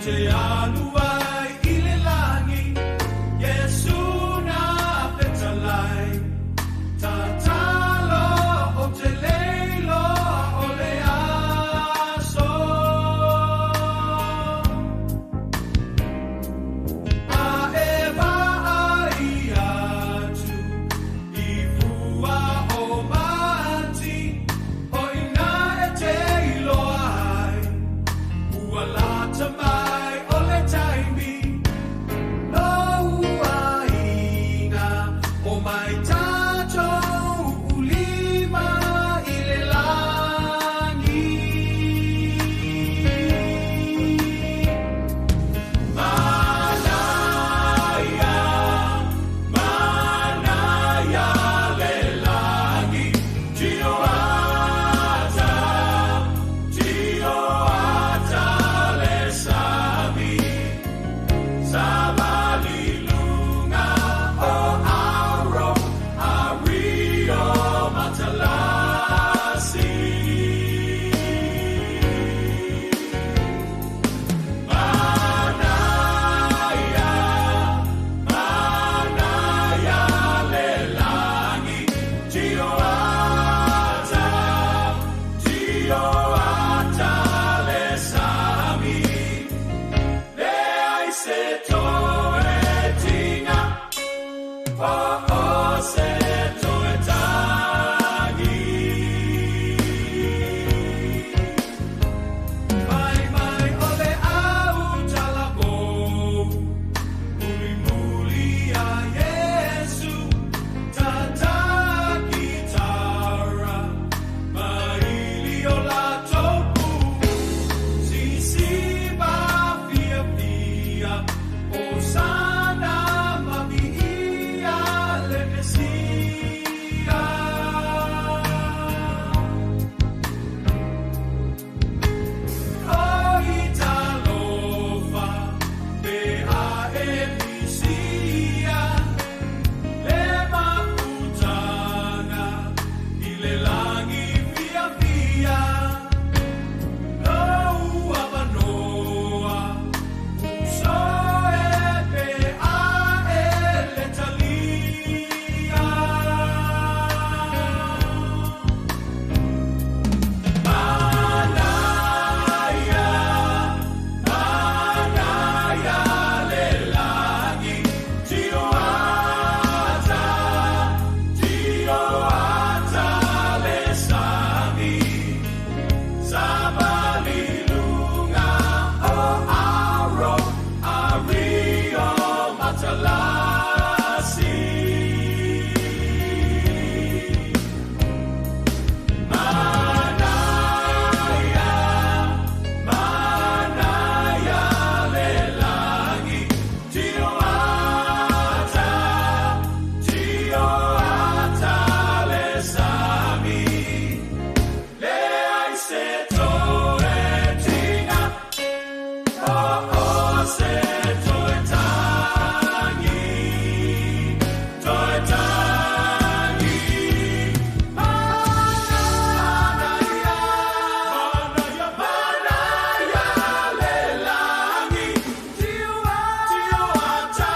te alu ai i le lagi, Iesu na fetalai. Tatalo ou te le iloa o le aso. A e vaai atu i fua o manti, o i ina e te iloa ai, ua lata mai o le taimi. Lou aiga, omai tatou ulima i le lagi. Manaia, manaia le lagi, tioata, tioata le sami. Savali luga o auro ari o matalasi. Manaia, manaia le lagi, tioata, tioata le sami. Leai se toe tiga, po o se toe tagi. Fai mai o le au talavou, mulimuli ia Iesu, tata kitara, maili o latou pu, sisiva fiafia, Hosana ma viia le Mesia. Oi talofa, pe a e misia, le mafutaga i le lagi fiafia. Lou avanoa, uso e pe a e le talia. Manaia, manaia le lagi, tioata, tioata le sami. Savali luga o auro, ari o matalasi. Manaia, manaia le lagi, tioata, tioata le sami. Leai se toe tiga, po o se toe tagi, toe tagi. Manaia, manaia le lagi, tioata,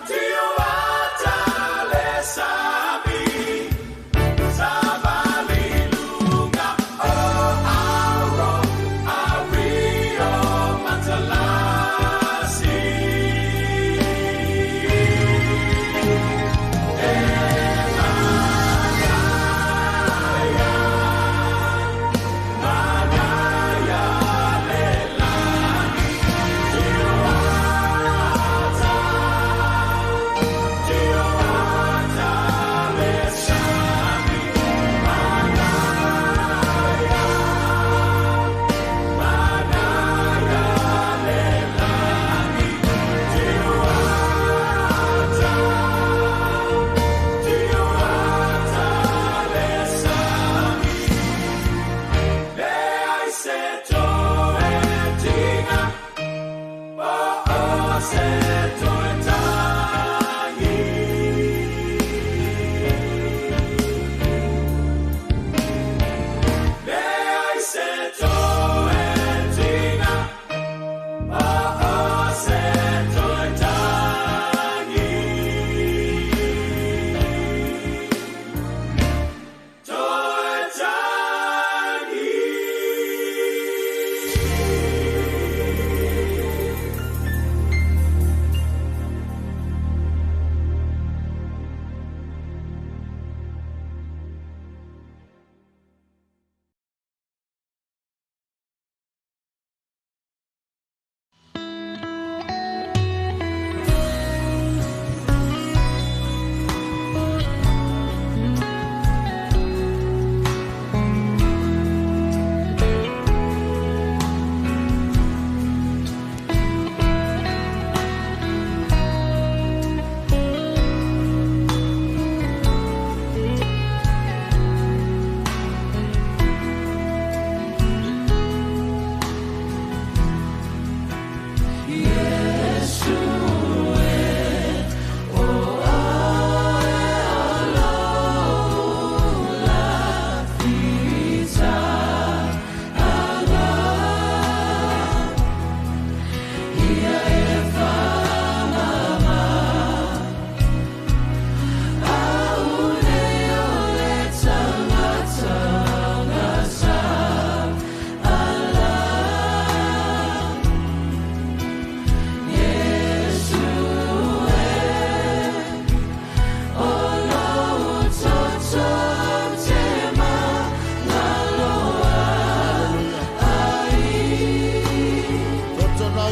tioata le sami. Savali luga o auro, ari o matalasi. E manaia, manaia le lagi, tioata, tioata le sami. Manaia, manaia le lagi, tioata, tioata le sami. Leai se toe tiga, po o se toe tagi. Leai se toe tiga,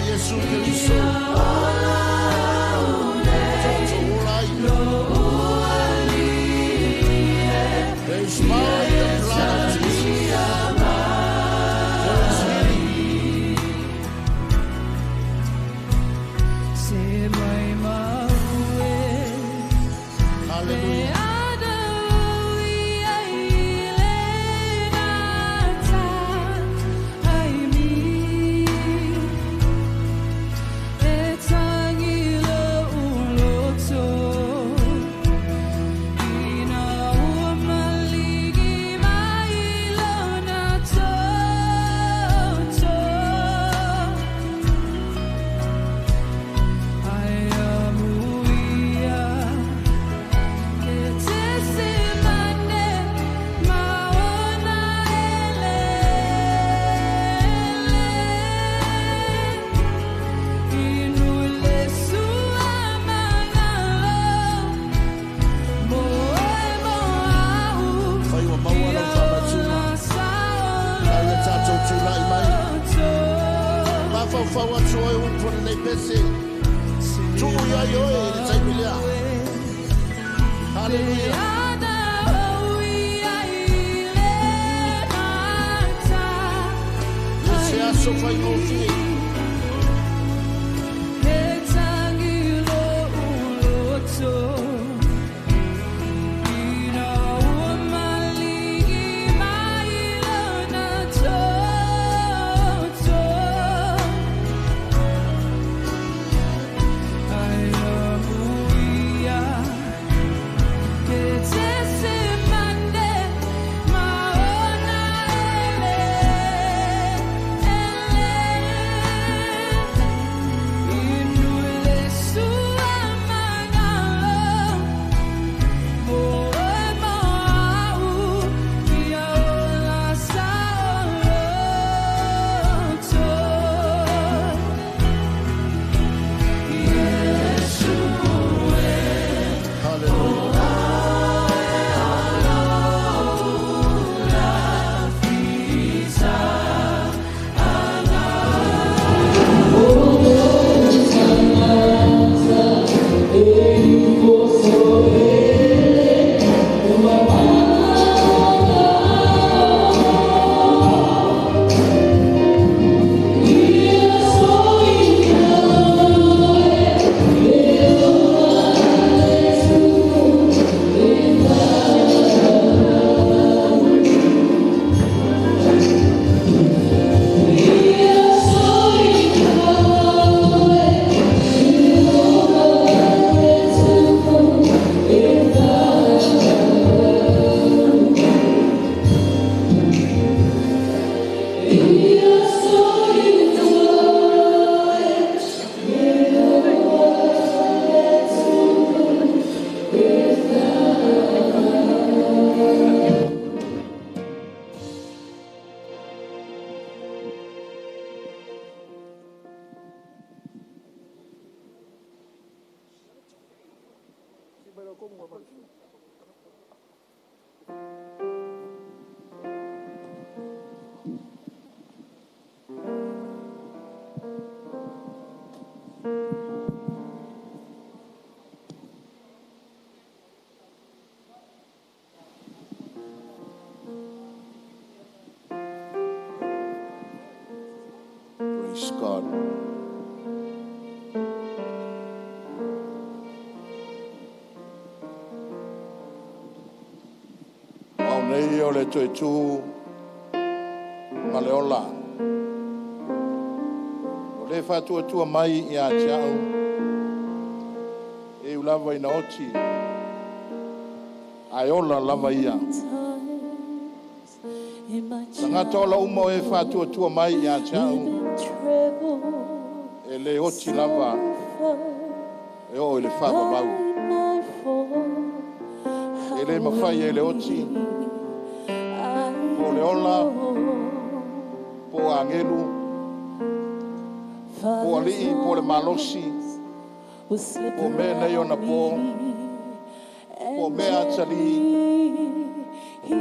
Iesu Keriso. There is power in the blood of Jesus. There is healing. Hallelujah. Fai ua maua lau faamatuna ai e tatou tula'i mai mafaufau atu oe upu o lenei pese tuu iai oe i le taimi lea. Haleluia. E se aso faigofie. Haleluia. Praise God. O au nei o le toe tu ma le ola. O le faatuatua mai ia te au, e ui lava ina oti, ae ola lava ia. Tagata ola uma o e faatuatua mai ia te au, e le oti lava e oo i le faavavau. E le mafai e le oti, po o le ola, po o agelu, po o alii, po o le malosi, po o mea nei ona po, po o mea atalii. E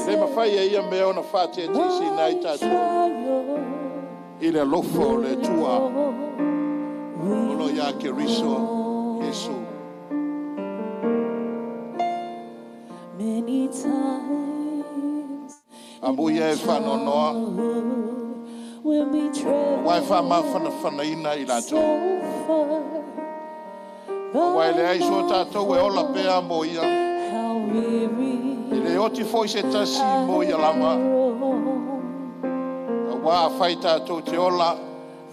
le mafai e ia mea ona faateteisiina ai tatou i le alofa o le Atua. ia Keriso Iesu. Many times Amuia e whanonoa, when we wa e travel whaamawhanawhanaina i so latou. far, Wa e but le ai so tātou e ola pea mo ia. how weary I le oti foi se tasi mo ia lava. I grow. Wa a whai tātou te ola,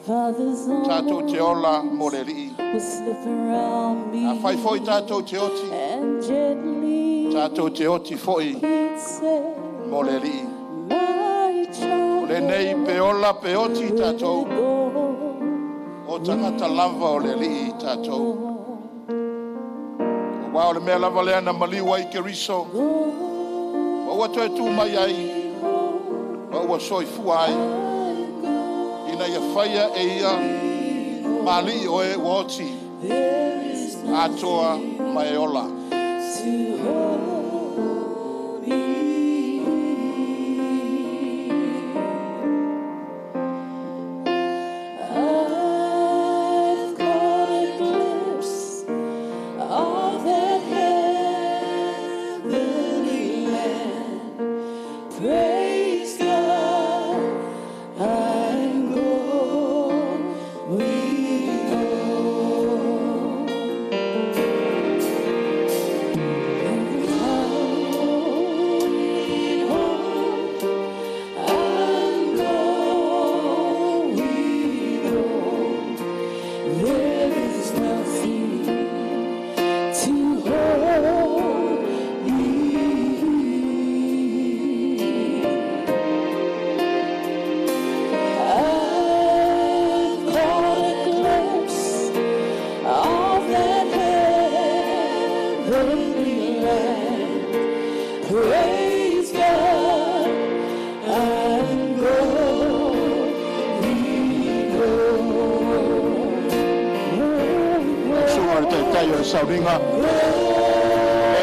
Father's tātou te ola mo arms le rii. will slip around me A whai foi tātou te oti, and gently tātou te oti foi he'd say, mo le rii. My O child, le nei pe ola pe oti tātou, go o tangata lava o le rii tātou. O wā o le mea lava lea na maliu ai Keriso, ma ua toe tū mai ai, ma ua soifua ai, ina ia whaia e ia, maali o e ua oti, There is atoa ma e ola. to hold me. I've caught a glimpse of that heavenly land. Praise God, I'm going home. I'm going home. I'm going home. There is nothing to hold me. I've caught a glimpse of that heavenly land. Praise God, I'm going home. Sunga le taitai o le sauninga. E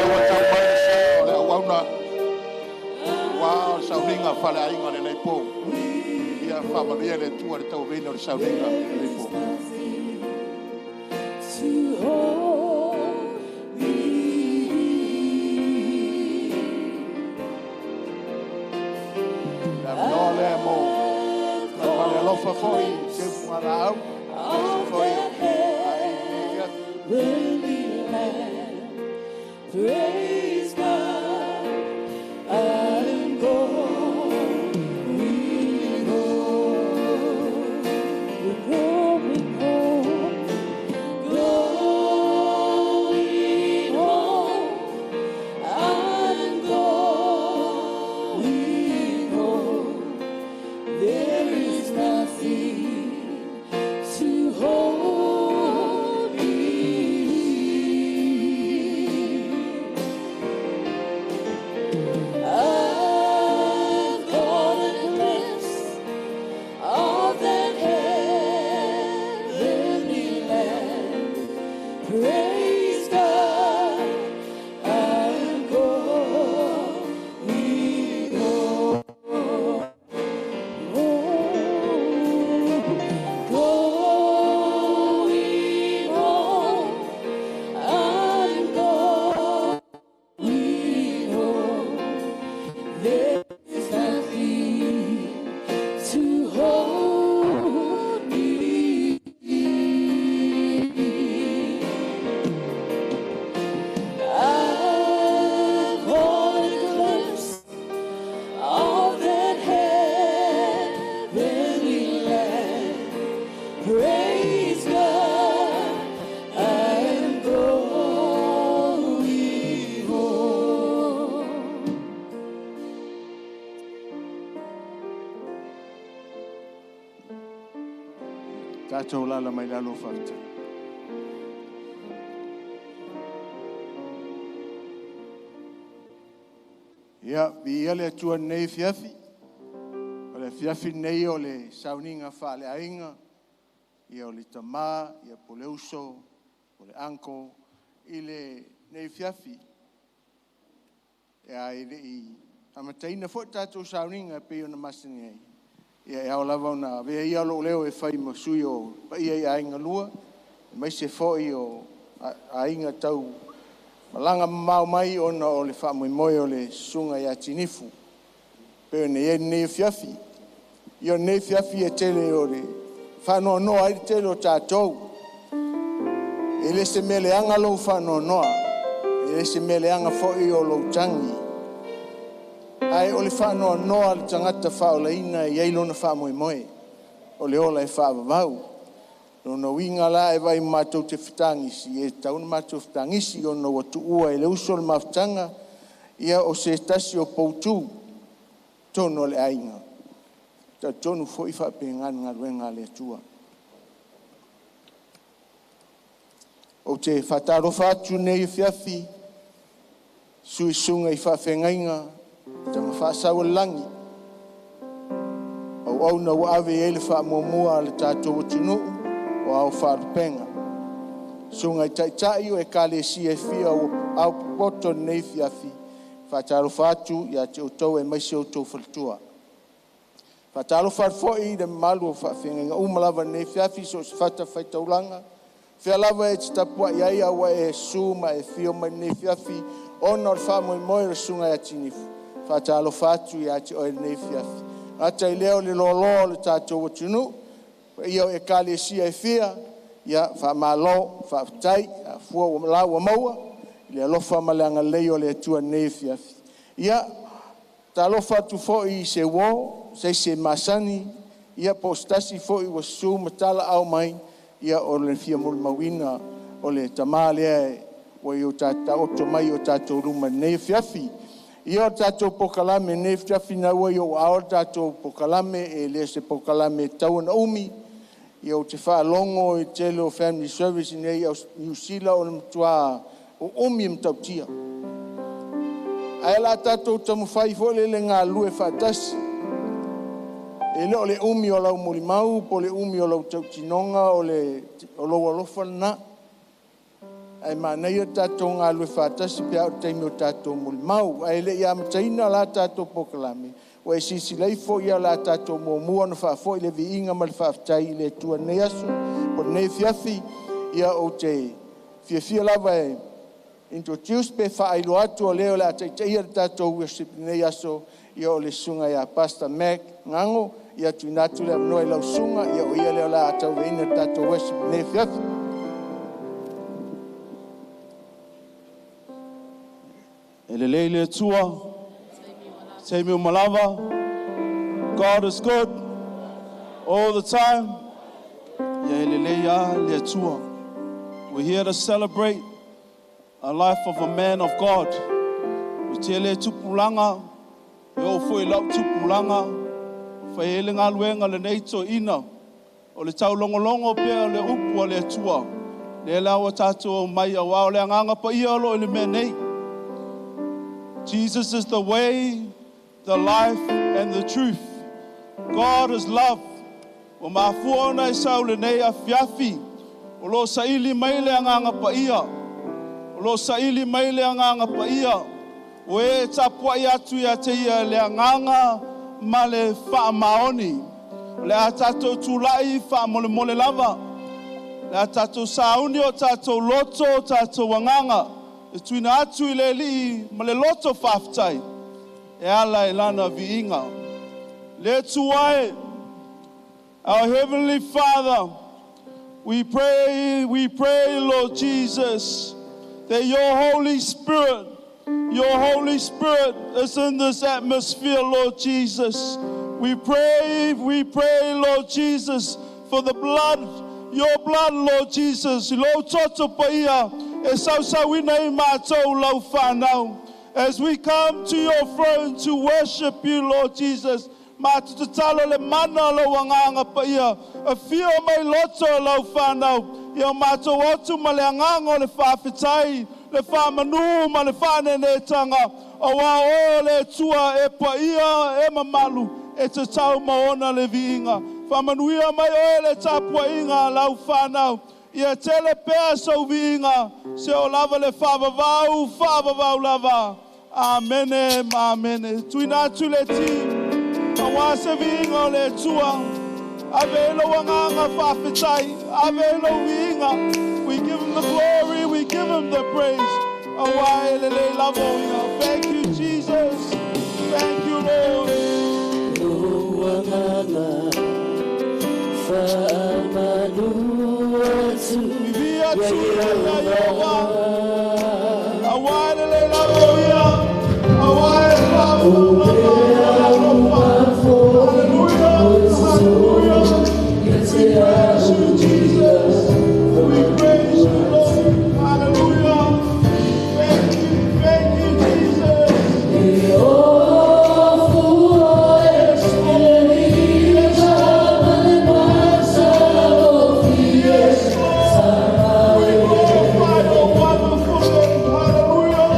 ua tau mai le sa o le auauna. Ua o le sauninga whale ainga le nei pō. Ia whaamalia le tua le tau veina o le sauninga le nei pō. To hold me. Le aminoa lea mo. La whale alofa foi, te upunga la au. Of Foi. that Ai, nei fiafi. heavenly land. Praise God, I'm going home. We're going home, going home. I'm going home. There is nothing to hold me. I've caught a glimpse of that heavenly land. Praise God, I'm going home. Going home, I'm going home. There is nothing to hold me. I've caught a glimpse of that heavenly land. Praise God, I'm going home. Tātou lala mai lalo whakata. Ia, vi ia le atua nei fiafi. O le fiafi nei o le sauninga whaale ainga. Ia o le tamā, ia po le uso, po le anko, i le nei fiafi. Ia i le i amataina foi tātou sauninga e pei ona masani ai. Ia e ao lava ona avea ia lou leo e fai ma sui o paia i aiga lua. Aemaise foi o aiga tau malaga mamao mai ona o le faamoemoe o le susuga ia Tinifu pei ona i ai lenei afiafi. Ia o lenei afiafi e tele o le faanoanoa ai le tele o tatou. E le se mea leaga lou faanoanoa, e le se mea leaga foi o lou tagi, ae o le faanoanoa le tagata faaolaina e i ai lona faamoemoe o le ola e faavavau. Lona uiga la e vaai matou te fetagisi, e tatau ona matou fetagisi ona ua tuua e le uso le mafutaga, ia o se tasi o poutu tonu o le aiga. Talitonu foi faapena le galuega a le Atua. Ou te faatalofa atu nei afiafi suisuga i faafeagaiga tama faasau o le lagi, auauna ua ave i ai le faamuamua a le tatou atunuu o ao faalupega. Susuga i taitai o ekalesia e fia ua ao popoto nei afiafi, faatalofa atu ia te outou aemaise o outou faletua. Faatalofa atu foi i le mamalu o faafeagaiga uma lava nei afiafi so o se fatafaitaulaga, fea lava e te tapuai ai a ua e susu ma e afio mai lenei afiafi ona o le faamoemoe o le susuga ia Tinifu, faatalofa atu ia te oe lenei afiafi. Gata i lea o le loaloa o le tatou atunuu, paia o ekalesia e fia, ia faamalo, faafetai, afua ua la ua maua i le alofa ma le agalelei o le Atua lenei afiafi. Ia talofa atu foi i se uo, se isi e masani, ia po o se tasi foi ua susu ma talaau mai, ia o le fia molimauina o le tamā lea ua i o taoto mai o tatou luma lenei afiafi. Ia o tatou pokalame lenei afiafi na ua i ou ao le tatou pokalame, e le o se pokalame e tatau ona umi. Ia ou te faalogo i tele o family service nei Niu Sila o le matua uumi e matautia. Ae la tatou taumafai foi lele galulue faatasi. E le o le umi o lau molimau po o le umi o lau tautinoga o lou alofa lena. Ae manaia tatou galulue faatasi pe a o le taimi o tatou molimau. Ae le i amataina la tatou pokalame, ua e silasila ifo ia la tatou muamua ona faafoi le viiga ma le faafetai i le Atua i lenei aso, po o lenei afiafi. Ia ou te fiafia lava e introduce pe faailoa atu o lea o le a taitaia le tatou worship i lenei aso, ia o le susuga ia Pastor Mac Gago. Ia tuuina atu le avanoa i lau susuga, ia o ia lea o le a tauaveina le tatou worship i lenei afiafi. E lelei le Atua, taimi uma lava. God is good all the time. Ia e lelei a le Atua. We're here to celebrate a life of a man of God. O tele tupulaga, e oo foi i lau tupulaga, fai ai le galuega lenei toeaina, o le taulogologo pea o le upu a le Atua. Lea la ua tatou omai auā o le agaga paia o loo i le mea nei. Jesus is the way, the life and the truth. God is love. Ua mafua ona e sau lenei afiafi, o loo saili mai le agaga paia. O loo saili mai le agaga paia. O e tapuai atu ia te ia le agaga ma le faamaoni. O le a tatou tulai faamolemole lava. Le a tatou sauni o tatou loto o tatou agaga. E tuuina atu i le Alii ma le loto faafetai. E ala i lana viiga. Le Atua e, our Heavenly Father, we pray, Lord Jesus, that your Holy Spirit, your Holy Spirit is in this atmosphere, Lord Jesus. We pray, Lord Jesus, for the blood, your blood, Lord Jesus. Lou toto paia, e sausauina i mātou lau whanau. As we come to your throne to worship you, Lord Jesus, matou tatalo le mana lou agaga paia, afio mai loto lau whanau, ia mātou otu ma le agaga o le faafetai, le faamanu ma le faanenetanga, auā o le Atua e paia e mamalu, e tatau ma ona le viiga. Faamanuia mai oe le tapuaiga lau whanau, ia tele pea sou viiga, se o lava le faavavau, faavavau lava. Amene ma amene. Tuuina atu le ti, auā se viiga o le Atua. Ave e lou agaga faafetai, Ave lo viiga. We give him the glory, we give him the praise. Thank you, Jesus. Thank you, Lord. Hallelujah. We praise you, Jesus. We praise you, Lord. Hallelujah. Thank you, Jesus. Yes, Lord. We glorify your wonderful name. Hallelujah.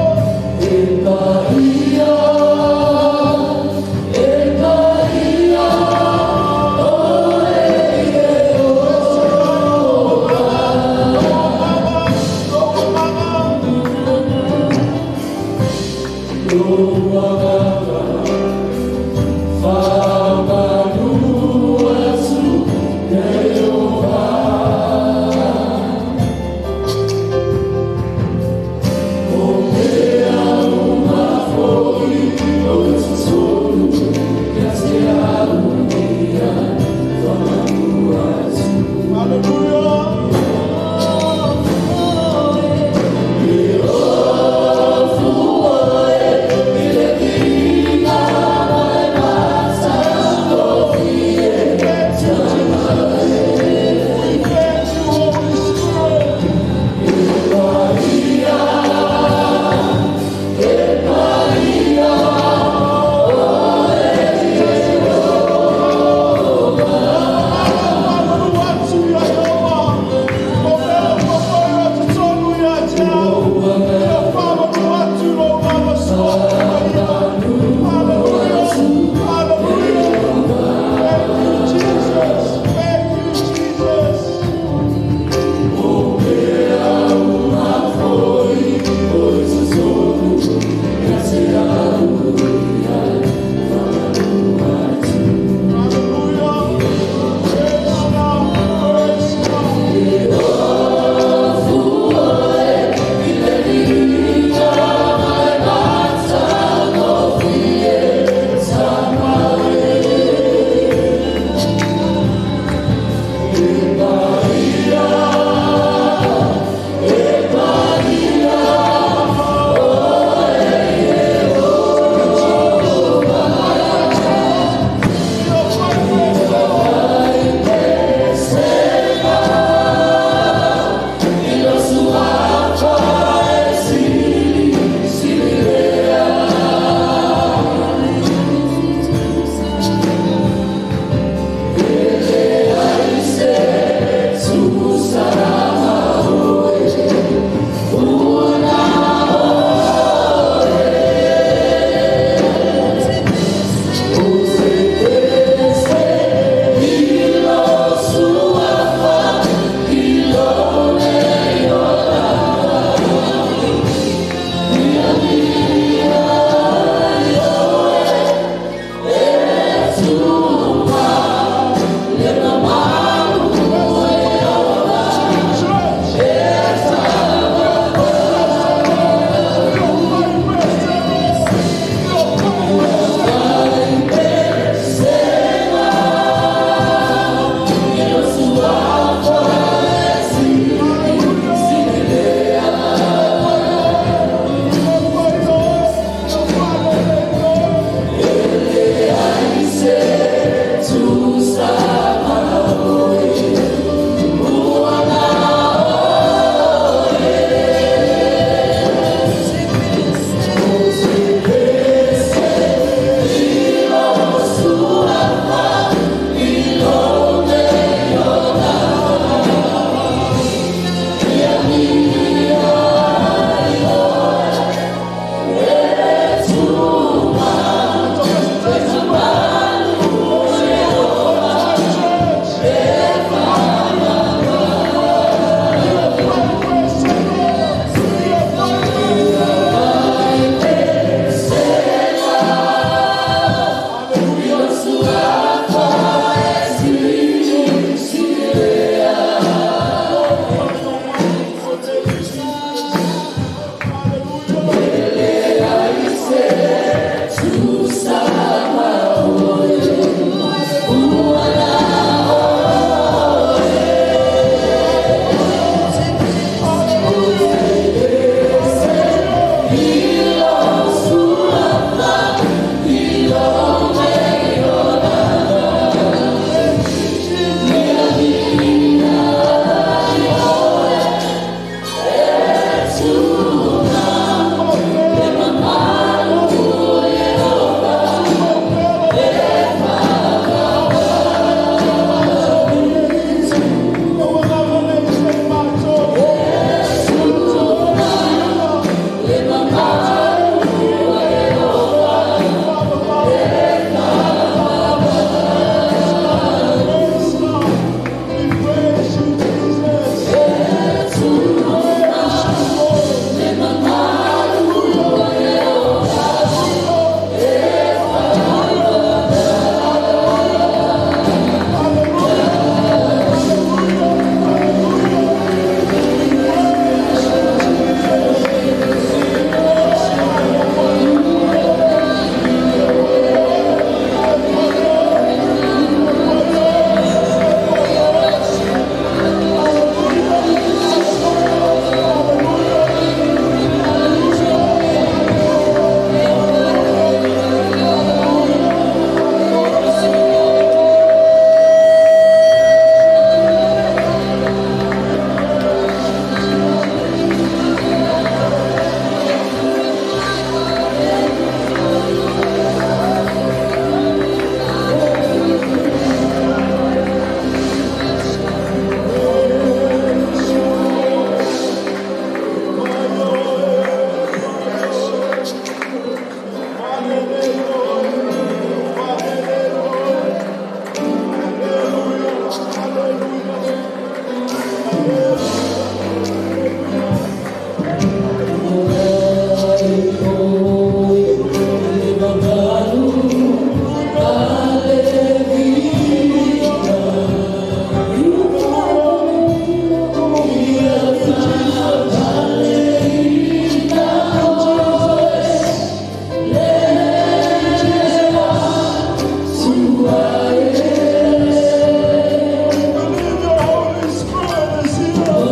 Believe your Holy Spirit is here.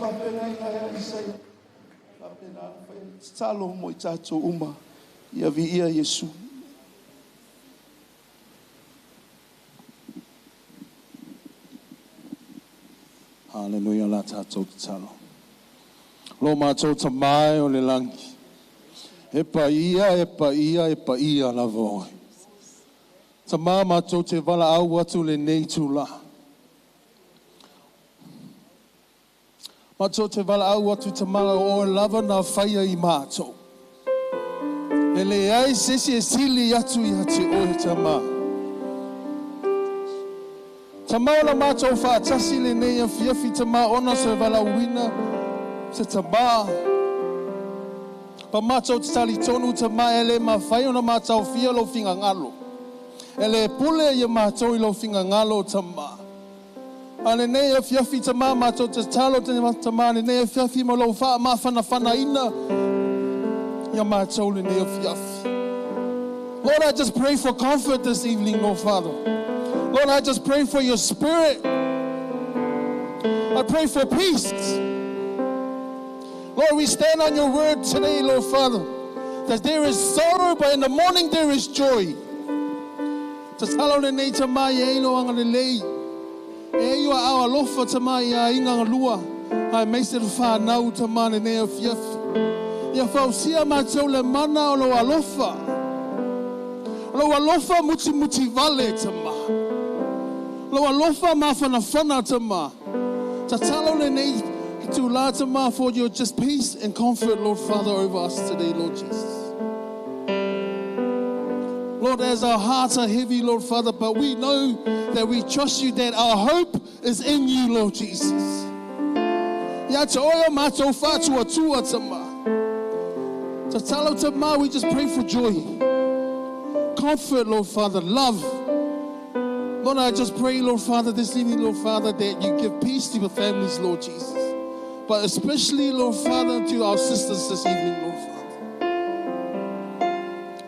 Faapeagaiga ia Isaia. Faapena ona fai ai le tatalo mo i tatou uma. Ia viia Iesu. Haleluia la tātou tatalo. Lo mātou tamai o le langi. E paia, e paia, e paia lava oe. Tamā mātou te wala au atu le nei tū la. Mātou te wala au atu te manga o lava nā whaia i mātou. E le ai sesi e sili atu i ati oe tamā. Tamā o la mātou whaatasi le nei a fiafi tamā ona se wala uina se tamā. Pa mātou te tali tonu tamā e le mawhai ona mātou fia lo finga ngalo. E le pule ia mātou i lo finga ngalo tamā. A le nei a fiafi tamā mātou te talo te tamā le nei a fiafi ma lo wha mawhana whana ina ia mātou le nei a fiafi. Lord, I just pray for comfort this evening, Lord Father. Lord, I just pray for your spirit. I pray for peace. Lord, we stand on your word today, Lord Father, that there is sorrow, but in the morning there is joy. Tatalo le nei tamai e ilo anga le lei. E iwa au alofa tamai a inga lua. Ai meise le whanau tamane nei o fiafi. Ia fausia mātou le mana o lo alofa. O lo alofa muti muti vale tama. Lo alofa mawhanawhana tama. Tatalo le nei tū tama for your just peace and comfort, Lord Father, over us today, Lord Jesus. Lord, as our hearts are heavy, Lord Father, but we know that we trust you, that our hope is in you, Lord Jesus. Ia te oia mātou whātua tua tama. Tatalo tama, we just pray for joy. Comfort, Lord Father, love. Lord, I just pray, Lord Father, this evening, Lord Father, that you give peace to the families, Lord Jesus. But especially, Lord Father, to our sisters this evening, Lord Father.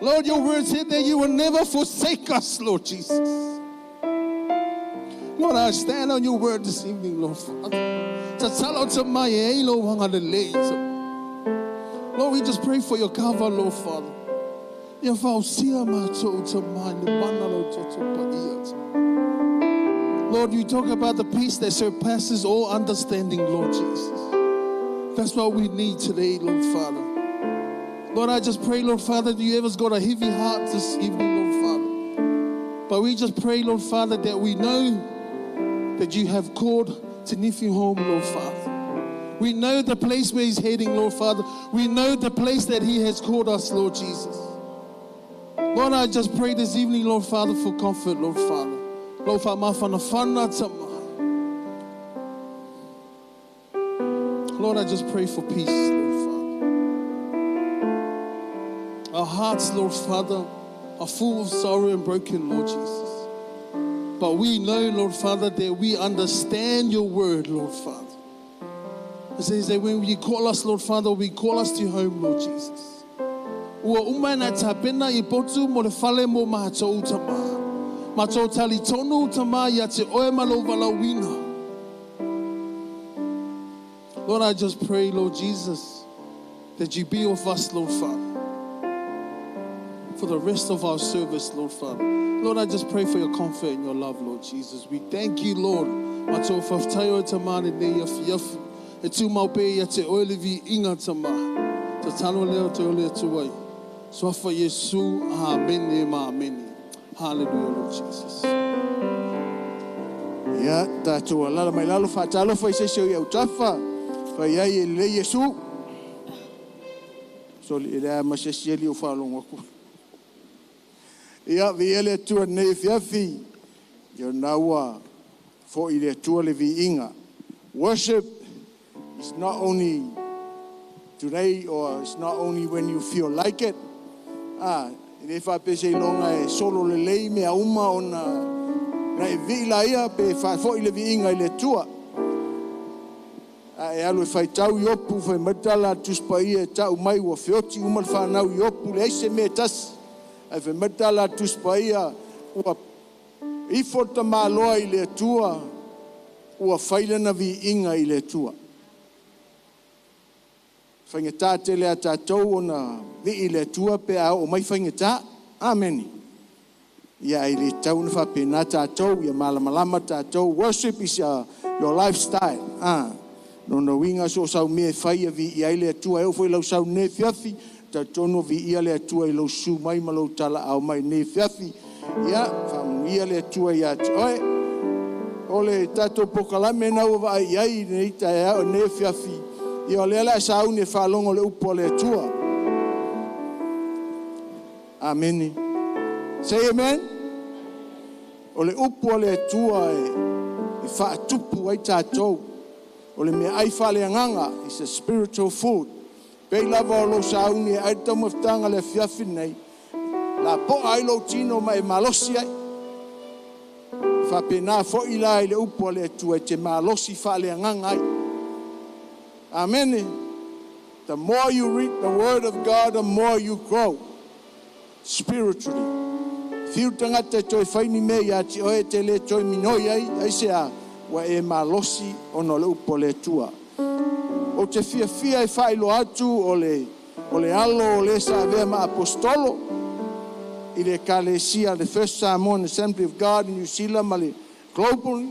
Lord, your word said that you will never forsake us, Lord Jesus. Lord, I stand on your word this evening, Lord Father. Lord, we just pray for your cover, Lord Father. Lord, you talk about the peace that surpasses all understanding, Lord Jesus. That's what we need today, Lord Father. Lord, I just pray, Lord Father, that you ever's got a heavy heart this evening, Lord Father. But we just pray, Lord Father, that we know that you have called Tanifi home, Lord Father. We know the place where he's heading, Lord Father. We know the place that he has called us, Lord Jesus. Lord, I just pray this evening, Lord Father, for comfort, Lord Father. Lord Father, Lord, I just pray for peace, Lord Father. Our hearts, Lord Father, are full of sorrow and broken, Lord Jesus. But we know, Lord Father, that we understand your word, Lord Father. It says that when you call us, Lord Father, we call us to home, Lord Jesus. Ua uma na tapena i potu mo le whale mo mātou tama. Mātou tali tonu tama ia te oe malo walauina. Lord, I just pray, Lord Jesus, that you be with us, Lord Father, for the rest of our service, Lord Father. Lord, I just pray for your comfort and your love, Lord Jesus. We thank you, Lord. Mātou whaftaio tamane nei awhi awhi. E tū maupe ia te oelevi inga tama. Te tano leo te ole atu ai. Swafa Yesu, amen, amen. Hallelujah, Lord Jesus. Ia, tātou alala mai lalo whaatalo whai se seo i au tafa. Whai ai e le Yesu. Soli, e lea masesi eli o whaalongo aku. Ia, vi ele atua nei fiafi. Ia naua fo i le atua le vi inga. Worship is not only today or it's not only when you feel like it. Ah, e le whapese i longa e solo le lei mea uma o na e vi la ia pe whaafo i le vi inga i le atua. A e alu e whaitau i opu, whai matala tuspa ia e tau mai ua feoti uma le whanau i opu le eise mea tasi. Ai whai matala tuspa ia ua ifo ta maloa i le atua, ua whailana vi inga i le atua. Faigata tele a tatou ona vii le Atua pe a oo mai faigata. Ameni. Ia ai le tau na faapena tatou, ia malamalama tatou. Worship is your lifestyle. Ah. Lona uiga so o sau mea e fai ia viia ai le Atua e oo foi i lau sau nei afiafi, talitonu viia le Atua i lou susu mai ma lou talaau mai nei afiafi. Ia, faamanuia le Atua ia te oe. O le tatou polokalame na ua vaai i ai i lenei taeao i lenei afiafi, ia o lea o le a sauni e faalogo le upu a le Atua. Amene. Say amen. O le upu a le Atua e faatupu ai tatou. O le meaai faaleagaga is a spiritual food. Pei lava o lou sauni e ai le taumafataga le afiafi lenei, lapoa ai lou tino ma e malosi ai. Faapena foi la i le upu a le Atua e te malosi faaleagaga ai. Amene. The more you read the word of God, the more you grow spiritually. Fiu tagata e toe fai ni mea ia te oe e te le toe minoi ai, aisea, ua e malosi ona o le upu a le Atua. Ou te fiafia e faailoa atu o le, o le alo o le sa avea ma aposetolo i le Ekalesia, le First Samoan Assembly of God in New Zealand ma le Global.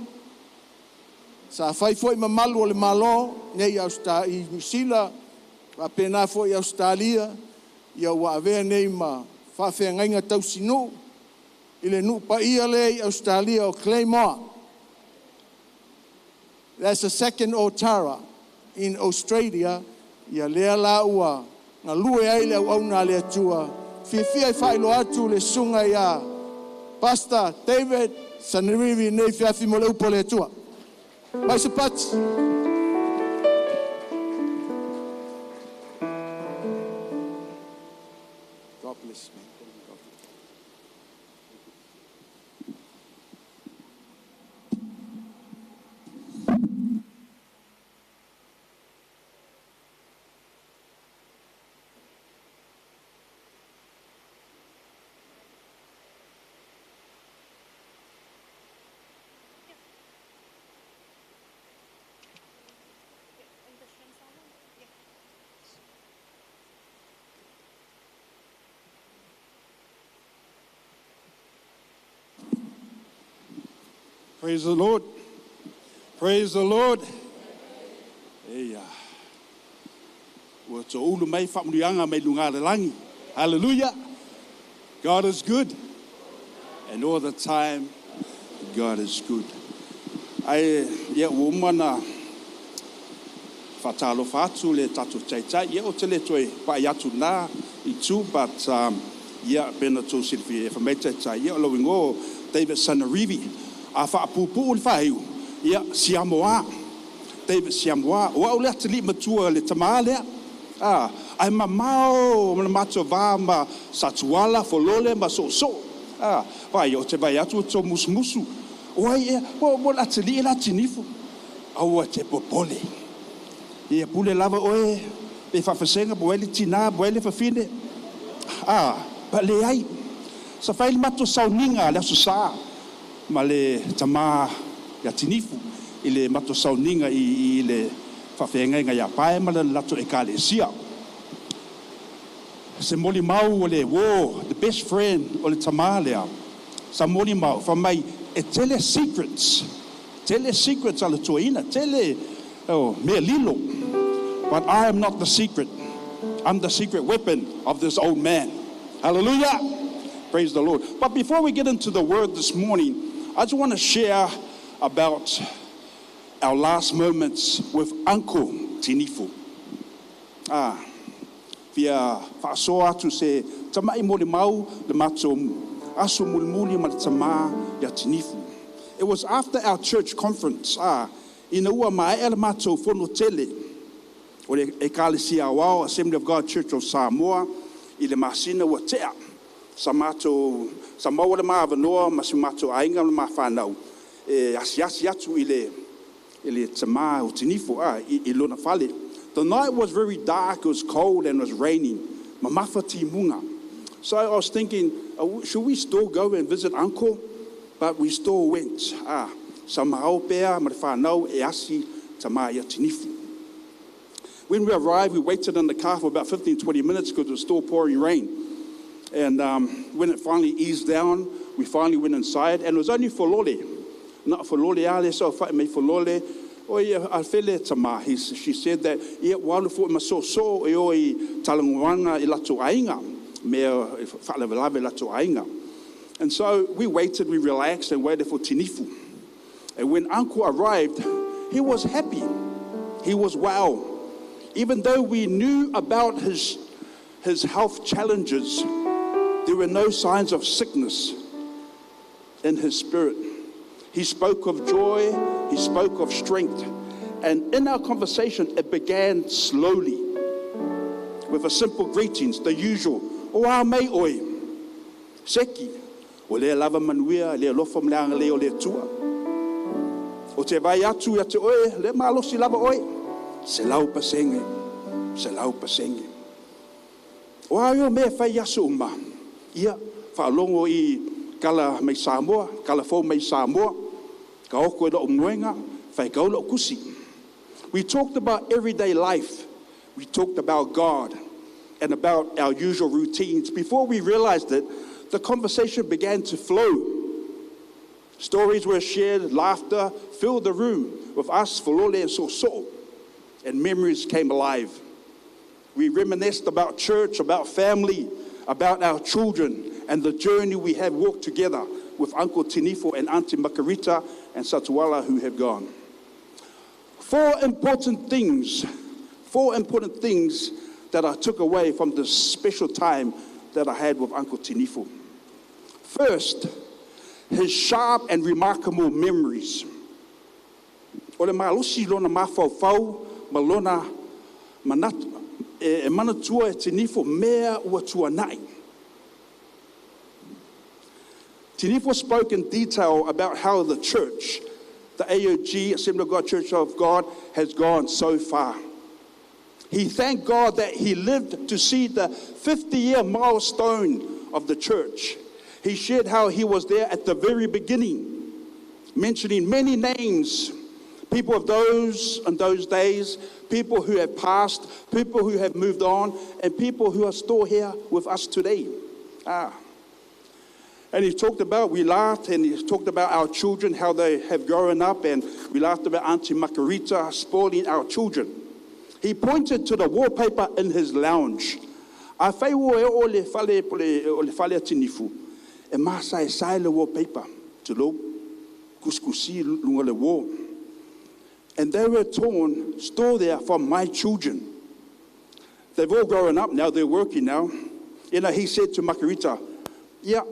Sa fai foi ma malu o le Malo nei i New Zealand, faapena foi i Ausetalia, ia ua avea nei ma faafeagaiga tausinuu i le nuu paia lea i Ausetalia o Claymore. That's the second Otara in Australia. Ia lea la ua galue ai le auauna a le Atua. Fiafia e faailoa atu le susuga ia Pastor David Sanerivi i lenei afiafi mo le upu a le Atua. Mai se pati. God bless me. God bless. Praise the Lord. Praise the Lord. Eia. Ua toulu mai faamanuiaga mai luga o le lagi. Hallelujah. God is good. And all the time, God is good. Ae, ia, ua uma ona faatalofa atu le tatou taitai. Ia, ou te le toe pai atu na i tu, but, ia, pei ona outou silafia, ia, fai mai le taitai, ia, o lou igoa o David Sanarivi. A faapuupuu le faaiu, ia, Siamoa. David Siamoa. O au le atalii matua le tamā lea. A, ae mamao ma le matou va ma Satuala, Folole ma Soosoo. A, vaai, ou te vaai atu ua tou musumusu. O ai ea? Mo le atalii la Tinifu. Aua te popole. Ia pule lava oe pe faafesega po o ai le tinā po o ai le fafine. A, pa leai. Sa fai le matou sauniga le Aso Sa ma le tamā ia Tinifu i le matou sauniga i le faafeagaiga ia Pae ma le latou Ekalesia. Se molimau o le uō, the best friend o le tamā lea, sa molimau, fai mai, e tele secrets, tele secrets a le toeaina, tele oh, mea lilo. But I am not the secret. I'm the secret weapon of this old man. Hallelujah! Praise the Lord. But before we get into the word this morning, I just want to share about our last moments with Uncle Tinifu. Ah, fia faasoa atu se tama'i molimau le matou aso mulimuli ma le tamā ia Tinifu. It was after our church conference, ah, ina ua maea le matou fono tele o le Ekalesia Aoao, Assembly of God Church of Samoa, i le masina ua tea. Sa matou, sa maua le ma avanoa ma si matou aiga ma le ma fanau e asiasi atu i le, i le tamā o Tinifu, ah, i lona fale. The night was very dark, it was cold and it was raining. Mamafa timuga. So I was thinking, should we still go and visit uncle? But we still went. Ah, sa mahao pea ma le whanau e asi tamā ia Tinifu. When we arrived, we waited in the car for about 15, 20 minutes because it was still pouring rain. And when it finally eased down, we finally went inside, and it was only Folole. Not Folole, ale so fa me Folole. O ia a fele tama. She said that ia walu fo ma so so e o i talangoanga i latu ainga. Me whaalavelave latu ainga. And so we waited, we relaxed and waited for Tinifu. And when Uncle arrived, he was happy. He was well. Even though we knew about his health challenges, there were no signs of sickness in his spirit. He spoke of joy, he spoke of strength. And in our conversation, it began slowly with a simple greetings, the usual, O a mei oi, seki, o le lava manuia, le alofa mleanga le o le tua. O te vai atu ia te oe, le malosi lava oe, se lau pasenge, se lau pasenge. O a yo mea fai aso uma, ia, whaalongo i kala mai Samoa, kala fo mai Samoa, ka oko e loo muenga, whai kau loo kusi. We talked about everyday life. We talked about God and about our usual routines. Before we realized it, the conversation began to flow. Stories were shared, laughter filled the room with us, Folole and Soso, and memories came alive. We reminisced about church, about family, about our children, and the journey we have walked together with Uncle Tinifo and Auntie Makarita and Satuala who have gone. Four important things that I took away from this special time that I had with Uncle Tinifo. First, his sharp and remarkable memories. O le malosi lona mafaufau ma lona e manatua e Tinifo mea ua tuanai. Tinifo spoke in detail about how the church, the AOG, Assembly of God, Church of God, has gone so far. He thanked God that he lived to see the 50-year milestone of the church. He shared how he was there at the very beginning, mentioning many names, people of those and those days, people who have passed, people who have moved on, and people who are still here with us today. And he talked about, we laughed, and he talked about our children, how they have grown up, and we laughed about Auntie Makarita spoiling our children. He pointed to the wallpaper in his lounge. A whai o e o le fale, o le fale a Tinifu. E masa e sai le wallpaper. Te lo, kuskusi lunga le wall. And they were torn, still there from my children. They've all grown up now, they're working now. You know, he said to Makarita, yeah,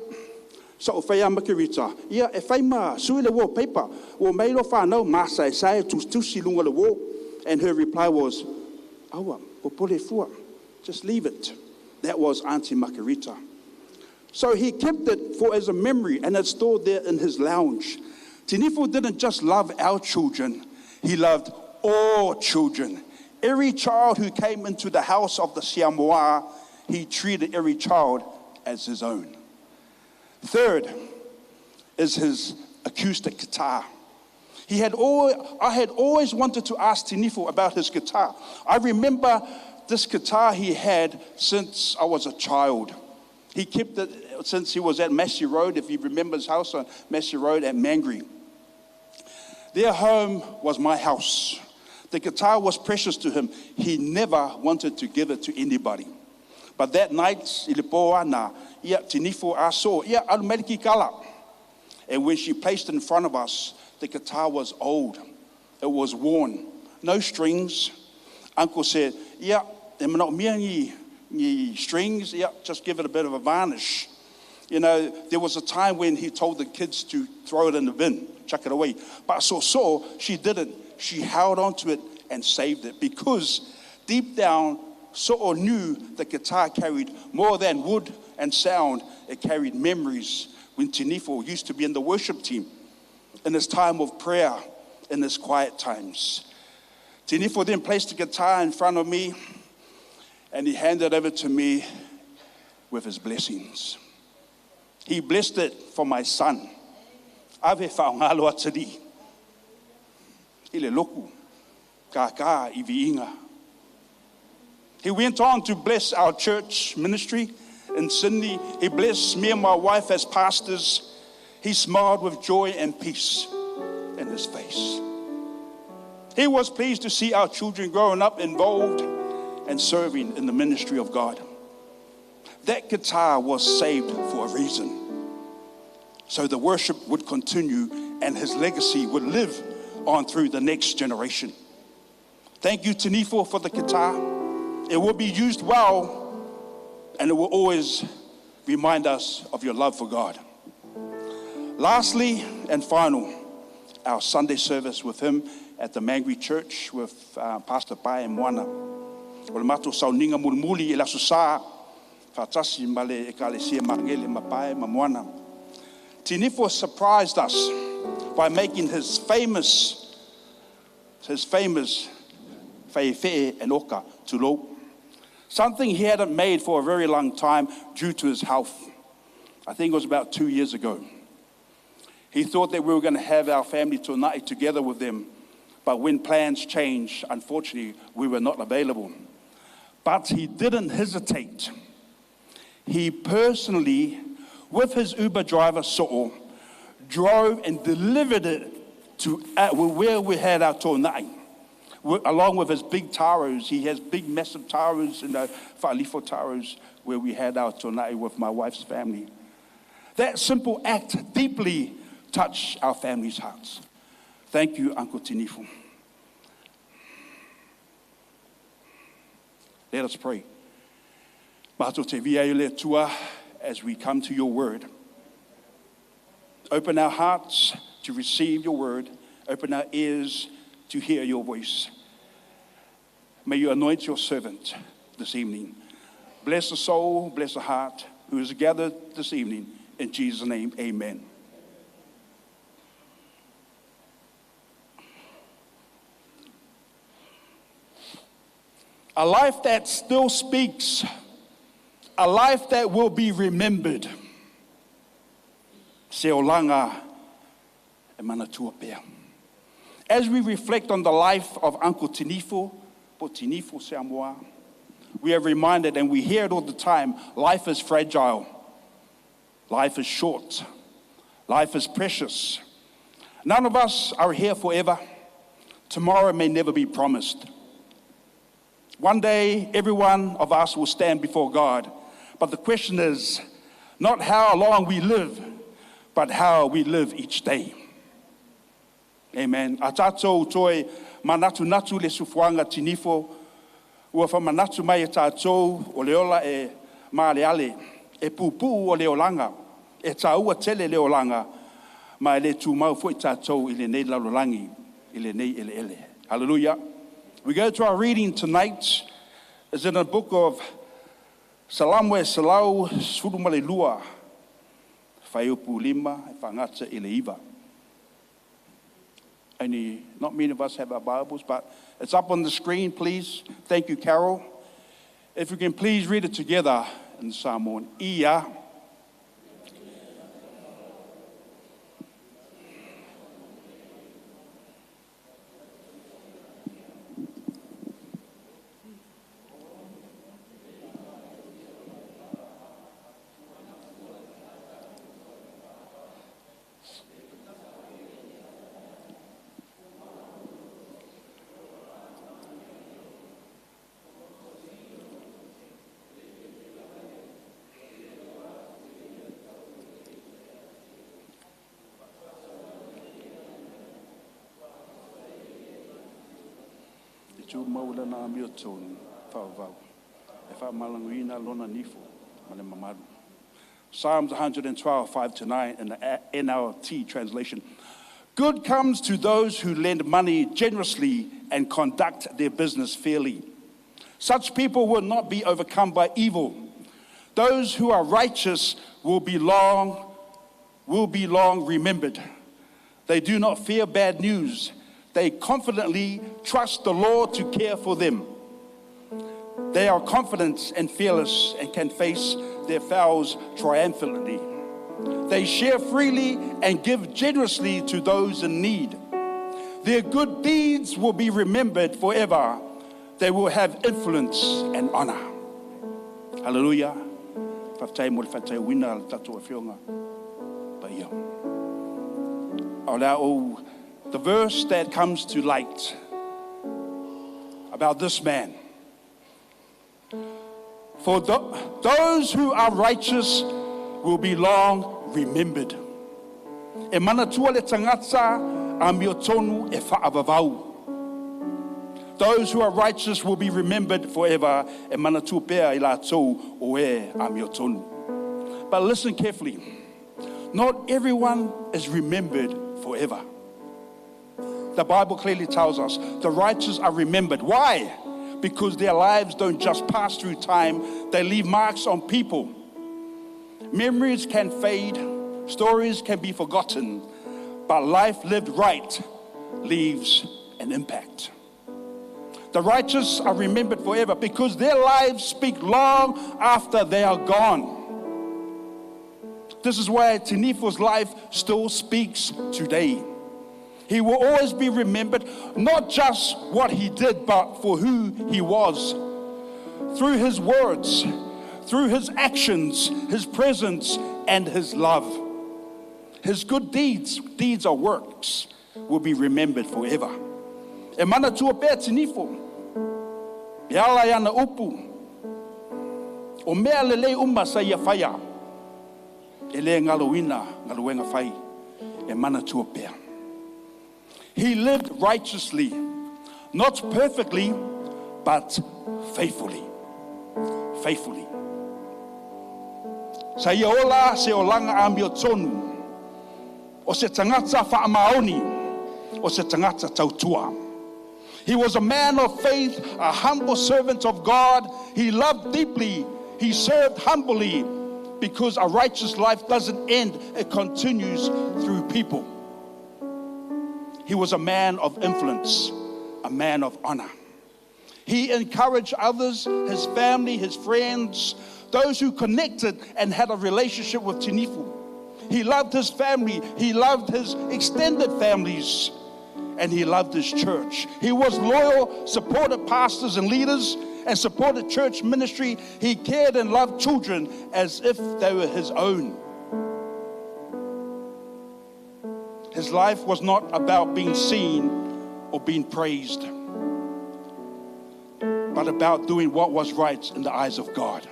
so whai a Makarita, yeah, e whai ma, sui le wallpaper, o meilo whanau, masa e sai, tusi lunga le wall. And her reply was, awa, popole fua, just leave it. That was Auntie Makarita. So he kept it for as a memory, and it's stored there in his lounge. Tinifo didn't just love our children, he loved all children. Every child who came into the house of the Siamoa, he treated every child as his own. Third is his acoustic guitar. I had always wanted to ask Tinifo about his guitar. I remember this guitar he had since I was a child. He kept it since he was at Massey Road, if you remember his house on Massey Road at Mangere. Their home was my house. The guitar was precious to him. He never wanted to give it to anybody. But that night, i le pō ia Tinifo aso, ia alumeliki kala. And when she placed it in front of us, the guitar was old. It was worn. No strings. Uncle said, yeah, strings, yeah, just give it a bit of a varnish. You know, there was a time when he told the kids to throw it in the bin, chuck it away. But so, she didn't. She held on to it and saved it because deep down, So'o knew the guitar carried more than wood and sound. It carried memories when Tinifo used to be in the worship team, in his time of prayer, in his quiet times. Tinifo then placed the guitar in front of me and he handed over to me with his blessings. He blessed it for my son. Ave whaongalo atari. I le loku, ka ka i viinga. He went on to bless our church ministry in Sydney. He blessed me and my wife as pastors. He smiled with joy and peace in his face. He was pleased to see our children growing up involved and serving in the ministry of God. That guitar was saved for a reason. So the worship would continue and his legacy would live on through the next generation. Thank you, Tinifo, for the guitar. It will be used well and it will always remind us of your love for God. Lastly and final, our Sunday service with him at the Mangri Church with Pastor Pai and Moana. O le matou sauniga mulimuli i le Aso Sa, faatasi ma le Ekalesia Magele ma Pae ma Moana. Tinifo surprised us by making his famous fe'efe'e and oka tulou. Something he hadn't made for a very long time due to his health. I think it was about 2 years ago. He thought that we were going to have our family tonight together with them, but when plans changed, unfortunately, we were not available. But he didn't hesitate. He personally, with his Uber driver, So'o, drove and delivered it to where we had our tonai, along with his big taros. He has big, massive taros, fa'alifo taros, where we had our tonai with my wife's family. That simple act deeply touched our family's hearts. Thank you, Uncle Tinifo. Let us pray. Mato te via le tua, as we come to your word. Open our hearts to receive your word. Open our ears to hear your voice. May you anoint your servant this evening. Bless the soul, bless the heart who is gathered this evening. In Jesus' name, amen. A life that still speaks, a life that will be remembered. Se olanga e manatua pea. As we reflect on the life of Uncle Tinifo, po Tinifo Samoa, we are reminded, and we hear it all the time, life is fragile. Life is short. Life is precious. None of us are here forever. Tomorrow may never be promised. One day, every one of us will stand before God. But the question is not how long we live, but how we live each day. Amen. A tātou toi manatu natu le sufuanga tinifo, ua wha manatu mai e tātou o le ola e maale ale, e pūpū o le olanga, e tāua tele le olanga, ma e le tūmau fo i tātou i le nei lalolangi, i le nei ele ele. Hallelujah. We go to our reading tonight. Is in the book of Salamwe Salau Sfurumale Lua, Whaiupu Lima, Whangata Ile Iwa. Only, not many of us have our Bibles, but it's up on the screen, please. Thank you, Carol. If you can please read it together in Samoan. Ia. Tū maula nā mio tōnu, whauvau. E wha malanguina lona nifo, ma le mamalu. Psalms 112, 5-9 in the NLT translation. Good comes to those who lend money generously and conduct their business fairly. Such people will not be overcome by evil. Those who are righteous will be long remembered. They do not fear bad news. They confidently trust the Lord to care for them. They are confident and fearless and can face their foes triumphantly. They share freely and give generously to those in need. Their good deeds will be remembered forever. They will have influence and honor. Hallelujah. Faafetai mo le faatauina a le tatou Afioga Paia. O le a ou, the verse that comes to light about this man. For those who are righteous will be long remembered. E manatua le tagata amiotonu e faavavau. Those who are righteous will be remembered forever. E manatua pea i latou o e amiotonu. But listen carefully. Not everyone is remembered forever. The Bible clearly tells us the righteous are remembered. Why? Because their lives don't just pass through time, they leave marks on people. Memories can fade, stories can be forgotten, but life lived right leaves an impact. The righteous are remembered forever because their lives speak long after they are gone. This is why Tinifo's life still speaks today. He will always be remembered, not just what he did, but for who he was. Through his words, through his actions, his presence, and his love. His good deeds, deeds are works, will be remembered forever. E manatua pea Tinifo, e ala i ana upu, o mea lelei uma sa ia faia, e le galoina galuega fai, e manatua pea. He lived righteously, not perfectly, but faithfully. Faithfully. Sa ia ola se olaga amiotonu, o se tagata faamaoni, o se tagata tautua. He was a man of faith, a humble servant of God. He loved deeply. He served humbly because a righteous life doesn't end, it continues through people. He was a man of influence, a man of honor. He encouraged others, his family, his friends, those who connected and had a relationship with Tinifu. He loved his family, he loved his extended families, and he loved his church. He was loyal, supported pastors and leaders, and supported church ministry. He cared and loved children as if they were his own. His life was not about being seen or being praised, but about doing what was right in the eyes of God.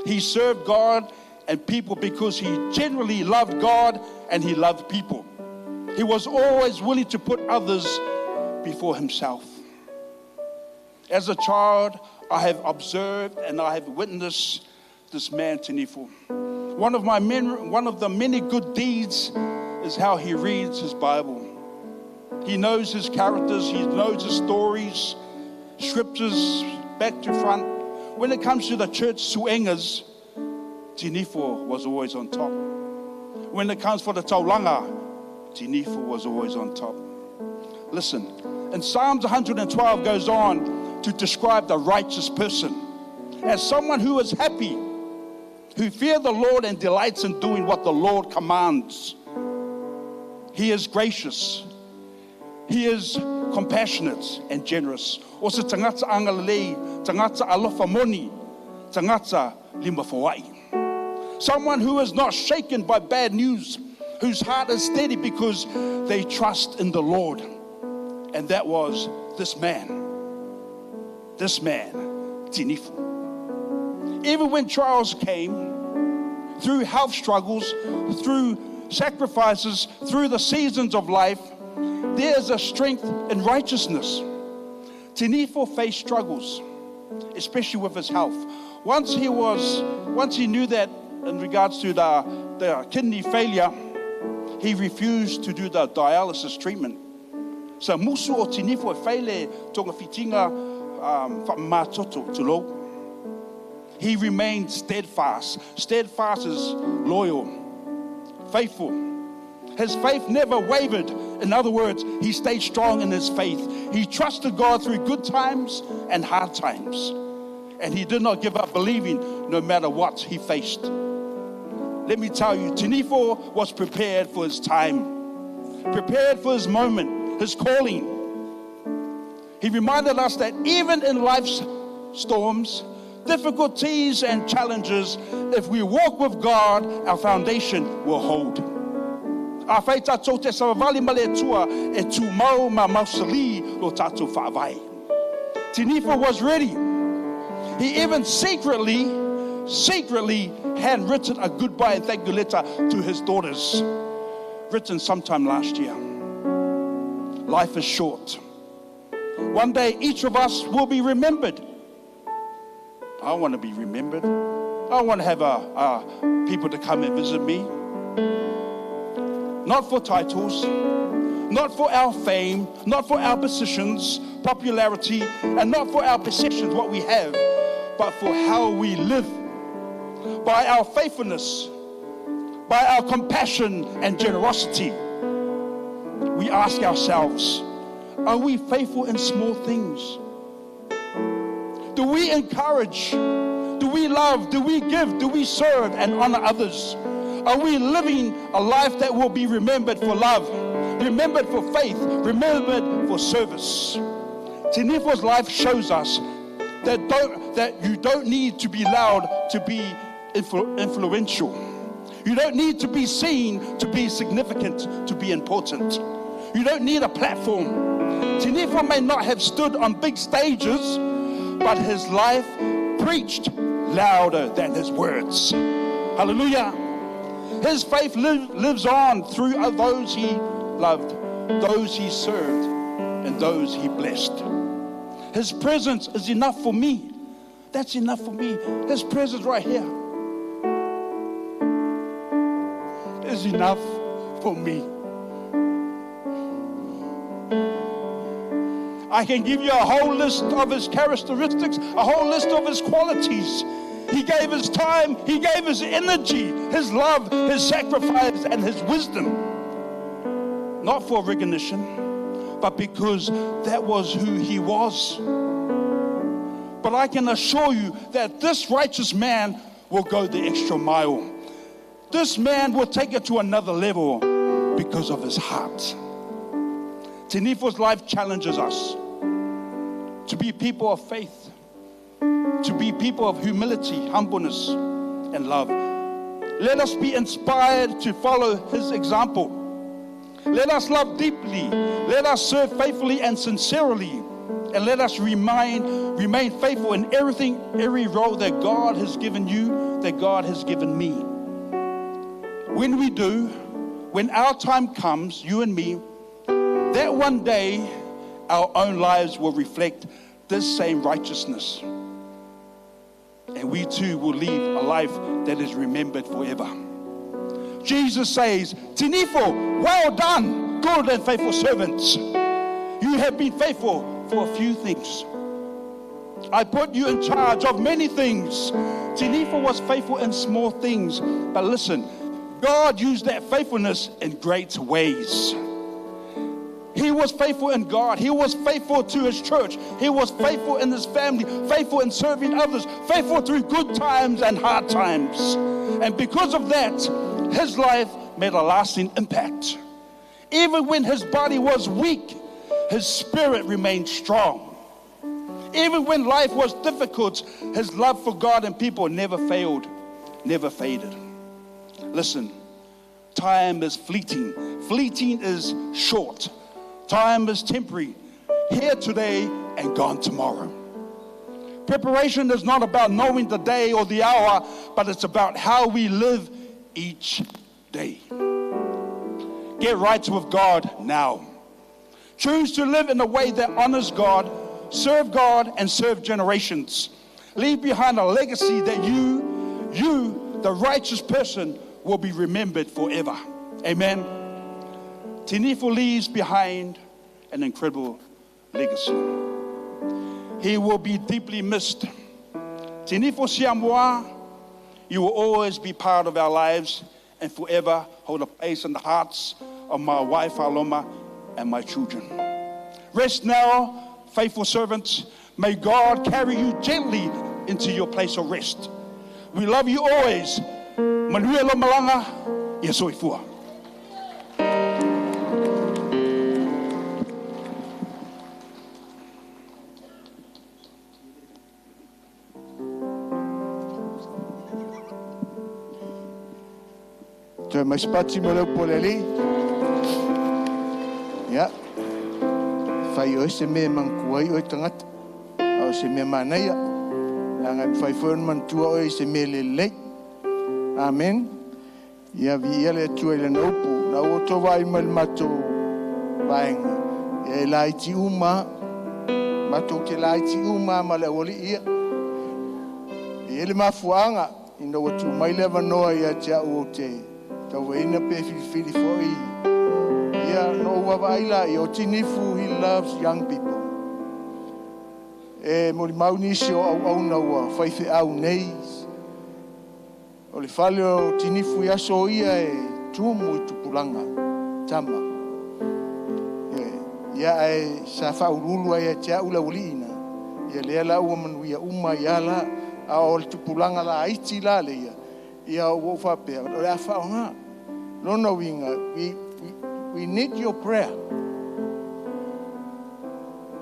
He served God and people because he genuinely loved God and he loved people. He was always willing to put others before himself. As a child, I have observed and I have witnessed this man, Tinifu. One of, my men, one of the many good deeds is how he reads his Bible. He knows his characters, he knows his stories, scriptures back to front. When it comes to the church suengas, Tinifo was always on top. When it comes for the taulanga, Tinifo was always on top. Listen, and Psalms 112 goes on to describe the righteous person as someone who is happy, who fear the Lord and delights in doing what the Lord commands. He is gracious. He is compassionate and generous. O se tagata agalelei, tagata alofa moni, tagata lima foai. Someone who is not shaken by bad news, whose heart is steady because they trust in the Lord. And that was this man. This man, Tinifu. Even when trials came, through health struggles, through sacrifices, through the seasons of life, there is a strength in righteousness. Tinifo faced struggles, especially with his health. Once he was, once he knew that in regards to the, the kidney failure, he refused to do the dialysis treatment. Sa musu o Tinifo e faile togafitiga um, whaamamatoto tulou. He remained steadfast. Steadfast is loyal, faithful. His faith never wavered. In other words, he stayed strong in his faith. He trusted God through good times and hard times. And he did not give up believing no matter what he faced. Let me tell you, Tinifo was prepared for his time, prepared for his moment, his calling. He reminded us that even in life's storms, difficulties, and challenges, if we walk with God, our foundation will hold. Afai tātou te savavali ma le Atua e tumau ma mausali lo tātou faavae. Tinifo was ready. He even secretly, secretly handwritten a goodbye and thank you letter to his daughters, written sometime last year. Life is short. One day each of us will be remembered. I want to be remembered. I want to have people to come and visit me. Not for titles, not for our fame, not for our positions, popularity, and not for our possessions, what we have, but for how we live. By our faithfulness, by our compassion and generosity. We ask ourselves, are we faithful in small things? Do we encourage? Do we love? Do we give? Do we serve and honor others? Are we living a life that will be remembered for love, remembered for faith, remembered for service? Tinifo's life shows us that, that you don't need to be loud to be influential. You don't need to be seen to be significant, to be important. You don't need a platform. Tinifo may not have stood on big stages, but his life preached louder than his words. Hallelujah. His faith lives on through those he loved, those he served, and those he blessed. His presence is enough for me. That's enough for me. His presence right here is enough for me. I can give you a whole list of his characteristics, a whole list of his qualities. He gave his time, he gave his energy, his love, his sacrifice, and his wisdom. Not for recognition, but because that was who he was. But I can assure you that this righteous man will go the extra mile. This man will take it to another level because of his heart. Tinifo's life challenges us to be people of faith, to be people of humility, humbleness, and love. Let us be inspired to follow his example. Let us love deeply. Let us serve faithfully and sincerely. And let us remain, remain faithful in everything, every role that God has given you, that God has given me. When we do, when our time comes, you and me, that one day our own lives will reflect this same righteousness. And we too will leave a life that is remembered forever. Jesus says, Tinifo, well done, good and faithful servants. You have been faithful for a few things. I put you in charge of many things. Tinifo was faithful in small things. But listen, God used that faithfulness in great ways. He was faithful in God. He was faithful to his church. He was faithful in his family, faithful in serving others, faithful through good times and hard times. And because of that, his life made a lasting impact. Even when his body was weak, his spirit remained strong. Even when life was difficult, his love for God and people never failed, never faded. Listen, time is fleeting. Fleeting is short. Time is temporary. Here today and gone tomorrow. Preparation is not about knowing the day or the hour, but it's about how we live each day. Get right with God now. Choose to live in a way that honors God, serve God, and serve generations. Leave behind a legacy that you, you, the righteous person, will be remembered forever. Amen. Tinifo leaves behind an incredible legacy. He will be deeply missed. Tinifo Siamoa, you will always be part of our lives and forever hold a place in the hearts of my wife Aloma and my children. Rest now, faithful servants. May God carry you gently into your place of rest. We love you always. Manuela Malanga, Yesoifua. Toe mai spati mo leu po le ali. Ia. Fai o se mea manatua ai oe tagata. A o se mea manaia. Leaga e mafai foi ona manatua oe i se mea lelei. Amen. Ia viia le Atua i lana upu. Na ua outou vaai mai i le matou vaega. Ia e laiti uma. Matou te laiti uma ma le aualii ia. E i ai le mafuaaga ina ua tuu mai le avanoa ia te au ou te tauvaina pe filifili foi. Ia na ou vaavaai laia, o Tinifu, he loves young people. E molimau nisi o auauna ua faifeau nei. O le fale o Tinifu i aso ia e tumu i tupulaga tama. Ia ae sa faauluulu ai ia te au le aualii na. Ia lea la ua manuia uma ai lava la. A o le tupulaga laiti la leia, ia ua ou faapea, o le a faaaoga. Lona uiga, we need your prayer.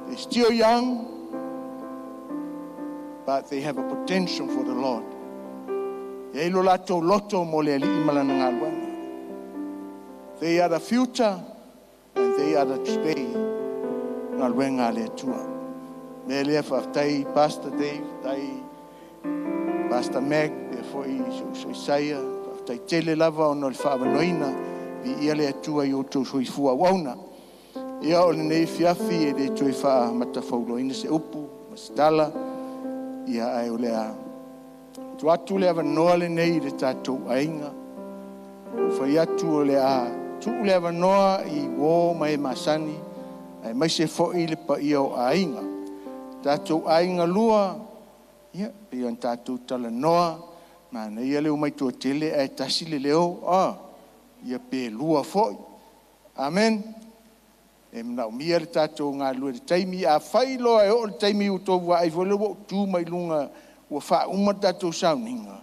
They're still young, but they have a potential for the Lord. E i ai lo latou loto mo le Alii ma lana galuega. They are the future and they are the today galuega a le Atua. Mea lea faafetai Pastor Dave, faafetai Pastor Mac, pea foi si ou uso Isaia, faafetai tele lava ona o le faaavanoaina, viia le Atua i outou soifua auauna. Ia o lenei afiafi e le toe faamatafauloaina se upu ma se tala, ia ae o le a tuu atu le avanoa lenei i le tatou aiga. Ua ou fai atu o le a tuu le avanoa i uo ma e masani, aemaise foi le paia o aiga. Tatou aiga lua, ia, pei ona tatou talanoa, manaia le omai toatele ae tasi le leo, a, ia pe lua foi. Amen. E manaomia le tatou galulue i le taimi. Afai loa e oo le taimi ua outou vaai foi lea ua ou tu mai luga ua faauma le tatou sauniga,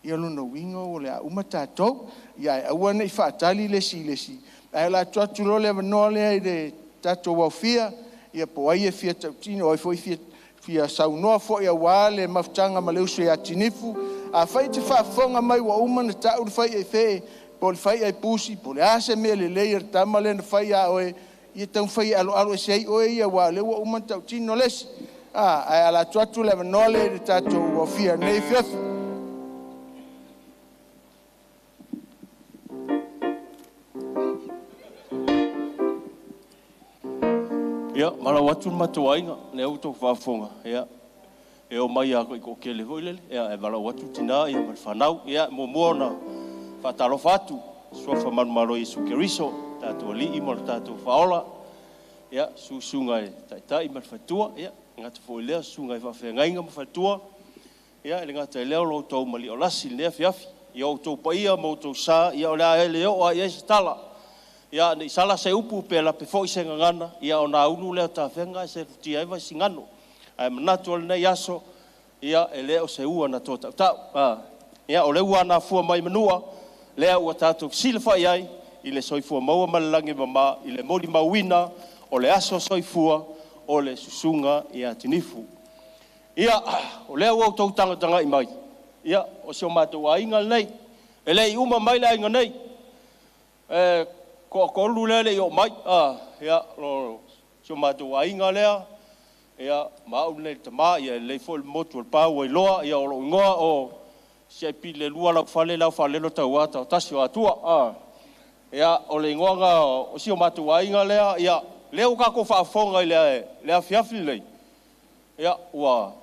ia lona uiga o le a uma tatou. Ia ae aua ne i faatali le isi i le isi, ae o le a tuu atu loa le avanoa lea i le tatou aofia, ia po o ai e fia tautino, o ai foi e fia fia saunoa foi aua le mafutaga ma le uso ia Tinifu. Afai e te faafofoga mai ua uma ona tau le faiaifee po o le faiaipusi po o le a se mea lelei a le tama lea na fai ia oe, ia taumafai e aloalo ese ai oe ia, aua o lea ua uma ona tautino le isi. A, ae ala atu atu le avanoa lea i le tatou aofia i lenei afiafi. Ia, malau atu le matou aiga, lea ua outou faafofoga, ia, e omai lava i toatele foi lele, ia, e valaau atu tina ia ma le fanau. Ia, muamua ona faatalofa atu, suafa manumalo o Iesu Keriso, tatou Alii ma lo tatou Faaola, ia, susuga i taitai ma le faletua, ia, e gata foi i lea, susuga i faafeagaiga ma faletua, ia, e le gata i lea o lo outou maliolasi i lenei afiafi. Ia, o outou paia ma outou sa, ia, o le a le oo lava i ai se tala. Ia, ne i sala se upu pe lape foi se gagana, ia ona ulu lea o tafega ae sefutia ai Vaisigano. Ae manatu o lenei aso, ia, e le o se ua na toatautau. Ia, o le ua na afua mai manua, lea ua tatou fesilafai ai i le soifua maua ma le lagi e mama i le molimauina o le aso soifua o le susuga ia Tinifu. Ia, o lea ua outou tagatagai mai, ia, o si o matou aiga lenei. E le i uma mai le aiga nei. E toatolu lea e le i oo mai. Ia, o si o matou aiga lea, ia, ma au lenei le tama, ia e lelei foi le motu o le pa ua iloa, ia o lou igoa o Siapi le lua lau fale lau faalelo tauā taotasi o Atua. Ia, o le igoa lena o si o matou aiga lea, ia, lea ua tatou faafofoga i le afiafi lenei, ia, ua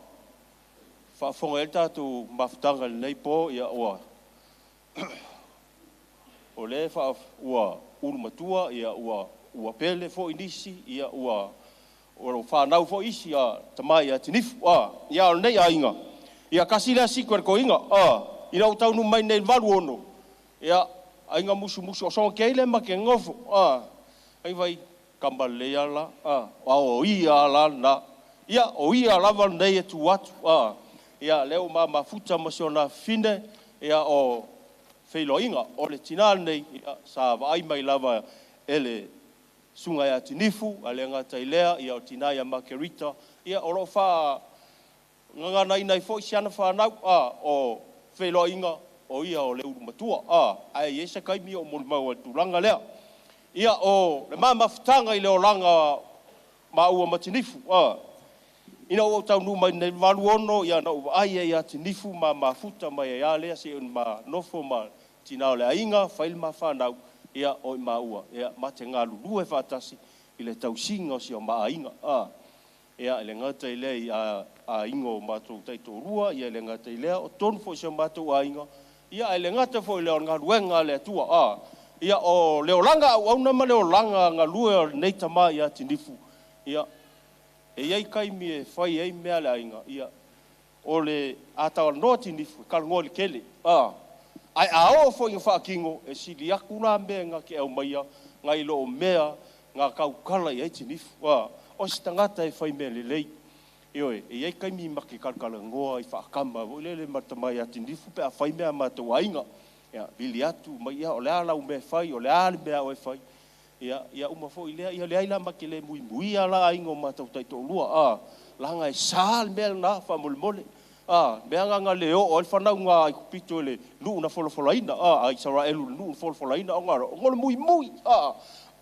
faafofoga i ai le tatou mafutaga i lenei po, ia, ua o lea ua ulu matua, ia, ua pele foi nisi, ia, ua fanau foi isi a tama ia Tinifu. Ia, o lenei aiga, ia, tasi lea situ a le toeaina, ina ua taunuu mai nei i le 86, ia, aiga musumusu o soga kei ma ke nofo, ai vai kama lelei ala, o ia ala na, ia, o ia lava nei e tu atu, ia, lea ua mafuta ma si ona fine, ia, o feiloaiga o le tina lenei, ia, sa vaai mai lava e le susuga ia Tinifu, a le gata i lea, ia, o tina ia Makerita, ia, o loo faagaganaina ai foi si ana fanau, o feiloaiga o ia o le ulumatua ae i ai se taimi oo molimau ai i le tulaga lea. Ia o le ma mafutaga i le olaga maua ma Tinifu ina ua ou taunuu mai i le 86 ia na ou vaai ai ia Tinifu ma mafuta mai ai lava lea seia ma nofo ma tina o le aiga, fai le ma fanau, ia o i maua ma te galulue faatasi i le tausiga o si o ma aiga. Ia, e le gata i lea i aiga o matou taitoalua, ia e le gata i lea o totonu foi o si o matou aiga, ia ae le gata foi i lea o le galuega a le Atua. Ia o le olaga auauna ma le olaga galue o lenei tama ia Tinifu, ia e i ai taimi e fai ai mea a le aiga, ia o le a talanoa Tinifu, e talanoa i le tele, ae a oo foi ina faatino, e sili atu la mea na te aumaia nai lo mea na tautala i ai Tinifu. O se tagata e fai mea lelei. Ioe, e i ai taimi ma te talatalanoa ai faatama foi lele ma le tama ia Tinifu pe a fai mea a matou aiga. Ia, vili atu mai, ia o le a lau mea e fai, o le a le mea a oe e fai. Ia uma foi lea, ia leai la ma te le muimuia la aiga o matou taitoalua, leaga e sa le mea lena faamolemole. Mea na na le oo ai le fanauga a Aikupito i le nuu na folafolaina, a Isaraelu i le nuu na folafolaina, ona o le muimui.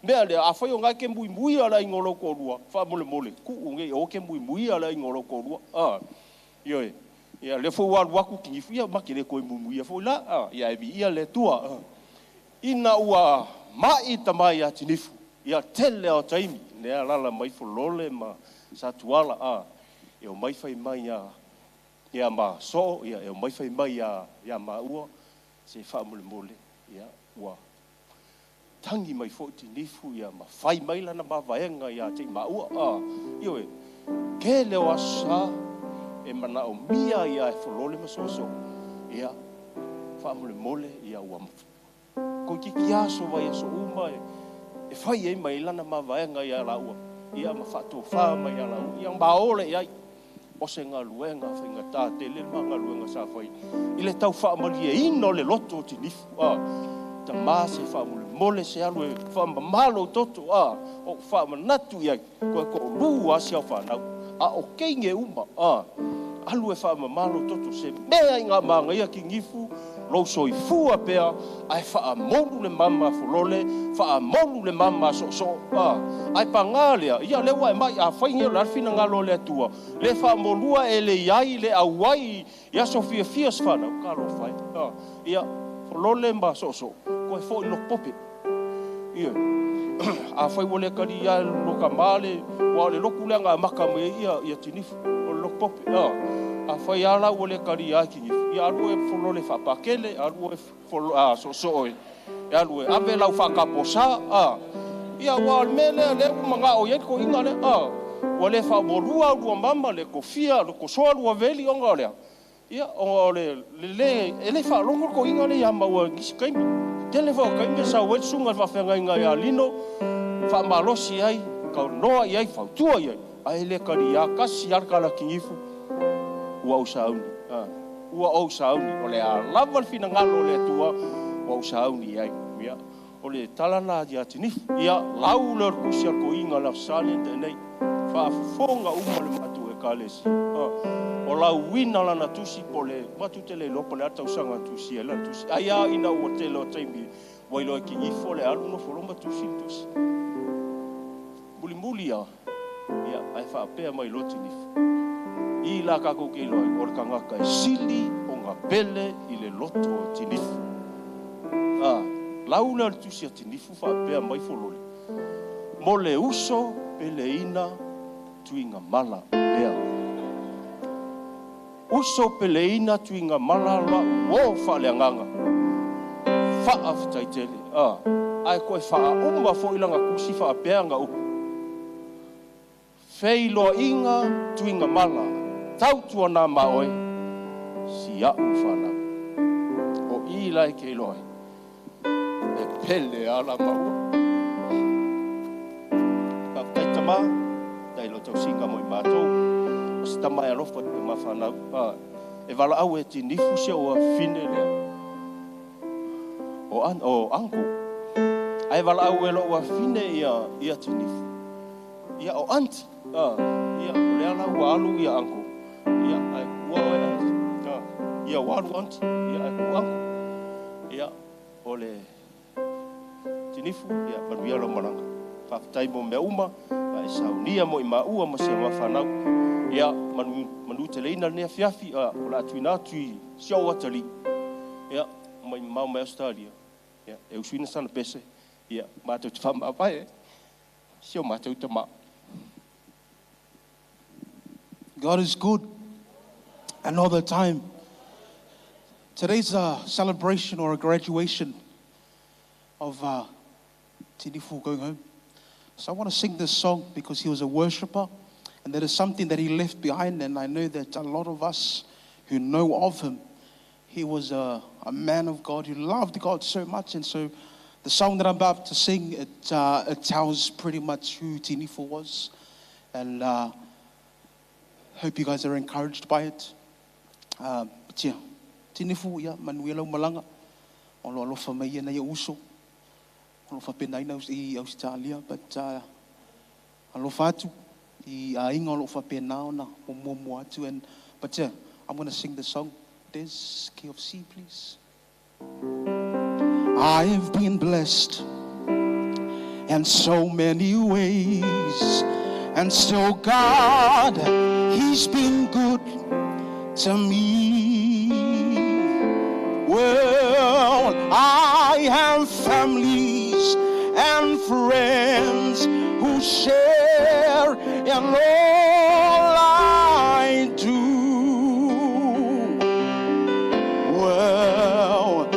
Mea lea, afai o lena e te muimuia le aiga o lou toalua, faamolemole, tuu nei o e te muimuia le aiga o lou toalua. Ioe, ia lea foi ua alu atu Tinifu, ia ma te le toe muimuia foi la, ia ae viia le Atua. Ina ua mai tama ia Tinifu, ia tele o taimi, lea alaala mai Folole ma Satuala, e omai fai mai ia ma Soo, ia e omai fai mai ia maua, se faamolemole, ia ua tagi mai foi Tinifu ia ma fai mai lana mavaega ia te i maua. Ioe, tele o aso sa e manaomia ia e Folole ma Soosoo, ia faamolemole, ia ua toeitiiti aso vaiaso uma e fai ai mai lana mavaega ia laua, ia ma faatofa mai ia laua, ia ma ole i ai. O se galuega faigata tele le ma galuega sa fai i le tau faamalieina o le loto o Tinifu. Tama se faamolemole se alu e faamamalo toto, o faamanatu i ai, koe toalua lava si au fanau, a o teine uma, alu e faamamalo toto, se mea i ngā māngaia Tinifu, lou soifua pea, ae faamolu le mama Folole, faamolu le mama Soosoo, ae pagā lea, ia lea ua e mai, a fai nei o le a le finagalo o le Atua, le faamolua e le iai, le auai, i aso fiafia se fanau, talofa e, ia, Folole ma Soosoo, koe foi loko pope. Ia, a fai ua le kali ia lo ka male, ua o le loku lea ngā maka mai ia, ia Tinifu, o le loko pope. A fai ala ua le kali ia Tinifu, ia alu e Folole faapakele, alu e Soosoo e, alu e ave lau faakaposa, ia ua o le mea lea, lea ua mangao i ai le koiga lea, ua le faamolua lua mama, le kofia, le kosoa lua veli ona o lea. Ia, o le le, e le faalogo le koiga lea ia maua nisi taimi. Tele foi o taimi e sau ai le susuga i le faafeagaiga ia Lino, faamalosi ai, kaunoa i ai, fautua i ai, ae le kali kasi lava le tala a Tinifu, ua ou sauni. Ua ou sauni, o le a lava le finagalo o le Atua, ua ou sauni i ai. Ia, o le tala la ia Tinifu. Ia, lau lea o le tusi a le toeaina le Aso Sa lea na tea nei, faafofoga uma le matou Ekalesia. O lauina lana tusi po o le matou te le iloa po o le a le tausaga na tusia ai lana tusi. Ai lava ina ua tele o taimi ua iloa e Tinifu o le alu nofo loa ma tusi le tusi. Mulimuli lava, ia, ae faapea mai loa Tinifu, i la tatou te iloa ai, o le tagata e sili ona pele i le loto o Tinifu. Lau lea o le tusi a Tinifu faapea mai Folole, mo le uso peleina tuigamala lea. Uso peleina tuigamala lau o faaleagaga. Faafetai tele. Ae koe faauma foi lana tusi faapea nga upu. Feiloaiga tuigamala, tautuana ma oe, si au fanau. O i la e ke iloa ai, e pele ala maua. Faafetai tama, tai lo tausiga mo i matou. O se tama e alofa i ma fanau. E valaau e Tinifu si au afine lea. O an, o anko. Ae valaau e lou afine ia Tinifu. Ia o anti. Ia o lea la ua alu ia anko. Ia ae kua oe anti. Ia ua alu anti. Ia ae ku anko. o le Tinifu, ia manuia lau malaga. Faafetai mo mea uma, a e saunia mo i maua ma si a mafanau. Ia manu, manu teleina lenei afiafi, o le a tuuina atu i si ou atalii, ia, mai mamao mai Australia, ia, e usuina sana pese, ia, matou te faamavae, si o matou tamā. God is good and all the time. Today's a celebration or a graduation of Tinifu going home. So I want to sing this song because he was a worshiper, and there is something that he left behind, and I know that a lot of us who know of him, he was a man of God who loved God so much. And so the song that I'm about to sing, it tells pretty much who Tinifu was. And hope you guys are encouraged by it. But yeah, Tinifu, ia, manuia lau malaga. O lo alofa mai ia na ia uso. O lo whapenaina i Australia, but alofa atu i aiga o lo whapena ona o mua atu. And, but yeah, I'm going to sing the song. Des, key of C, please. I have been blessed in so many ways, and still God, He's been good to me. Well, I have families and friends who share in all I do. Well,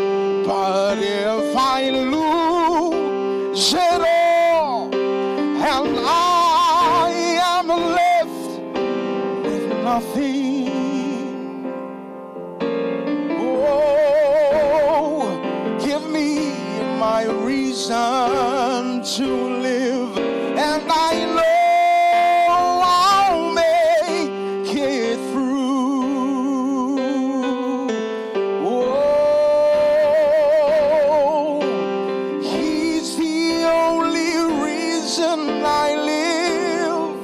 but if I lose it all and I am left with nothing, oh, give me my reason to live, and I know I'll make it through. Oh, He's the only reason I live.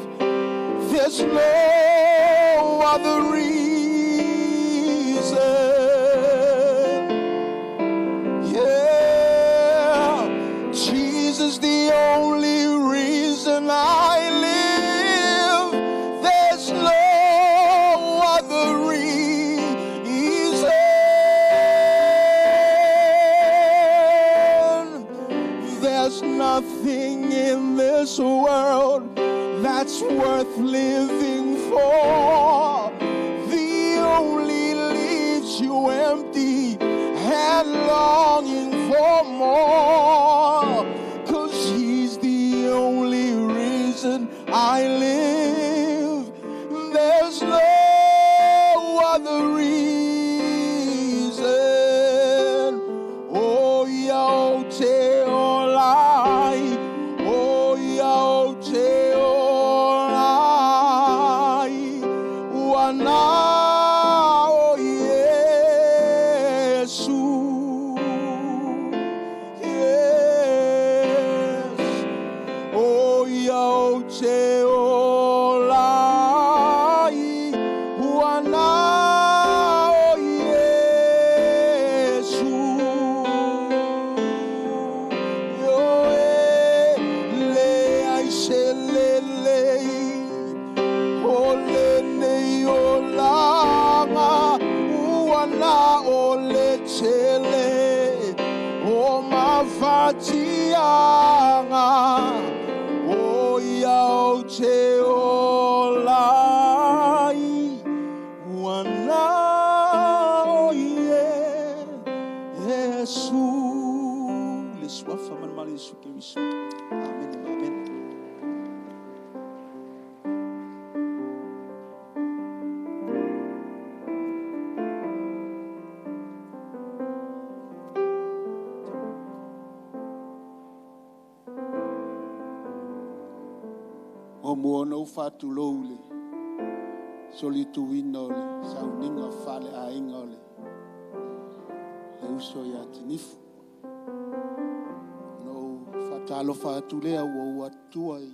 There's no other reason. Yeah, Jesus, the only reason I live. There's no other reason. There's nothing in this world that's worth living for. The only leaves you empty and longing for more. 'Cause He's the only reason I live. There's no other reason. Oh, yo, te olai. Oh, yo, te olai. Wana o Yesu. Yes. Oh, yo, te olai. Wana o Yesu. Yo, e, le, ai, se, le, le. O le nei o langa, uana o le tele, o mafatianga, o ia o te olai, uana o Yesu. Le suafa manmale Yesu Keriso. Amen, amen. O mua na whātulou le solituina o le sauninga whale aiga o le uso ia Tinifu. No whātalofa atu lea ua ua atua i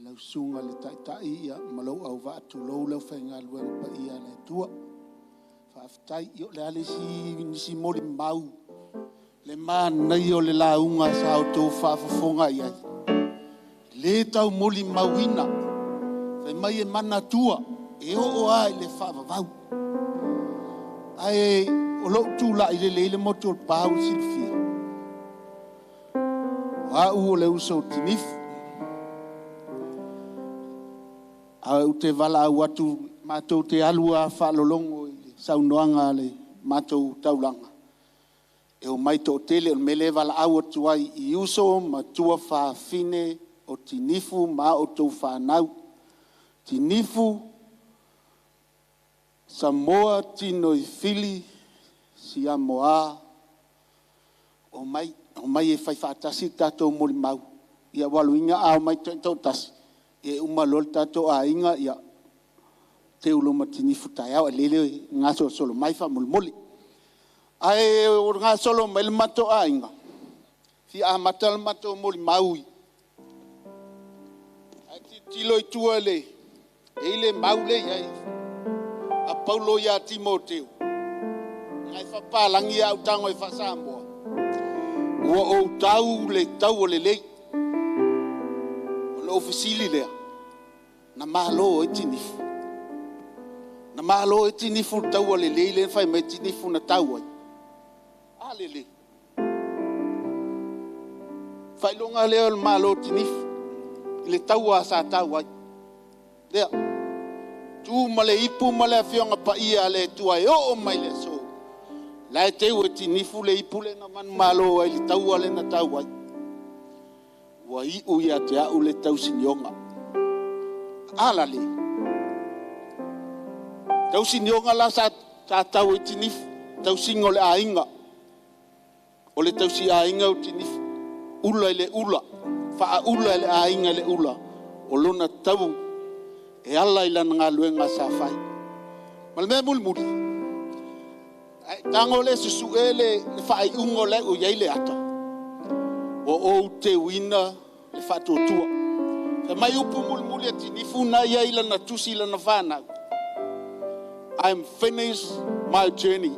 lau sunga le taitai ia ma lau au vaatulou lau whaingaluega pa ia le Atua. Faafetai i o le ale si nisi mo le mau. Le manaia o le lauga sa outou faafofoga i ai. Le tau molimauina. Fai mai e manatua e oo lava i le faavavau. Ae o lou tulai lelei le motu o le pau i silafia. O au o le uso o Tinifu. Ae ou te valaau atu matou te alu lava faalologo i le saunoaga a le matou taulaga. E omai toatele o le mea lea e valaau atu ai i uso ma tuafafine o Tinifu ma a outou fanau. Tinifu, Samoa Tinoifili Siamoa, omai, omai e fai faatasi le tatou molimau. Ia aua o le uiga a omai taitoatasi, ia e uma loa le tatou aiga, ia teu loa ma Tinifu taeao, ae lele e gasolosolo mai faamolemole. Ae ua gasolo mai le matou aiga, fia amata le matou molimau i ae tilotilo i tua i le e i le mau lea e i ai a Paulo ia Timoteo, na e faapapalagi a ou tago e faa-Samoa, ua ou tau le taua lelei. Ona ou fesili lea, na malo ai Tinifu? Na malo ai Tinifu i le taua lelei lea na fai mai Tinifu na tau ai? A lelei. Faailoga lea o le Malo o Tinifu i le taua sa tau ai. Lea, tu ma le ipu ma le afioga paia a le Atua e oo mai le aso. La e teu e Tinifu le ipu lea na manumalo ai le taua lea na tau ai. Ua iu ia te au le tausinioga. Alale. Tausinioga la sa tau ai Tinifu, tausiga o le aiga. O le tausi aiga o Tinifu. Ula i le ula, faaula i le aiga i le ula. O lona tau e ala i lana galuega sa fai. Ma le mea mulimuli, ae tago le susue le faaiuga o le o i ai le ata, ua ou teuina le faatuatua. Fai mai upu mulimuli a Tinifu na ia i lana tusi i lana whanau. I'm finished my journey.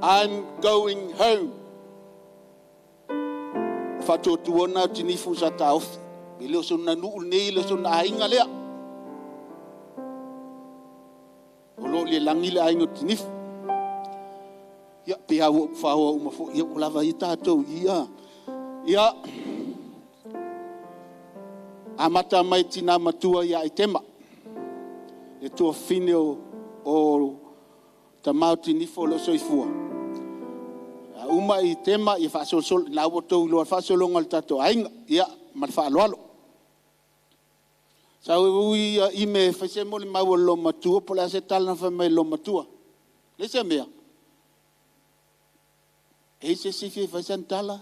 I'm going home. Faatuatua na o Tinifu sa taofi. E le o sona nuu nei, le o sona aiga lea. O lo le langi le aiga o Tinifu. Ia, pe au o whaoa uma fo, ia, o lava i tātou, ia. Ia, amata mai tina matua ia i tema. Le tua fine o tamau Tinifu o lo soifua. A uma i tema, ia whaasolosolo, na ua tau iloa whaasolonga le tātou aiga, ia, ma le whaaloalo. Sa ui ia ime whaise mo le mau o lo matua, po le ase tala na whai mai lo matua. Le se mea. E se sifi e whaise tala,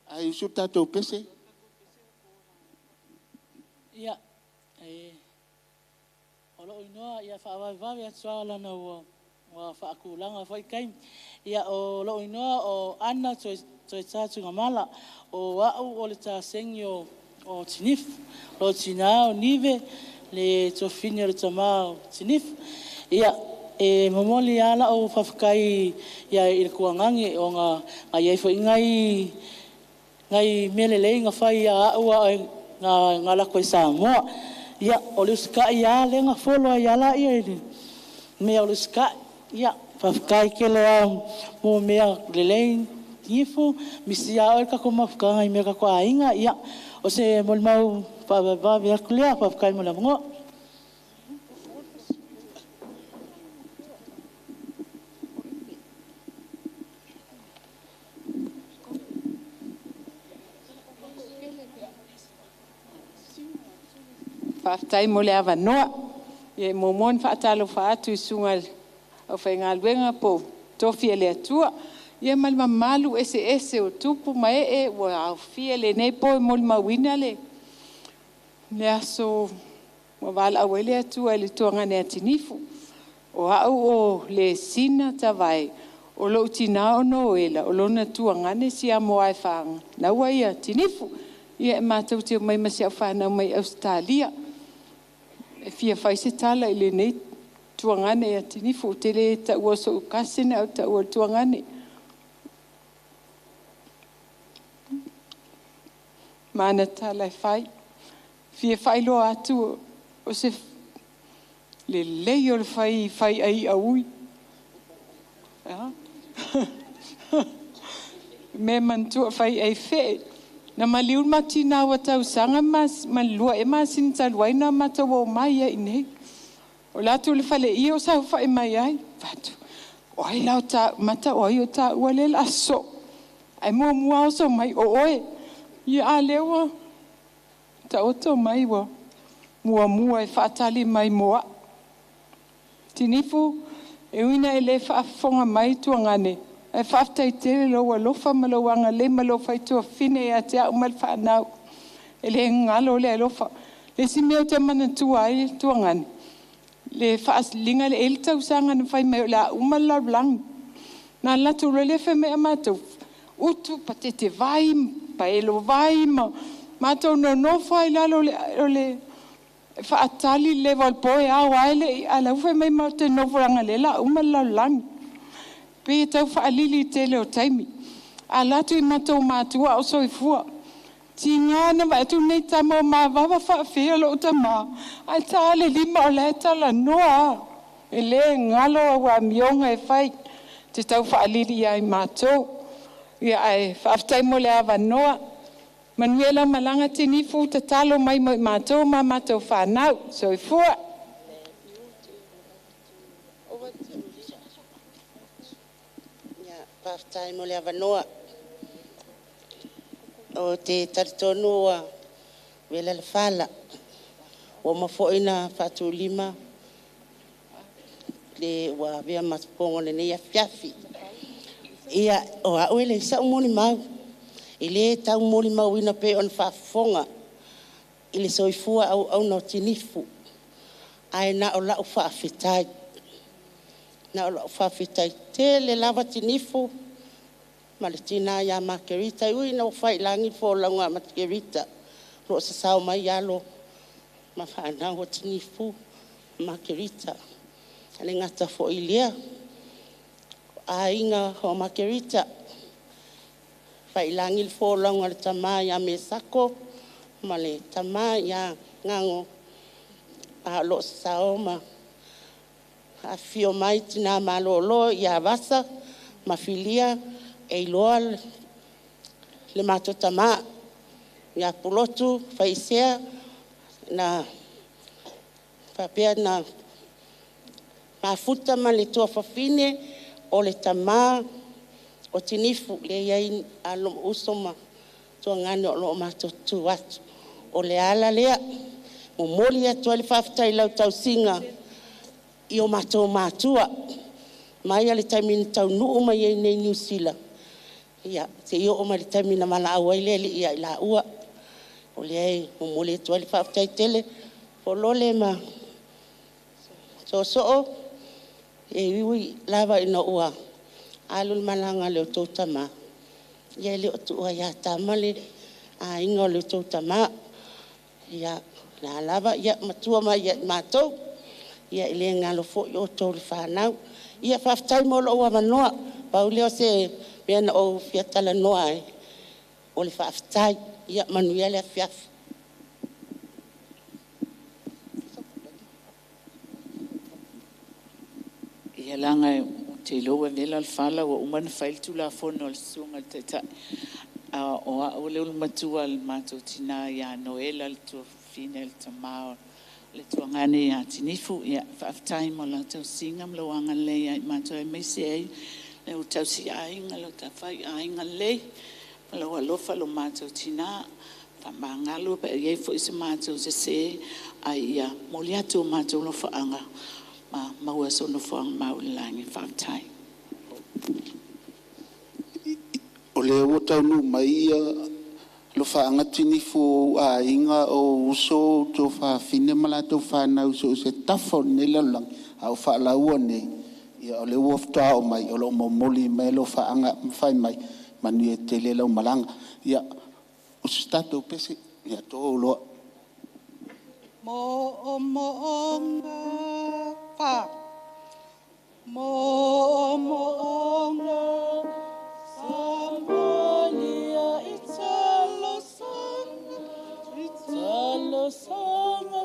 ai usu tātou pese. Ia, o loo inoa ia whaawaiwawe atua lana ua whaakulanga whai kai. Ia o loo inoa o Anna toi tātu ngamala o au o le tāsengi o Tinifu, o tina o Nive, le tofini o le tama o Tinifu. Ia, e momoli ala o whawhakai ia i le kuangangi o ngā iai fo ngai mele lei ngā whai a aua ngā lako i Samoa. Ia, o le usikai ia le ngā folo ai ala ia i mea o le usikai. Ia, whawhakai kele a mō mea lelei Tinifu, misi a oe kako mawhakanga i mea kako ainga. Ia, o se molimau whaawawaawe aku lea, whawhakai mo la mungoa. Whaatai mo le awanoa. Ia mo mon whaatalo whaatu i sunga au whaingaluenga po tofi e le atua. Ia mali mamalu ese ese o tupu mae e ua au fia le nei po mo le mauina le. Le aso ua wala au ele atua le tuanga nea Tinifu. O au o le sina tawai o lou tina o noela o lona tuangane si a moa e whaanga. Naua ia Tinifu. Ia e mātou te mai masi au whanau mai Australia. E fia whai se tala i le nei Tuagane ia Tinifu. Ou te le taua o so'u kasene ae ou te taua o le Tuagane. Ma ana tala e fai. Fia faailoa atu o se lelei o le fai fai ai ui. Me manatua fai ai fee. Na maliu le matina ua tausaga ma le 2 ea masina talu ai na matou o mai ai i nei. O le atu le fale ia o saofai mai ai. Fatu, o ai la o ta mata o ai o taua le la so. Ai muamua oso mai o oe. Ia a lea ua taoto mai ua muamua e faatali mai mo a'u. Tinifu, e ui ina e le faafofoga mai Tuagane, ae faafetai tele lou alofa ma lou agalelei ma lou faaituafine ia te au ma le fanau. E le galo le alofa. Le isi mea ou te manatua ai Tuagane, le faasiliga le 7 tausaga na fai mai o le a uma le lalolagi. Na alu atu loa le fai mai a matou, utu patete vai, paelo vai ma matou nonofo ai lalo o le faatali le leva o le po e ao ai le i'a la ua fai mai matou te nofo leaga lea o le a uma le lalolagi. Pei e tau faalili i le tele o taimi. A alu atu i matou matua o soifua. Tiga na vaai atu lenei tama o mavava faafia lou tama, ae ta le lima o la e talanoa lava. E le galo au amioga e fai te tau faalili ia i matou. Ia ae faafetai mo le avanoa. Manuia lau malaga Tinifu, tatalo mai mo i matou ma matou fanau. Soifua. Ia, faafetai mo le avanoa. O te talitonu ua vela le fala, ua uma foi ona faatulima le ua avea ma fofoga o lenei afiafi. Ia, o au e leai sa'u molimau, e le tau molimauina pei ona faafofoga i le soifua auauna o Tinifu, ae na o lau faafetai. Na o lau faafetai tele lava Tinifu ma le tina ia Makerita. E ui ina ua fai i lagi le folauga a Makerita, o lo o sasao mai alo ma fanau a Tinifu ma Makerita. E le gata foi i lea, o aiga o Makerita, fai i lagi le folauga a le tama ia Mesako ma le tama ia Gago, a o lo o sasao ma afifio mai tina malolo ia Vasa ma Filia e iloa le matou tama ia Pulotu Faisea na faapea na mafuta ma le tuafafine o le tama o Tinifu, lea e i ai alo ma uso ma tuagane o lo o matou tutu atu. O le ala lea, momoli atu ai le faafetai i lau tausiga i o matou matua, mai lava i le taimi na taunuu mai ai i Niu Sila, ia, seia oo mai i le taimi na valaau ai le Alii ia i laua. O lea e momoli atu ai le faafetai tele, Fualole ma Soosoo, e ui lava ina ua alu le malaga a lo outou tama, ia e le o tuua ia tama le aiga o le tou tama. Ia, o la lava, ia matua mai ia i matou, ia e le galo foi outou le fanau. Ia faafetai mo lou avanoa. Pau lea o se mea na ou fia talanoa ai, o le faafetai. Ia manuia le afiafi. Ia leaga ou te iloa ua vela le fala ua uma ona fai le Tulafono a le Susuga i le Taitai. A o au le ulu matua o le matou tina ia Noela le tuafafine a le tama o le tuagane ia Tinifu. Ia faafetai mo lau tausiga ma lou agalelei ia i matou aemaise ai lau tausiaiga, lau faiaiga lelei ma lou alofa i lo matou tina. Faamagalo pe a i ai foi se matou sese, ae ia momoli atu o matou alofaaga ma maua sou nofoaga mau i le lagi. Faafetai. O lea ua taunuu mai ia alofaaga Tinifu o ou aiga, o ou uso, o ou tuafafine ma latou fanau i so o se tafa o lenei lalolagi, a o faalaua nei, ia o lea ua faatoa oo mai o lo o momoli mai alofaaga ma fai mai, manuia tele lau malaga. Ia, o se tatou pese, ia to loa. Mo'omo'oga fa. Mo mo onga Samalia italo sanga italo sanga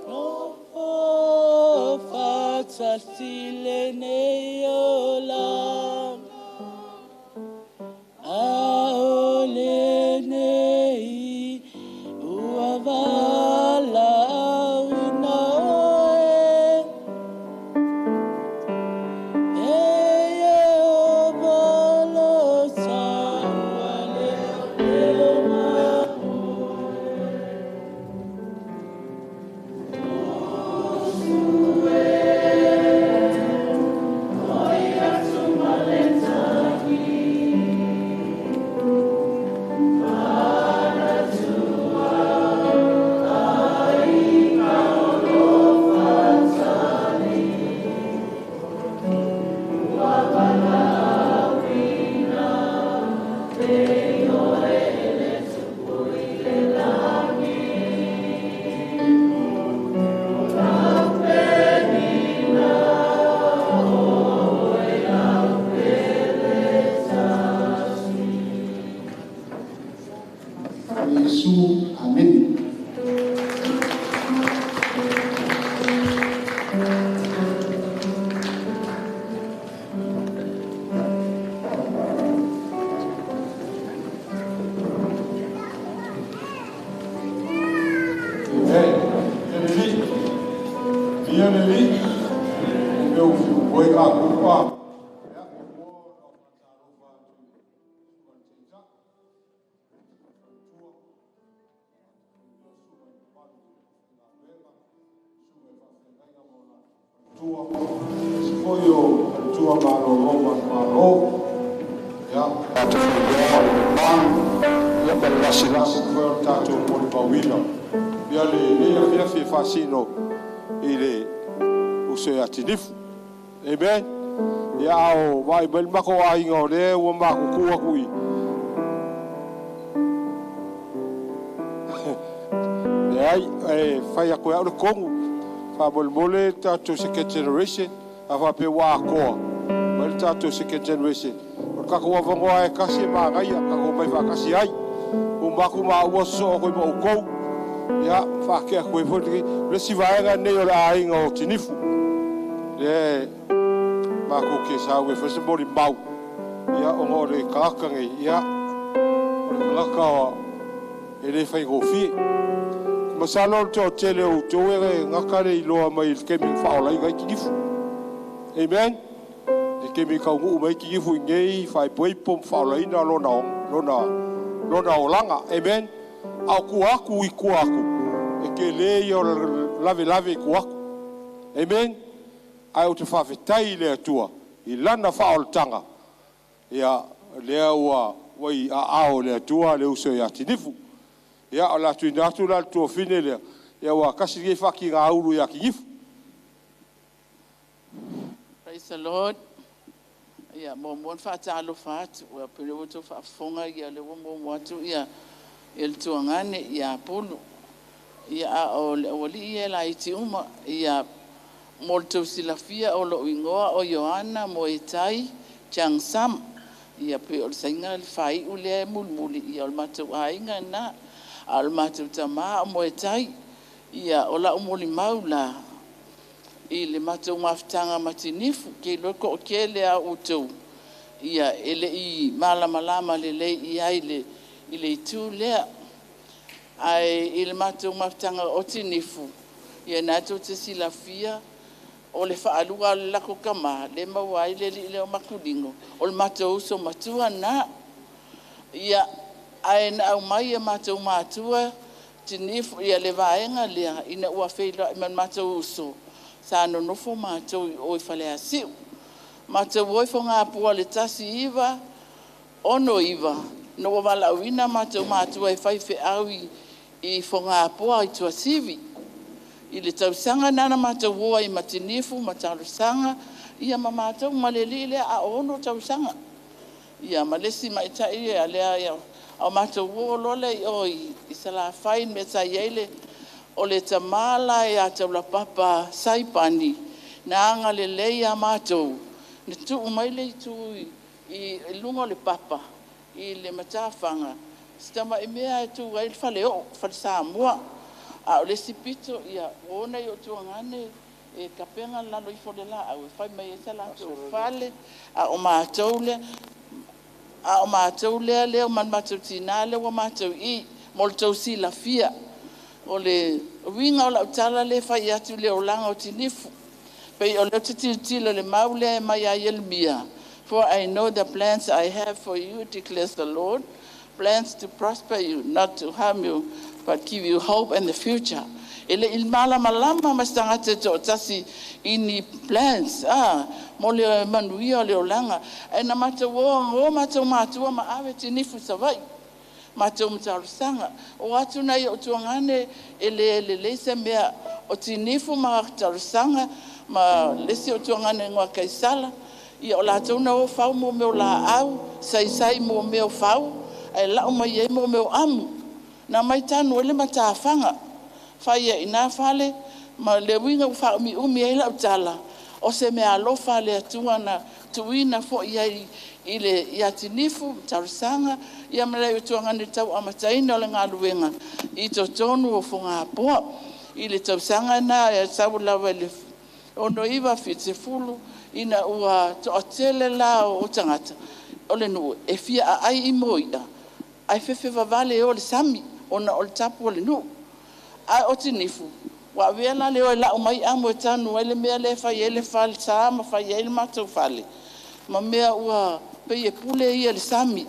no fatasile neola aole nei uavala Amen. Ia ao vai mai mako ainga o le ua makuku aku i. Le ai, e whai aku au le kongu. Wha mole tātou second generation, a wha pe wā koa. Mai le tātou second generation. O le kako wawangoa e kasi e maangaia, kako mai whakasi ai. O maku maa ua so o koe ma ukou. Ia, whakea koe fo. Le si vaenga nei o le ainga o tinifu. Le mako ke sa we fo mori mau ia o ngore kaka ngai ia o le kaka o e le fai go fi masalo to tele o to e ngakare i loa mai le kemi fa ola i ki gifu. Amen. Le kemi ka ngu mai ki gifu ngai fai poi pom fa ola ina lona lona lona olanga. Amen. Au ku aku i ku aku e ke le i o lave lave ku aku. Amen. Ai o te whawhetai le atua i lana whaoltanga ia lea ua wai a ao le atua le uso ia tinifu ia o la tuina atu la tua fine lea ia ua kasi ngei whaki ngā uru ia ki gifu. Praise the Lord. Ia mo mo whaatalo whaatu ua pere ua tau whaafonga ia le ua mo mo atu ia le tuangane ia pulu ia a o le awali ia la iti uma ia mo le tausilafia o lou igoa o Ioana Moetai Chiang Sam ia pe o le saiga le faai'u lea e mulimuli ia o le matou aiga na a o le matou tamā o Moetai ia o la'u molimau la i le matou mafutaga matinifu ke iloa to'atele a outou ia e le'i malamalama lelei i ai le i le itu lea ae i le matou mafutaga o tinifu ia na tou te silafia o le faalua le lako kama le maua ai le li'i lea o Makuligo o le matou uso matua na ia ae na aumai e matou matua tinifu ia le vaega lea ina ua feiloai ma le matou uso sa nonofo matou i o i Faleasi'u matou o i Fogapua le 1969 na ua valaauina matou matua e fai feau i Fogapoa i Tuasivi i le tausaga na matou oa i Matinifu ma talosaga ia ma matou ma le alii lea a ono tausaga ia ma le isi maita'i ia lea ia au matou o loa lea i o i Salafai le mea sa i ai le o le tamā la ia Taulapapa Saipani Na anga le lei a mātou, na tuu mai le itu i lunga o le papa, i le matawhanga, sitama i mea e tu ai le fale o, fale Samoa. A o le sipito, ia, ona i o tuangane, e kapenga lalo i fole la au, e whai mai e sa latou fale, a o mātou le, a o mātou lea lea o man mātou tina lea ua mātou i, mo le tau silafia. O le uiga o lau tala le fai atu le olaga o tinifu. Pei o le te tilotilo le mau lea e mai ai Ieremia. For I know the plans I have for you, declares the Lord. Plans to prosper you, not to harm you, but give you hope and the future. E le il malama lama ma se tagata e toatasi i ni plans, mo le manuia o le olaga. Ae na matou o o matou matua ma ave tinifu Savaii. Matou matalosaga. O atu nai o tuangane e le lelei se mea o tinifu ma talosaga ma lesi o tuangane ngoa kaisala. Ia o latou na o fau mo meo la au, saisai mo meo fau, ai lau mai ai mo meo amu. Na mai tanu ele matawhanga. Whai e ina fale, ma le winga wha umi umi ai lau tala. O se mea alofa le atua na tuina fo i ai i le ia tinifu, talosaga, ia ma le tuangane tau amataina o le ngaluenga. I totonu o Fogapoa. I le tausaga na e sau lava i le ono iwa white fulu, ina ua toatele la o tangata. O le nuu, e fia a ai i moia. Ai fefe vavale o le sami, ona o le tapu o le nuu. Ai o tinifu, wa vela le o lau mai amo e tanu ai le mea le fai ai le fale sa ma fai ai le matou fale. Ma mea ua pei e pule ia le sami.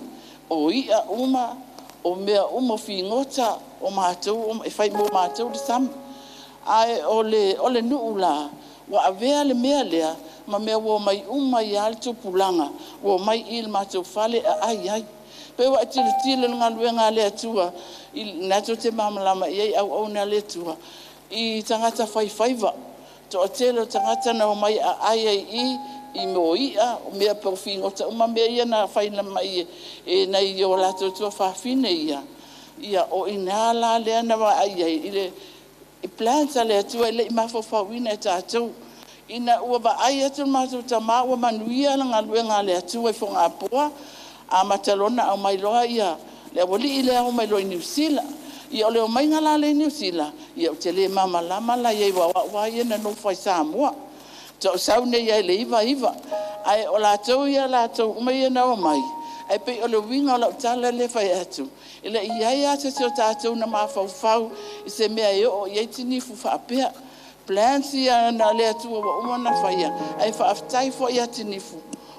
O ia uma, o mea uma fingota, o matou, e fai mo matou le sami. Ai o le nuu la, wa avea le mea lea, ma mea ua mai uma ia le tupulaga, ua mai i le matou fale a ai ai. Pe ua tilotilo le galuega a le Atua, i na tou te malamalama i ai auauna a le Atua, i tagata faifaiva, toatele o tagata na omai a ai ai i moia, o mea pau figota uma mea ia na faina mai e nai o latou tuafafine ia. Ia o ina la lea na vaai ai i le i plans a le Atua e lei mafaufauina e tatou. Ina ua vaai atu le matou tamā ua manuia le galuega a le Atua i Fogapoa, a matalona au mai loa ia le awali'i lea au mai loa i Niu Sila. Ia o le omaiga la le i Niu Sila, ia o te le mamalama la iai wa ia na nofo ai Samoa. To'osau nei ai le iva iva. Ae o latou ia latou uma ia na omai. Ae pei o le uiga o lau tala le fai atu. E le iai a se o tatou na mafaufau i se mea e oo i ai tinifu faapea. Plans ia na le Atua ua uma na faia. Ae faafetai foi ia tinifu.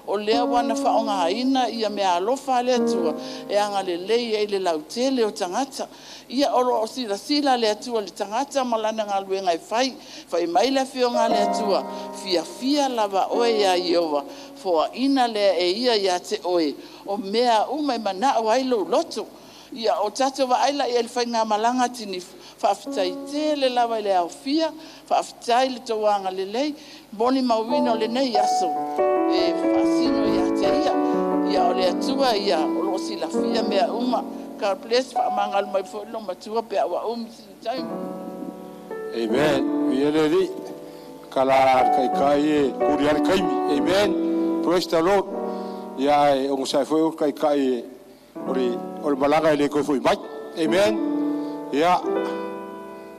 O lea ua na faaaogaina ia mea alofa a le Atua e agalelei ai le lautele o tagata. Ia o loo silasila le Atua le tagata ma lana galuega e fai. Fai mai le afioga a le Atua, fiafia lava oe ia Ieova, foaina lea e ia ia te oe, o mea uma e manao ai lou loto. Ia o tatou vaai la ia le faigamalaga tinifu. Faafetai tele lava i le aofia, faafetai le tou agalelei, molimauina o lenei aso e faasino ia te ia. Ia o le Atua ia o loo silafia mea uma. God bless, faamagalo mai foi lou matua pe a ua umi sina taimi. Amen. Ia le alii, kala kai kai e kuri ale kaimi. Amen. Praise the Lord. Ia e ongo sai foi o kai kai e o le malaga e le koe foi mai. Amen. Ia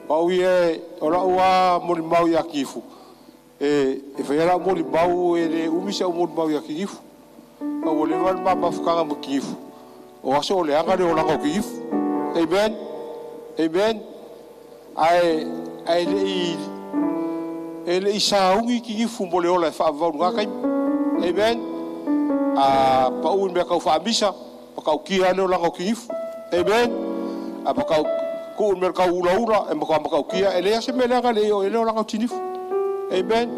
pau ia o lau a molimau ia kifu. E whai ala molimau e le umi se o molimau ia kifu. Ka ua lewa le mamafukanga ma kifu. O aso o le anga le olanga o kifu. Amen. Amen. Ai e le i saungi kifu mo le ola e whaavau ngā kaimi. Amen. A pau i mea kau whaamisa, pa kau kia le olanga o kifu. Amen. A pa kau ku mea kau ula ula, e makau kia, e le ase mea leanga le o e le olanga o tinifu. Amen.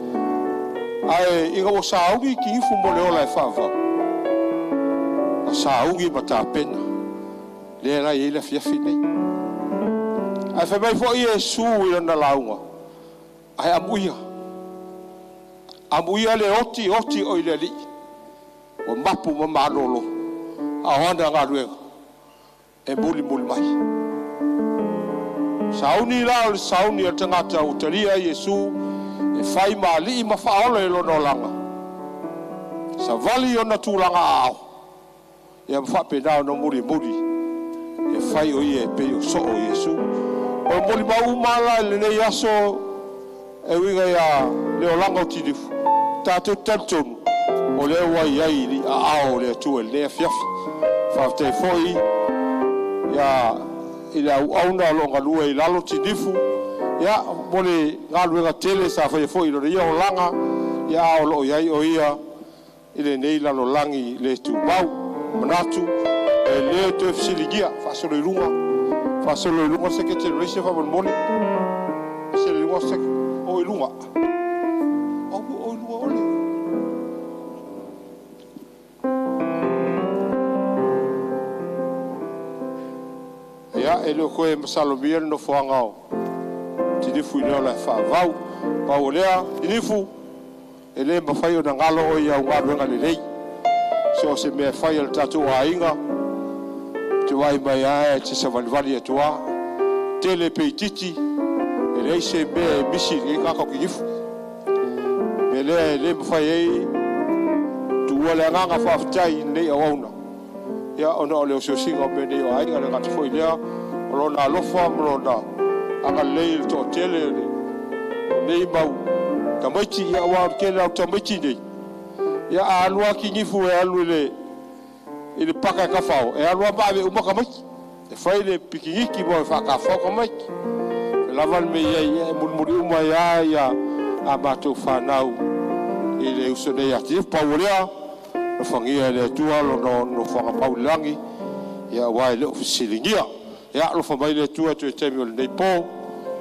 Ai inga o saungi kifu mo le ola e whaavau. A saungi ma tāpena. Le la i le fiafi nei. Ai whai mai fo i e su i lana launga. Ai amuia. Amuia le oti oti o i le alii. O mapu ma malolo. A oana ngā ruenga. E muli muli mai. Sauni la o le sauni o tangata o talia Iesu. E fai ma ali'i ma faaola i lona olaga, savali ona tulaga aao, ia ma faapenā ona mulimuli, e fai o ia e pei o soo o Iesu. O le molimau uma la i lenei aso e uiga iā le olaga o Tinifu, tatou te talitonu o lea ua i ai i le aao o le Atua i lenei afiafi. Faafetai foi ia i le auauna o lo o galue i lalo Tinifu, ia mo le galuega tele sa faia foi i lona ia olaga, ia a o lo o i ai o ia i lenei lalolagi le tumau. Manatu e le toe fesiligia, faasolo i luga, faasolo i luga second generation faamolemole. Faasolo i luga second, o i luga. O i luga ole. Ia, e le o koe masalomia le nofoaga o Tinifu i lea o le faavau. Pau o lea, Tinifu, e le mafai ona galo o ia au galuega lelei. So o se mea fai a le tatou aiga, te vai mai ae te savalivali atu a. Tele peititi, e leai se mea e misi i lenei tagata o Tinifu. Mea lea e le mafai ai tuua le agaga faafetai i lenei auauna. Ia, ona o le osiosiga o mea nei o aiga, le gata foi lea, o lona alofa ma lona agalelei i le toatele o nei mau tamaiti, ia aua o le tele o tamaiti nei, ia a alu lava Tinifu e alu i le paka e kafao, e alu lava ma ave uma tamaiti. E fai le pikiniki mo e faakafao tamaiti. E lava le mea i ai, ia e mulimuli uma ai lava ia a matou fanau i le uso nei ia Tinifu. Pau o lea, alofagia e le Atua lona nofoaga mau i le lagi, ia aua e le o fesiligia. Ia alofa mai le Atua toe taimi o lenei po,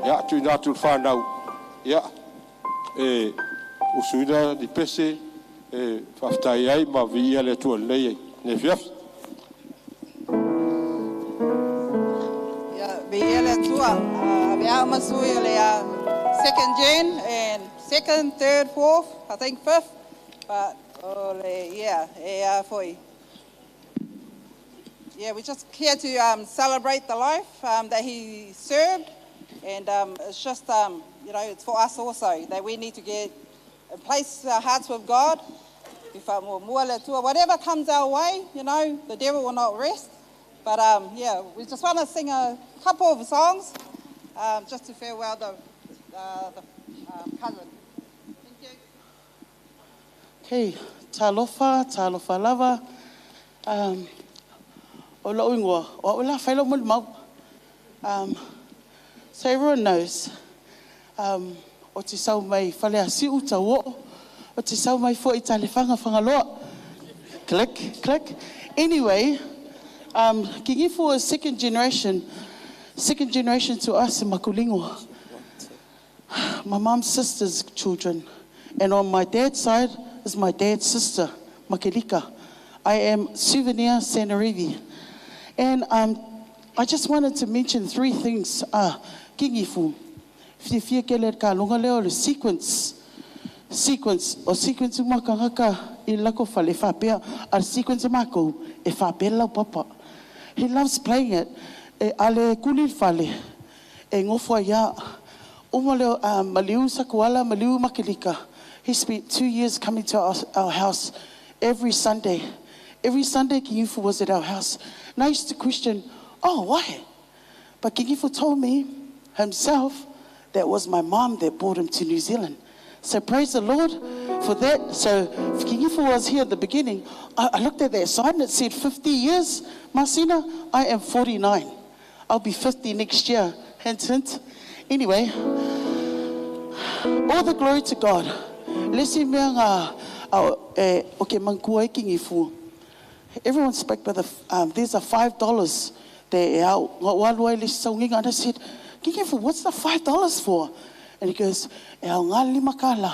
ia tuuina atu i le fanau, ia e usuina ni pese e faafetai ai ma viia le Atua i lenei afiafi. Ia, viia le Atua. Avea o masui o le second gen and second, third, fourth, I think fifth. But, o le, yeah, e a foi. Yeah, we're just here to celebrate the life that he served. And it's just, it's for us also that we need to get in place our hearts with God. If whatever comes our way, the devil will not rest. But yeah, we just want to sing a couple of songs just to farewell the cousin. Thank you. Okay, talofa, talofa lava. O la'u igoa, o a'u la fai la'u molimau. So everyone knows, o te sau mai Faleasiu tauo'o, o te sau mai fo'i Talefaga Fagaloa. Click, click. Anyway, Kigifu is second generation to us in Makulingo. My mom's sister's children. And on my dad's side is my dad's sister, Makelika. I am Souvenir Sanarivi. And I just wanted to mention three things. Kingifu. Fiafia ke le ka longa leo le sequence. Sequence. O sequence umakangaka i lako fale whapea. A sequence mako e whapea lau papa. He loves playing it. E ale kuli fale. E ngofua ia. Uma leo maliu sakuala, maliu makelika. He spent 2 years coming to our house every Sunday. Every Sunday, Kingifu was at our house. And I used to question, oh, why? But Kingifu told me himself that was my mom that brought him to New Zealand. So praise the Lord for that. So Kingifu was here at the beginning. I looked at that sign that said 50 years. Marcina, I am 49. I'll be 50 next year. Hint, hint. Anyway, all the glory to God. Lesi mea ngā, okay, mangkua e Kingifu. Everyone spoke about the, there's a $5 there. And I said, Kingifu, what's the $5 for? And he goes, e au ngā lima ka la.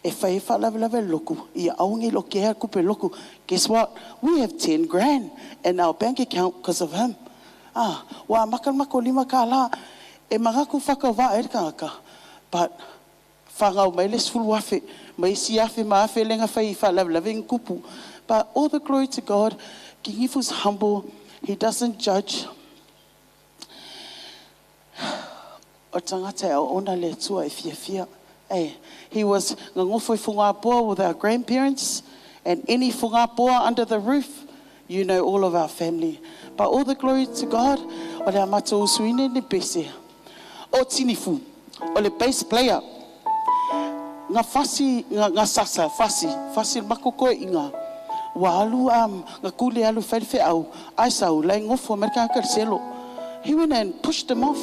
E whai wha lave lave loku. I aungi loke hea kupe loku. Guess what? We have 10 grand in our bank account because of him. Ah, wa maka mako lima ka la. E mangaku whakawa e kangaka. But whangau mai le sfulu afe. Mai si afe ma afe lenga whai wha lave lave ngukupu. But all the glory to God. Kingifu's humble. He doesn't judge. O tangata e ona le tua e fia fia. Hey, he was ngangofo i with our grandparents, and any fugapoa under the roof, you know all of our family. But all the glory to God, o le amato usuine ni pese. O tinifu, o le bass player, ngā fasi, ngā, ngā sasa, fasi, fasi makoko inga. Wa alu ngā kule alu whai au, ai sau, lai ngofo merka ka selo. He went and pushed them off.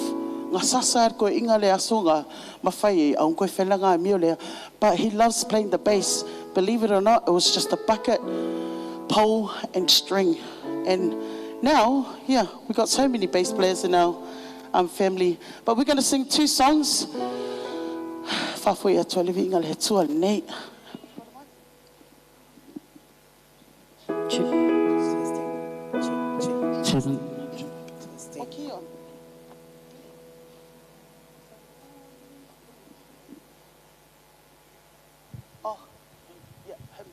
Ngā sasa ko inga le aso ngā mawhai e au koe whela ngā mio lea. But he loves playing the bass. Believe it or not, it was just a bucket, pole and string. And now, yeah, we got so many bass players in our family. But we're going to sing two songs. Whawhoi atua le vinga le tua nei. Seven. Oh, yeah, him.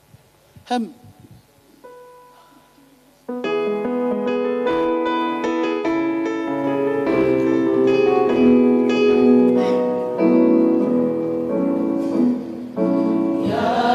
Him. Yeah.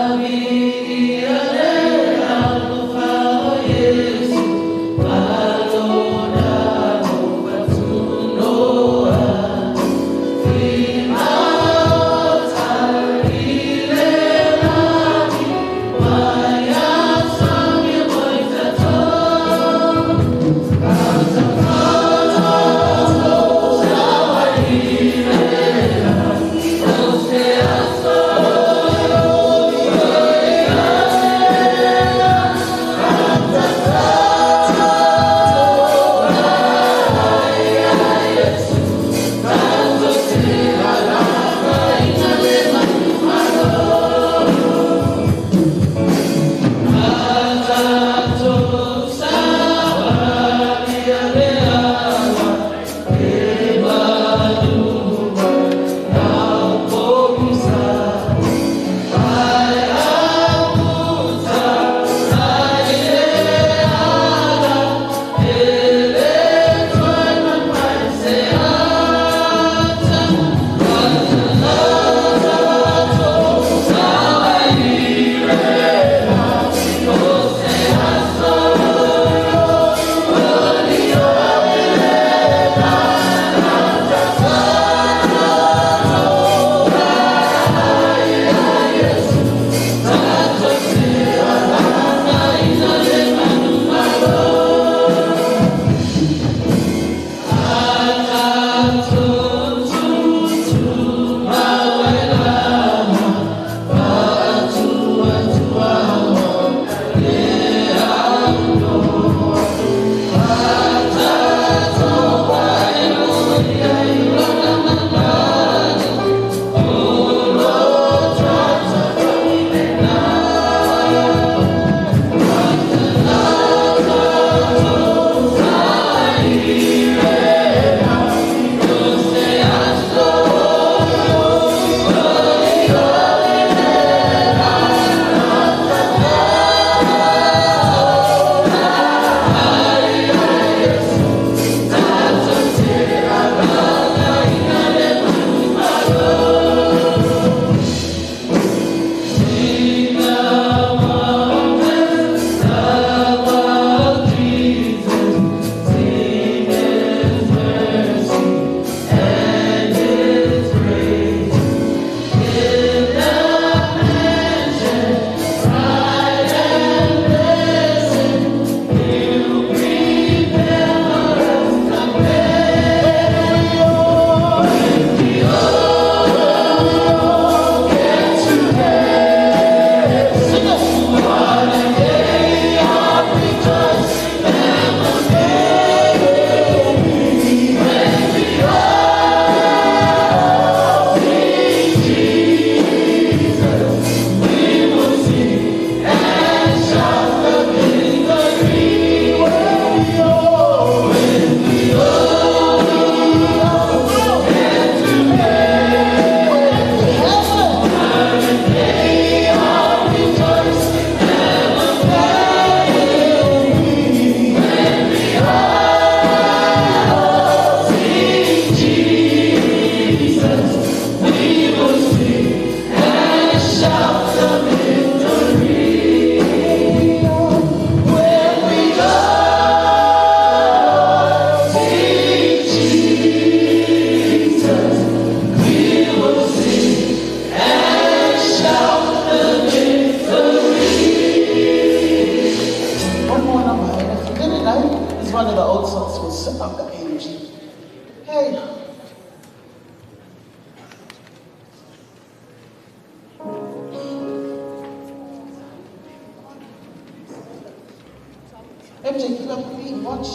MJ, get up and eat and watch.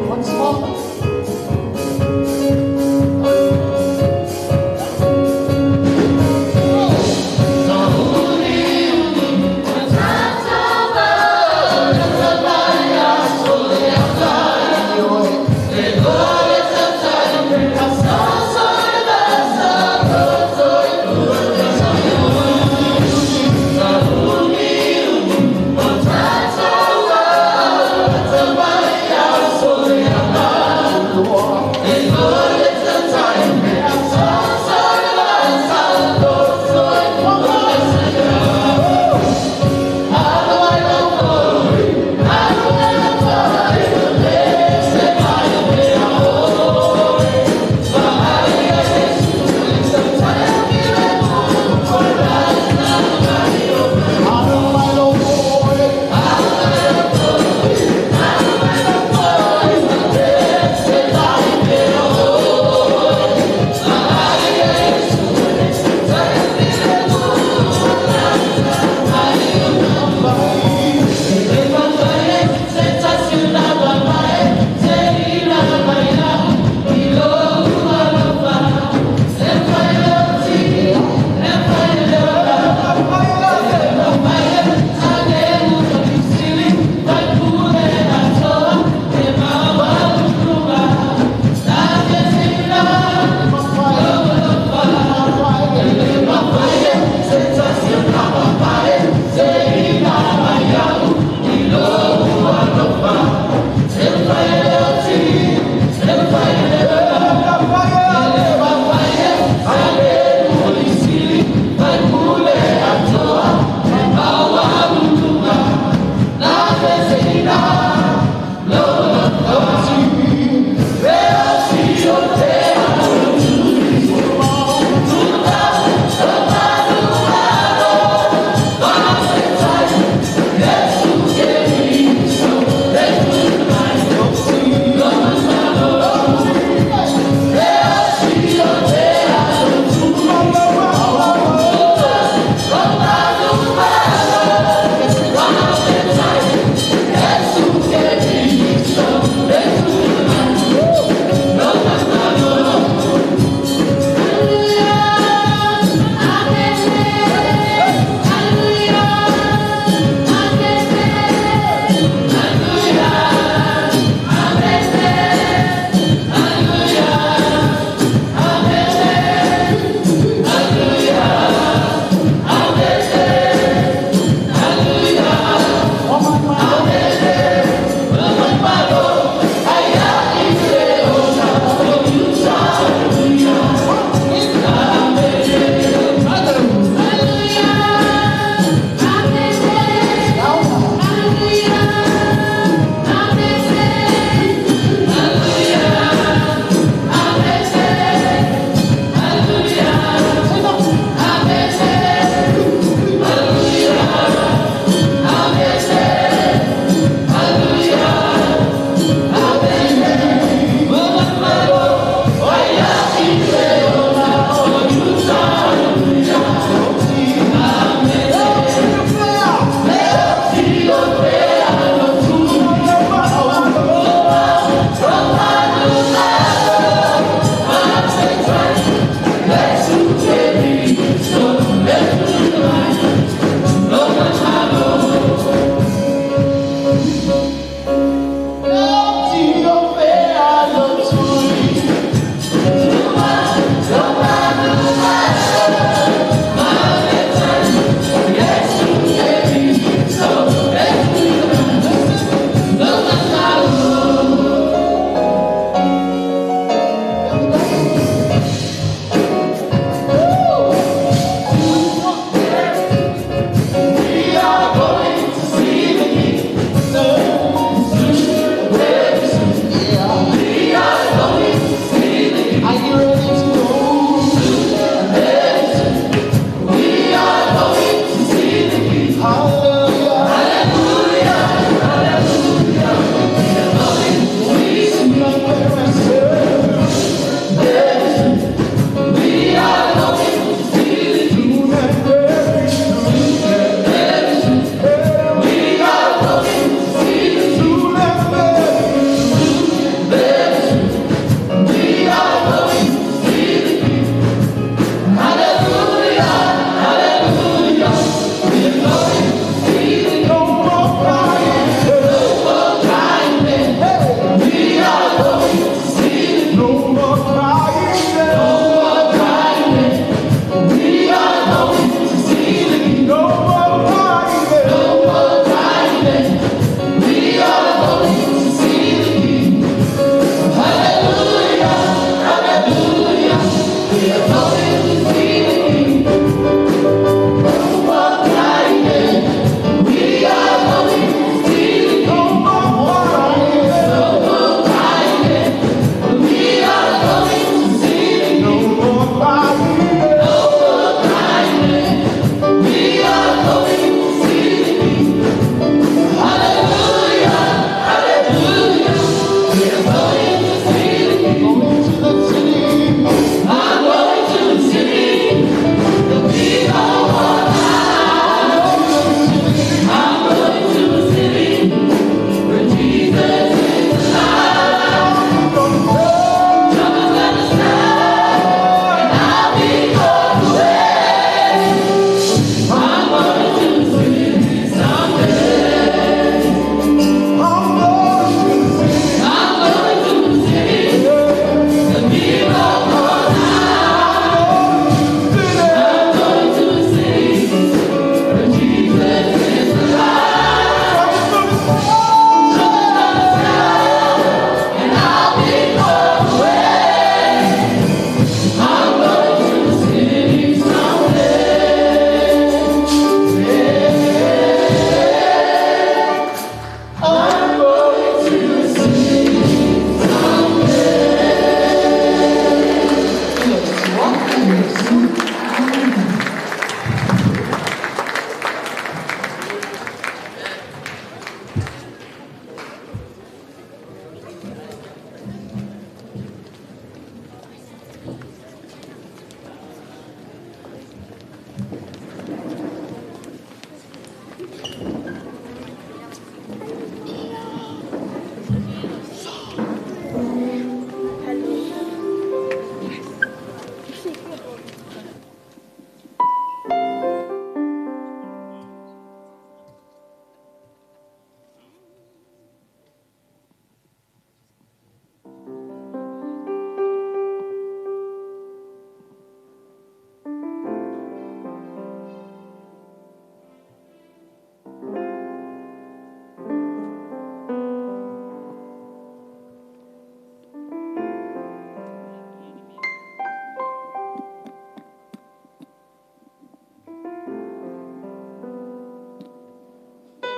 One spot.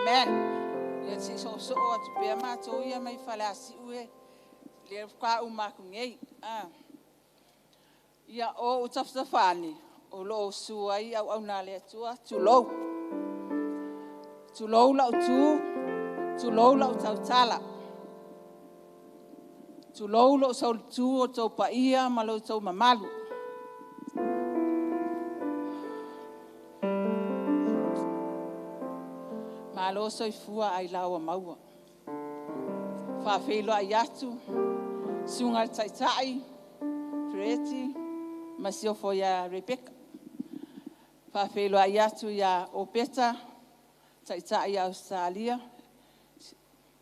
Amen. Ia se i soosoo atu pea matou ia mai Faleasiu e lea faatoa uma atu nei. Ia o ou tafatafa ane o lo o susu ai auauna a le Atua, tulou. Tulou lau tu, tulou lau tautala. Tulou lou solitu o tou paia ma lo outou mamalu. Malo soifua ailao ua maua. Faafeiloai atu susuga i le Taitai Fereti ma siofo ia Rebecca. Faafeiloai atu ia Opeta Taitai ia Ausetalia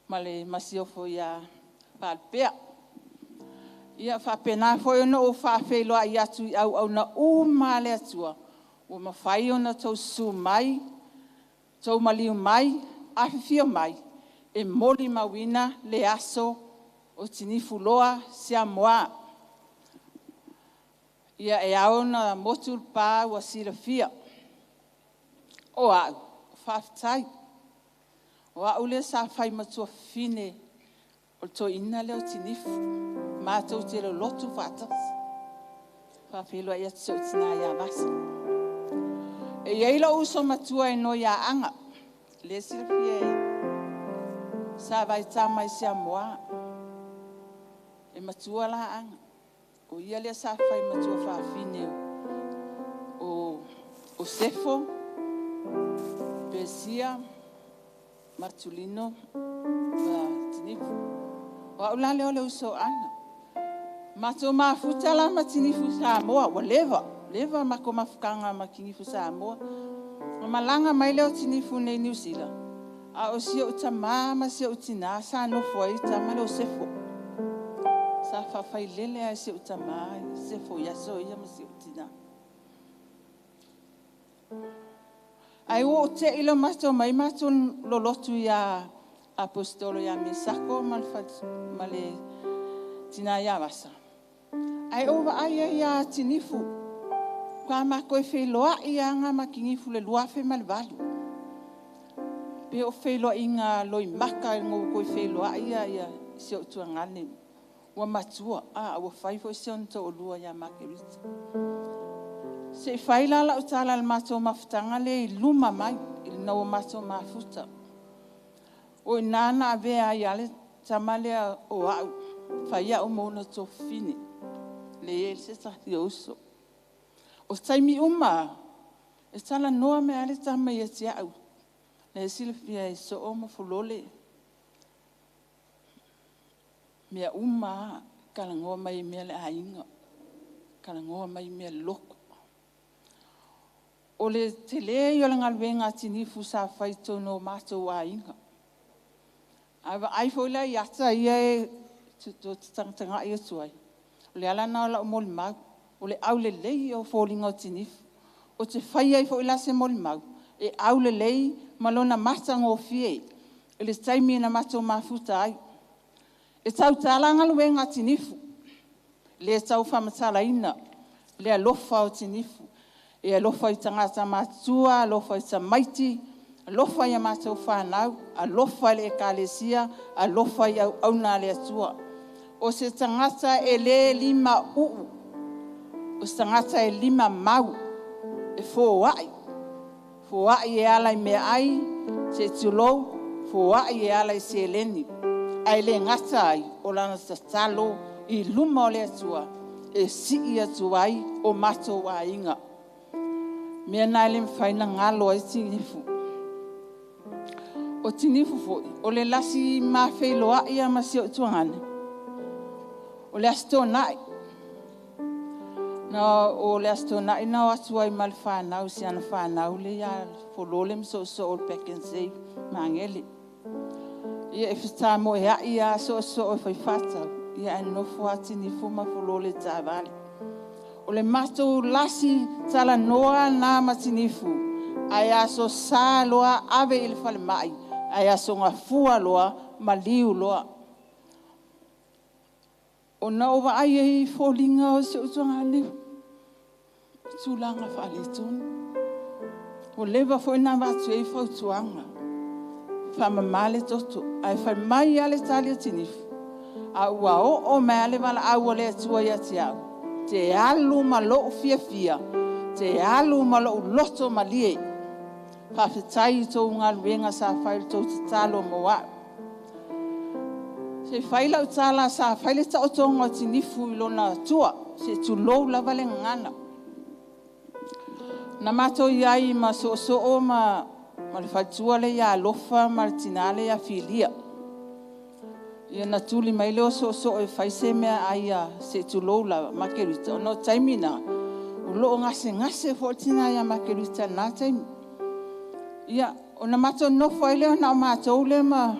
ma le masiofo ia Faalupea. Ia faapena foi ona ou faafeiloai atu i auauna uma a le Atua ua mafai ona outou susu mai, tou maliu mai, afifio mai e molimauina le aso o Tinifu Loa Samoa. Ia, e ao ona motu le pa ua silafia, o au, faafetai, o au lea sa fai ma tuafafine o le toeaina lea o Tinifu, matou te lolotu faatasi. Faafeiloai atu i si ou tina ia Vasa. E i ai lou uso matua e igoa ia Aga, lea e silafia e sa vaitama i Samoa. E matua la Aga, o ia lea sa fai ma tuafafine o Sefo, Pesia, Matulino ma Tinifu. O au la lea o le uso a Aga. Matou mafuta la ma Tinifu Samoa, ua leva, leva matou mafutaga ma Tinifu Samoa. Na malaga mai lea o Tinifu i Niu Sila, a o si ou tamā ma si ou tinā sa nofo ai le tama lea o Sefo. Sa faafailele lava e si ou tamā Sefo i aso ia ma si ou tinā. Ae ua ou te i le matou mai matou lolotu ia Aposetolo ia Mesako ma le tina ia Vasa. Ae ou vaai ai ia Tinifu, faatoa matou feiloai lava ma Tinifu i le 2008. Pe o feiloaiga loimata ina ua toe feiloai ia si ou tuagane. Ua matua, ua fai foi si ona toalua ia Makerita. Se i fai la lau tala i le matou mafutaga lea i luma mai, ina ua matou mafuta. O i ina na avea ai lava le tama lea o au, fai au ma ona tuafafine. Leai se tasi o uso. O taimi uma lava, e talanoa mai lava le tama ia te au. Lea e silafia e Soo ma Folole. Mea uma lava, talanoa mai mea le aiga, talanoa mai mea lotu. O le tele ia o le galuega a Tinifu sa fai i totonu o matou aiga. A vaai foi la i ata ia e tagatagai atu ai, o le ala lena o lau molimau, o le aulelei ia o foliga o Tinifu. Ou te fai ai foi la se molimau, e aulelei ma lona matagofie i le taimi na matou mafuta ai. E tautala galuega a Tinifu, le tau faamatalaina le alofa o Tinifu. E alofa i tagata matutua, alofa i tamaiti, alofa ia matou fanau, alofa i le ekalesia, alofa i auauna a le Atua. O se tagata e le limauu, o se tagata e limamau, e foai, foai e ala i meaai, se i tulou, foai e ala i seleni. Ae le gata ai, o lana tatalo i luma o le Atua, e sii atu ai o matou aiga. Mea na e le mafai ona galo ai Tinifu. O Tinifu foi, o le lasi mafeiloai ma si ou tuagane, o le Aso Toonai. Na o le Aso Toonai na o atu ai ma le fanau, si ana fanau le ia Folole ma Soosoo o le Pak'nSave Magele. Ia e fetamoeai lava Soosoo e fai faatau, ia ae nofo lava Tinifu ma Folole i taavale. O le matou lasi talanoa na ma Tinifu, ae aso Sa loa ave i le falemai, ae aso Gafua loa maliu loa. Ona ou vaai ai i foliga o si ou tuagane, tulaga faaletonu. Ua leva foi ona avatu ai fautuaga. Faamama le toto. Ae fai mai lava le tali a Tinifu, a ua oo mai lava le valaau a le Atua ia te au, te alu ma lou fiafia, te alu ma lou loto malie. Faafetai i tou galuega sa fai i le tou tatalo mo au. Se i fai lau tala, sa fai le taotoga o Tinifu i lona atua, se i tulou lava le gagana. Na matou i ai ma Soosoo ma le faletua lea ia Alofa ma le tina lea ia Filia. Ia na tuli mai lea o Soosoo e fai se meaai a, se i tulou lava, Makerita, ona o le taimi lena, o lo o gasegase foi le tina ia Makerita i lena taimi. Ia, ona matou nonofo ai lea na o matou lea ma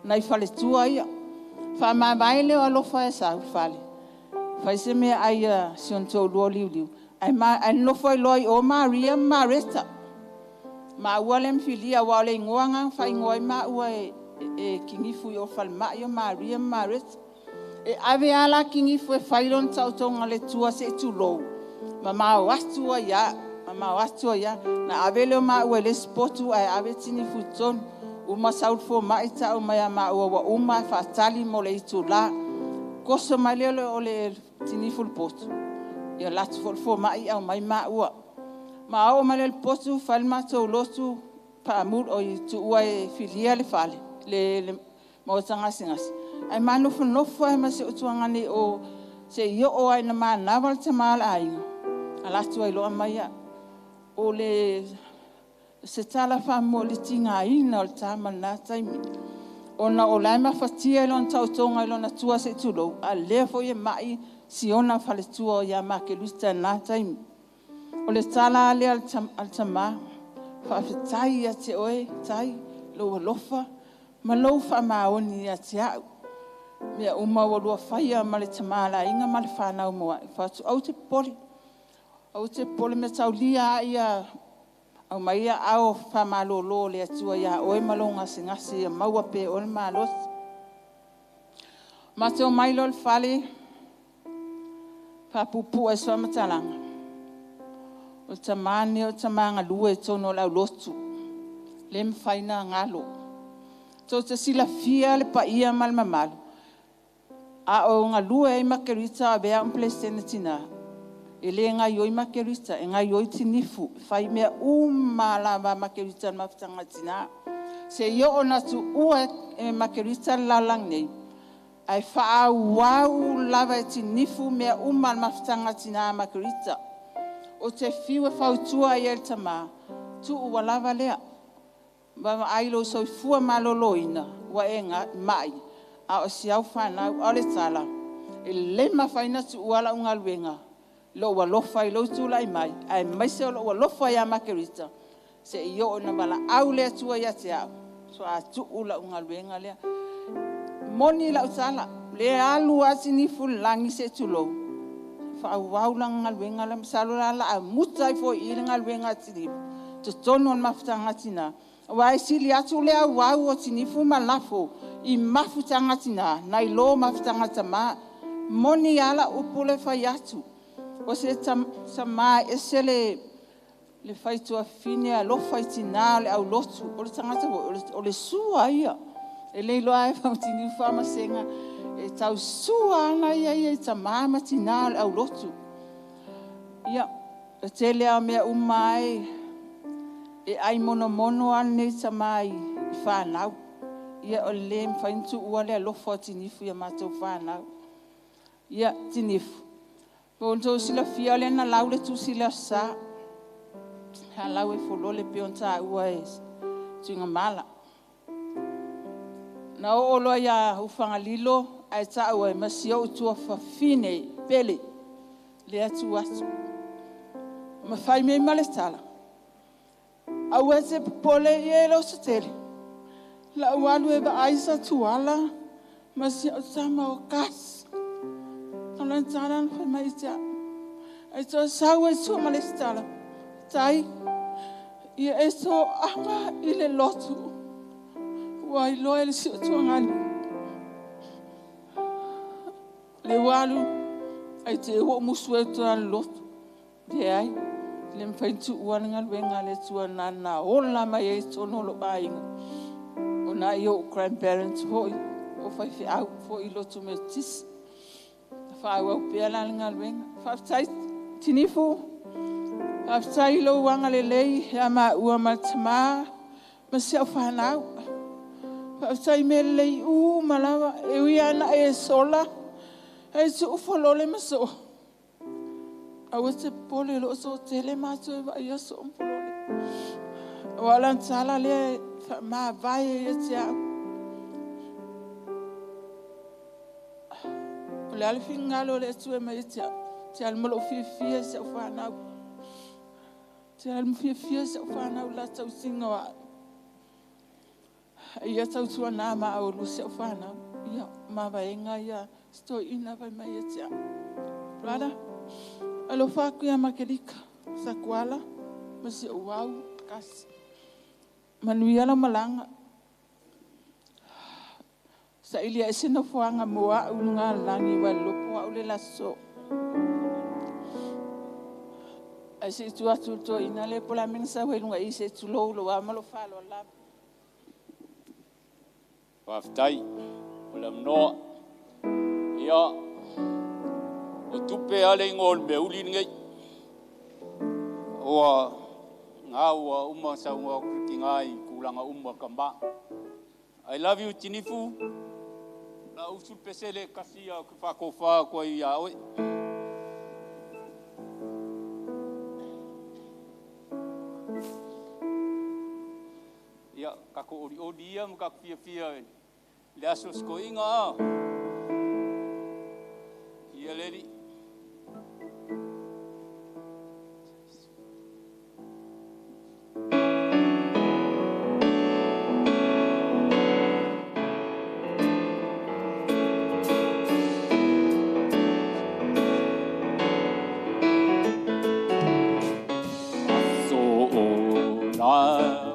nai faletua ia. Faamavae lea o Alofa e sau i le fale, fai se meaai a si ona toalua o Liuliu, ae nonofo ai loa i o Maria ma Mareta, maua lea ma Filia, aua o le igoa lena na faaigoa ai maua e Kinifu i o i le falemai o Maria ma Mareta. E ave lava la Kinifu e fai lona taotoga a le Atua se i tulou, mamao atu ai lava, mamao atu ai lava. Na ave lea o maua i le isi potu ae ave Kinifu i totonu. Uma sau le fomai tau mai ia maua ua uma, faatali mo le itula. Toso mai lea o le Kinifu i le potu, ia alu atu foi le fomai aumai maua. Ma oo mai lea i le potu fai le matou lotu, tuua e Filia le fale, le maota gasegase, ae ma nofonofo ai ma si ou tuagane i o seia oo lava ina manava le tama o le aiga, alu atu ai loa aumai au. O le se tala faamomoe i le tigaina o le tama i lena taimi, ona o la e mafatia i lona taotoga i lona tua se i tulou, a o lea foi e mai si ona faletua ia Makerita i lena taimi. O le tala lava lea a le tama, faafetai ia te oe Tai i lou alofa ma lou faamaoni ia te au. O mea uma ua lua faia ma le tama o le aiga ma le fanau mo au. Ou fai atu, aua e te popole, aua e te popole meataulia lava ia, aumai aao faamalolo o le Atua ia oe ma lou gasegase ia maua pea e oe le malosi. Matou omai loa i le fale, faapuupuu lava se faamatalaga, o le tama lenei o le tama galue i totonu o le aulotu, le mafai ona galo. Tou te silafia le paia ma le mamalu, a o galue ai Makerita o avea au ma Peresetene Tina, e le gaoioi Makerita, e gaoioi Sinifu, e fai mea uma lava a Makerita i le mafutaga a tina. Seia oo ina tuua e Makerita le lalolagi nei, ae faaauau lava e Sinifu mea uma a le mafutaga a tina a Makerita. Ou te fiu e fautua i ai i le tama, tuu ua lava lea. Vaavaai i lou soifua maloloina, ua e mai, a o si au fanau. A o le tala, e le mafai ona tuua lau galuega, lou alofa i lou tulai mai, aemaise o lou alofa ia Makerita, seia oo ina valaau le Atua ia te au, faatoa tuu lau galuega lea. E moni lau tala, o lea e alu lava Sinifu i le lagi se i tulou, faaauau lana galuega lea. Masalo la o le a muta ai foi i i le galuega a Sinifu i totonu o le mafutaga a tina, aua e sili atu le auau o Sinifu ma Lafo i mafutaga a tina nai lo mafutaga a tama. E moni lava lau upu lea e fai atu, o se tama e ese le faituafafine alofa i tina o le aulotu. O le tagata foi, o le sua ia. E le iloa lava e Fautiniu Faamasega, e tausua lava ia i tama ma tina o le aulotu. Ia, e tele lava o mea uma e ai monomono lava lenei tama i fanau. Ia, o le le mafai ona tuua le alofa o Sinifu i a matou fanau. Ia, Sinifu, mo le tou silafia o lea na lau le tusi i le Aso Sa, sa lau e Folole pei ona taua e Tuigamala. Na oo loa ia Ufagalilo ae tau ai ma si ou tuafafine pele lea tu atu. Ma fai mai ma le tala, aua e te popole ia e le o se tele, lau alu e vaai sa tuala ma si au tama o Kasi. O lana tala na fai mai ia te au. Ae toe sau ai tua ma le isi tala, Tai, ia e soaga i le lotu, ua iloa e le si o tuagani. Le ua alu, ai te ua musu e toa le lotu. Leai. Le mawhai tu ua le ngaluenga le tua nā nā ola mai e tono lo aiga. O nā i o grandparents hoi, o whai whiau au fo i lotu me tisi. Wha au au pea la le ngaluenga. Whaftai tinifu, whaftai lo wanga le lei, hea ma ua ma tama, ma se au whanau. Whaftai me lei u malawa, e ui ana e sola, e tu ufo lole ma so. Aua te pole lo so tele mātou e vai aso o mpolole. O ala tala le ma vai e te au. O le ale fingalo le tu e mai te au. Te al molo fia se au whanau. Te al fia se au whanau la tau singa wa. Ia tau tua nā ma au lu se au whanau. Ia ma vaenga ia sto ina vai mai e te au. Brother, alofa aku ia makelika sakuala ma se au kasi. Manuia la malanga. Sa ilia e sina fuanga mua au lunga langi wa lopo au le laso. Ai se tu atu to ina le pola meng sa we lunga i se tu lo lo wa malo fa lo la. Whaftai, o le mnoa. Ia, o tupe ale ingo o le meuli ngai. Oa, ngā ua uma sa unga ki ngā i kūlanga uma ka ma. I love you, Tinifu. La usul pesele kasi a ku whakowha koe i a oe. Ia, ka ko ori ori ia, ma ka fia fia le aso sko inga a. Ia leli. So o na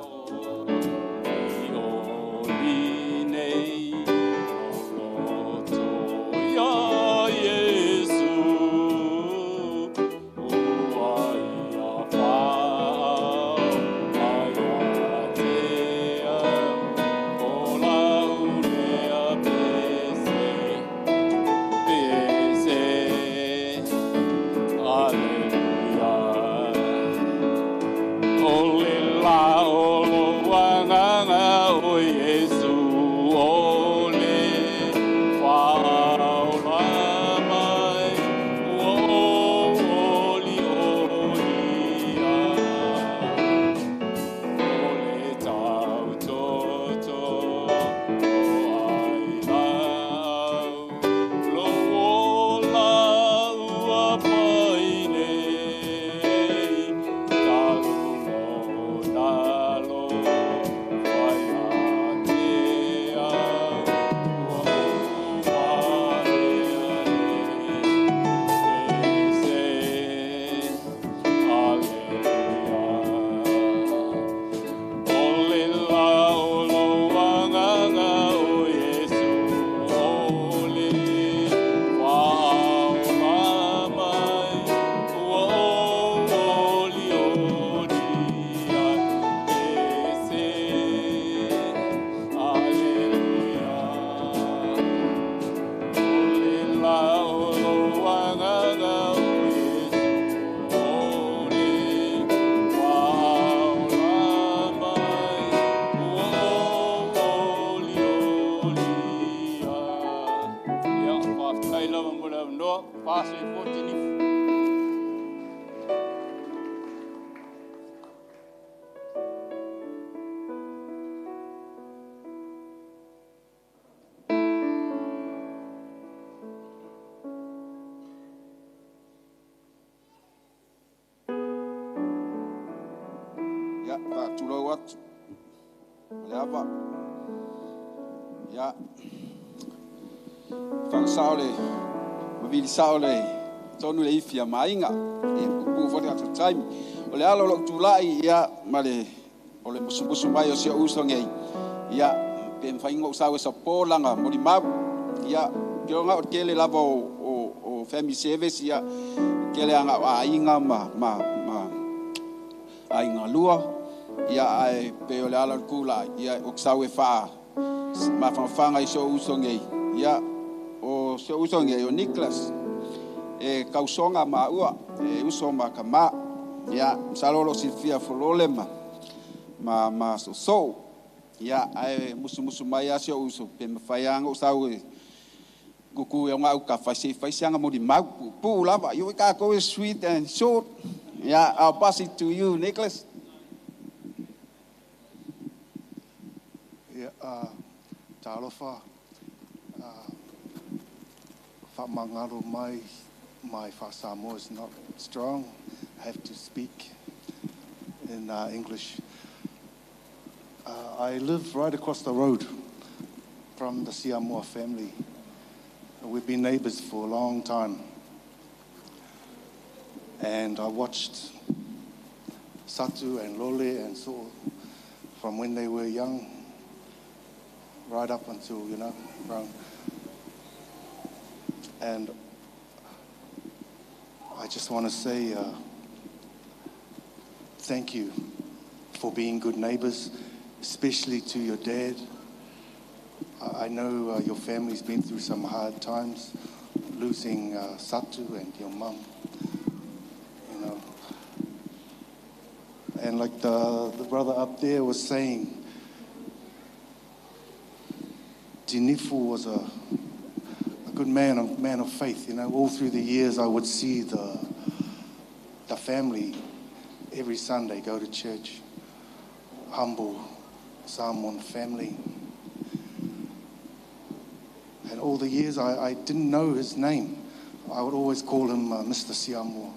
Sao le tonu le ifia mainga e pupu fo le atu time o le alo lo tulai ia ma le o le musu mai o se uso ngai ia pe mfai ngo sa sa polanga mo di mau ia ke nga o kele lava o family service ia kele anga a inga ma ma ma aiga lua, ia ae pei o le ala o le tulai, ia ou te sau e faa mafanafana i si ou uso nei, ia o si ou uso nei o Nicholas, e kausoga maua, e uso ma kamā, ia masalo o lo o silafia Folole ma Soosoo, ia ae musumusu mai lava si ou uso pe mafai lava ona ou sau e tutu i ona autafa se i fai se aga molimau puupuu lava. You tatou is sweet and short. Yeah, I'll pass it to you, Nicholas. Yeah, talofa, whamangaro mai, my Samoa is not strong. I have to speak in English. I live right across the road from the Siamoa family. We've been neighbors for a long time. And I watched Satu and Lole and so from when they were young right up until, you know, grown. And I just want to say thank you for being good neighbors, especially to your dad. I know your family's been through some hard times, losing Satu and your mum, you know. And like the brother up there was saying, Tinifu was a good man, a man of faith. You know, all through the years I would see the family every Sunday go to church, humble Samoan family. And all the years I didn't know his name. I would always call him Mr. Siamoa.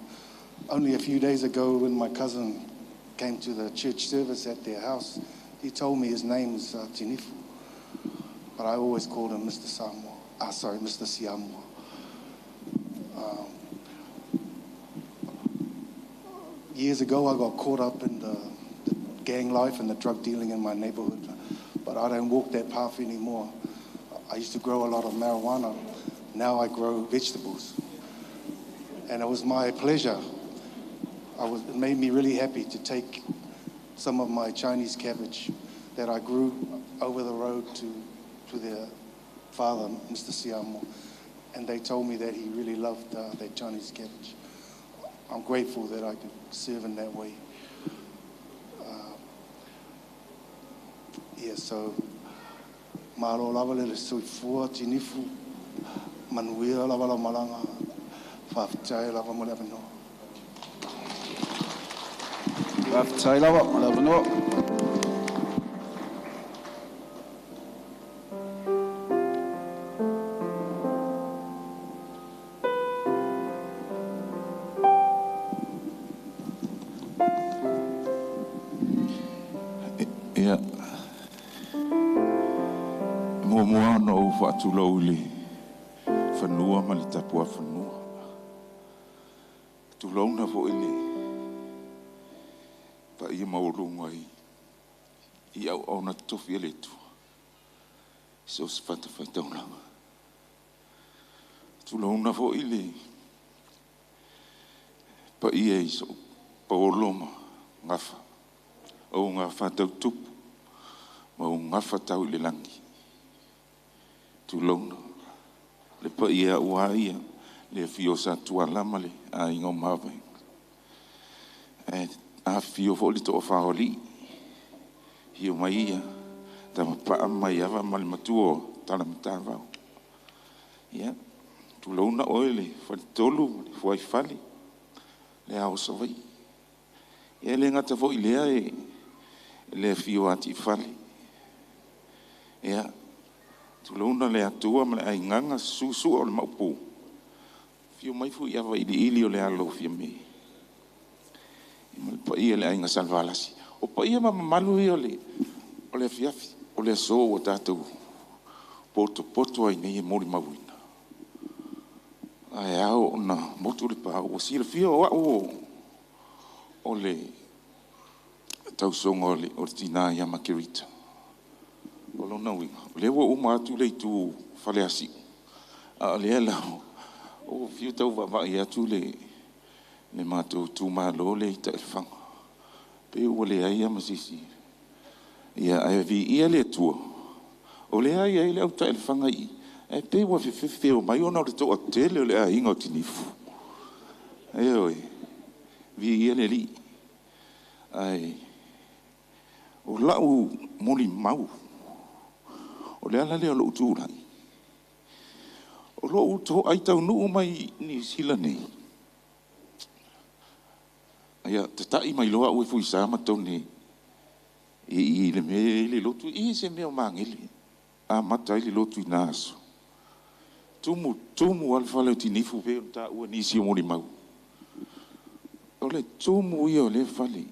Only a few days ago when my cousin came to the church service at their house, he told me his name is Tinifu. But I always called him Mr. Samoa. Mr. Siamoa. Years ago, I got caught up in the gang life and the drug dealing in my neighborhood, but I don't walk that path anymore. I used to grow a lot of marijuana. Now I grow vegetables. And it was my pleasure. It made me really happy to take some of my Chinese cabbage that I grew over the road to their father, Mr. Siamo, and they told me that he really loved that Chinese cabbage. I'm grateful that I could serve in that way. So malo lava le soifua tinifu manuia lava la malanga whafetai lava mo le avanoa. Whafetai lava mo le avanoa. Ia, muamua ona ou faatulou i le fanua ma le tapuafanua. Tulouna foi le paia maualuga i auauna totofi e le Atua, so o se fatafaitaulaga. Tulouna foi le paia i sou paolo ma gafa, o gafa tautupu, ma o gafa tau i le lagi. Tulouna le paia ua ia, le afio o Satuala ma le aiga o Mavaega. Afifio foi le toafa o alii, afio mai ia Tamapaa ma Maiava ma le matua o Talamatavao. Ia, tulouna oe le faletolu ma le fuaifale, le ao o Savaii. Ia, le gata foi lea e le afio o Atiifale. Ia, tulouna le Atua ma le aigaga susua o le Maopu. Afio mai foi ava iliili o le alo o Fiame. Ma le paia le aiga Salevalasi. O paia ma mamalu ia o le afiafi, o le aso ua tatou potopoto ai nei e molimauina. Ae ao ona motu le pau, ua silafia o au o le tausoga o le tina ia Makerita. O lona uiga, o lea ua uma atu le itu Faleasiu. A o lea la o fiu tau vaavaai atu le matou itumalo le i Taelefaga. Pe ua leai lava ma se isi. Ia, ae viia le Atua, o lea e i ai le autaelefaga i i, ae pei ua fefefeo mai ona o le toatele o le aiga o Tinifu. Ioe, viia le Alii. Ae o lau molimau, o le ala lea o lou tulai, o lou toai taunuu mai i Niu Sila nei, ia, tatai mai loa au e Fuisa ma Tone i le mea e i ai le lotu, i se mea o Magele, amata ai le lotu i na aso. Tumu, tumu lava le fale o Tinifu pei ona taua e nisi o molimau. O le tumu ia o lea fale.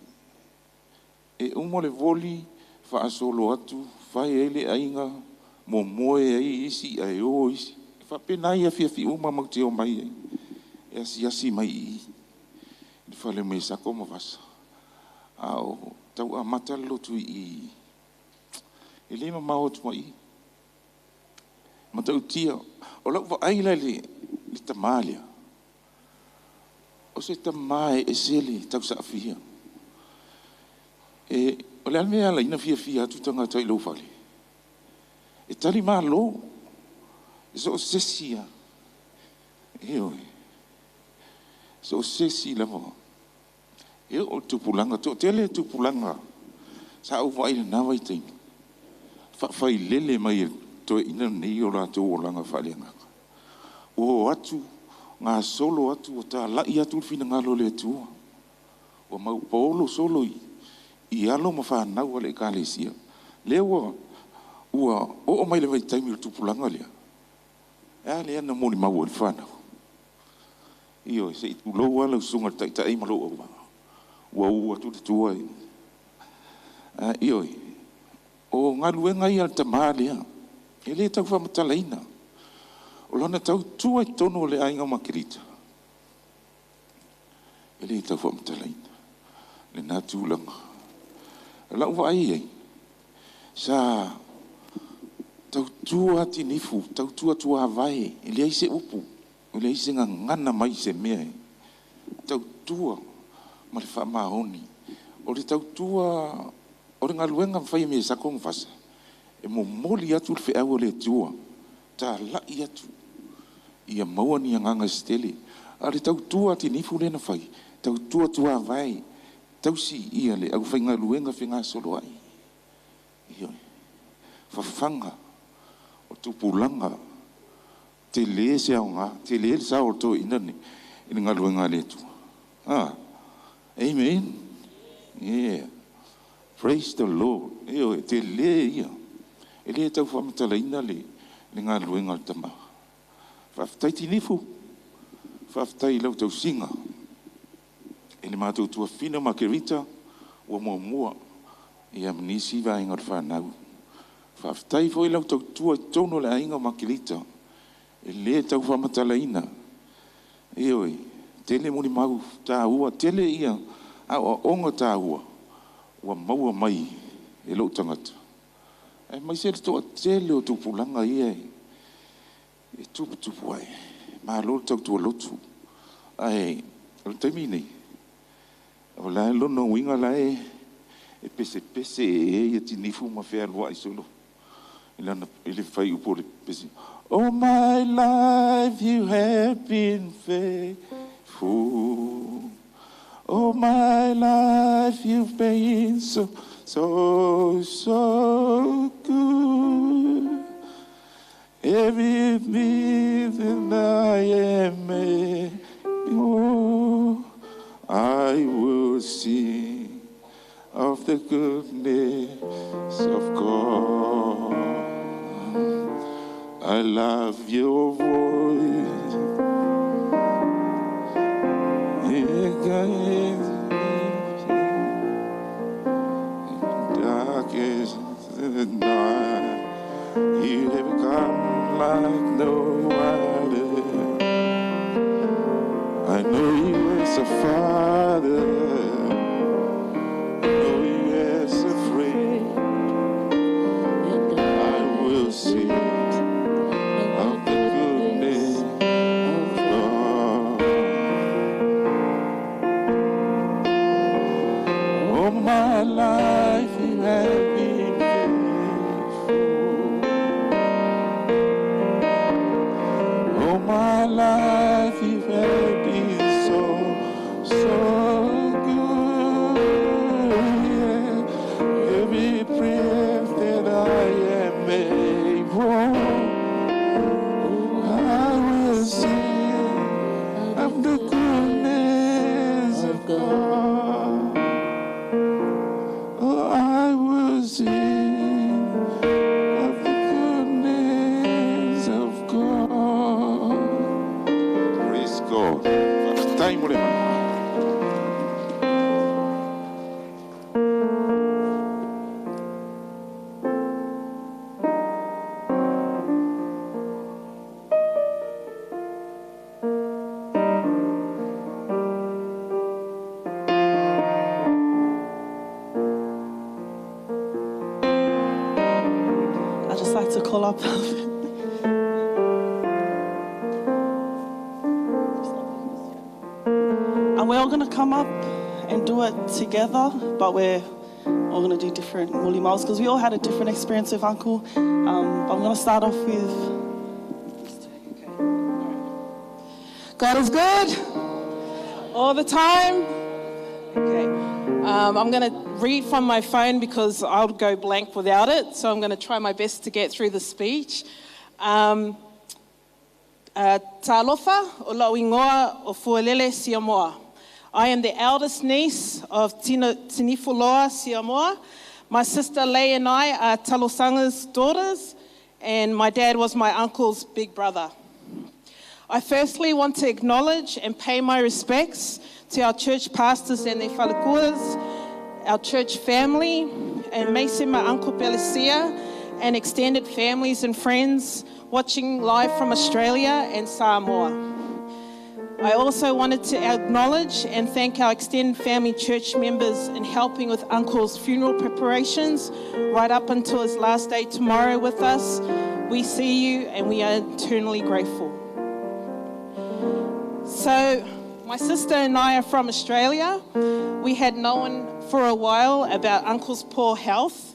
E uma le voli, faasolo atu, fai ai le aiga, momoe ai isi ae o isi. E faapena i afiafi uma matou te omai ai e asiasi mai i i i le fale o Mesako ma Vasa. A o tau amata le lotu i i, e le mamao atu ma i. Matautia, o lau vaai la i le tama lea, o se tama e ese le tausaafia. E, o le a le mea e ala ai ona fiafia atu tagata i lou fale? E tali malo, e so o se isi lava. Ioe. So o se isi lava. E oo i le tupulaga, toatele tupulaga sa ou vaai i lena vaitaimi, faafailele mai e toeaiina nei o latou olaga faaleagaga. Ua o atu, gasolo atu, ua talai atu le finagalo o le Atua. Ua maupaolo solo i alo ma fanau a le Ekalesia. Lea ua oo mai le vaitaimi o le tupulaga lea, e a lea na molimau ai le fanau? Ioe, se i tulou lava lau susuga i le taitai ma lou auvaa, ua uu atu le tua i... Ioe, o galuega ia a le tama lea, e le tau faamatalaina. O lana tautua i totonu o le aiga o Makerita, e le tau faamatalaina lena tulaga. O lau vaai i ai, sa tautua Tinifu, tautua tuavae, e leai se upu, e leai se gagana mai i se mea e tautua ma le faamaoni. O le tautua, o le galuega na fai e Mesako ma Fasa, e momoli atu le feau a le Atua, talai atu, ia maua ni agaga se tele. A o le tautua a Tinifu lea na fai, tautua tuavae, tausi ia le aufaigaluega fegasoloai. Ioe. Fafaga o tupulaga, tele se aoga, tele le sao o le toeaina lenei i le galuega a le Atua. Ah, amen. Yeah. Praise the Lord. Ioe, tele ia. E le tau faamatalaina le galuega a le tama. Faafetai Tinifu, faafetai i lau tausiga. E le matou tuafafine o Makerita ua muamua ia ma nisi vaega o le fanau. Faafetai foi lau tautua i totonu o le aiga o Makerita. E le tau faamatalaina. Ioe, tele molimau taua, tele ia aoaoga taua ua maua mai e lou tagata. Aemaise le toatele o tupulaga ia e tuputupu ai. Malo le tautua lotu. Ae o le taimi nei, o la e lona uiga la e pesepese e ia Tinifu ma fealuai solo. I le fuaiupu o le pese. All my life you have been faithful. All my life you've been so, so, so good. Every breath that I am able, I will sing of the goodness of God. I love your voice. It guides me in darkest night. You have come like no other. I know you as a father. I know you as a friend. I will sing of the life you have been so, so good. Yeah. Every breath that I am able, I will sing of the goodness of God. Oh, I will sing of the goodness of God. Praise God. Faafetai mo le mana. I'd just like to call up. And we're all going to come up and do it together, but we're all going to do different mulimaus because we all had a different experience with Uncle. But I'm going to start off with God is good all the time. Okay. I'm going to read from my phone because I'll go blank without it. So I'm going to try my best to get through the speech. Talofa o lau ingoa o Fuelele Siamoa. I am the eldest niece of Tinifuloa Siamoa. My sister Lei and I are Talosanga's daughters, and my dad was my uncle's big brother. I firstly want to acknowledge and pay my respects to our church pastors and their falakuas, our church family, and Mason, my uncle Belicia, and extended families and friends watching live from Australia and Samoa. I also wanted to acknowledge and thank our extended family church members in helping with Uncle's funeral preparations right up until his last day tomorrow with us. We see you and we are eternally grateful. So, my sister and I are from Australia. We had known for a while about Uncle's poor health,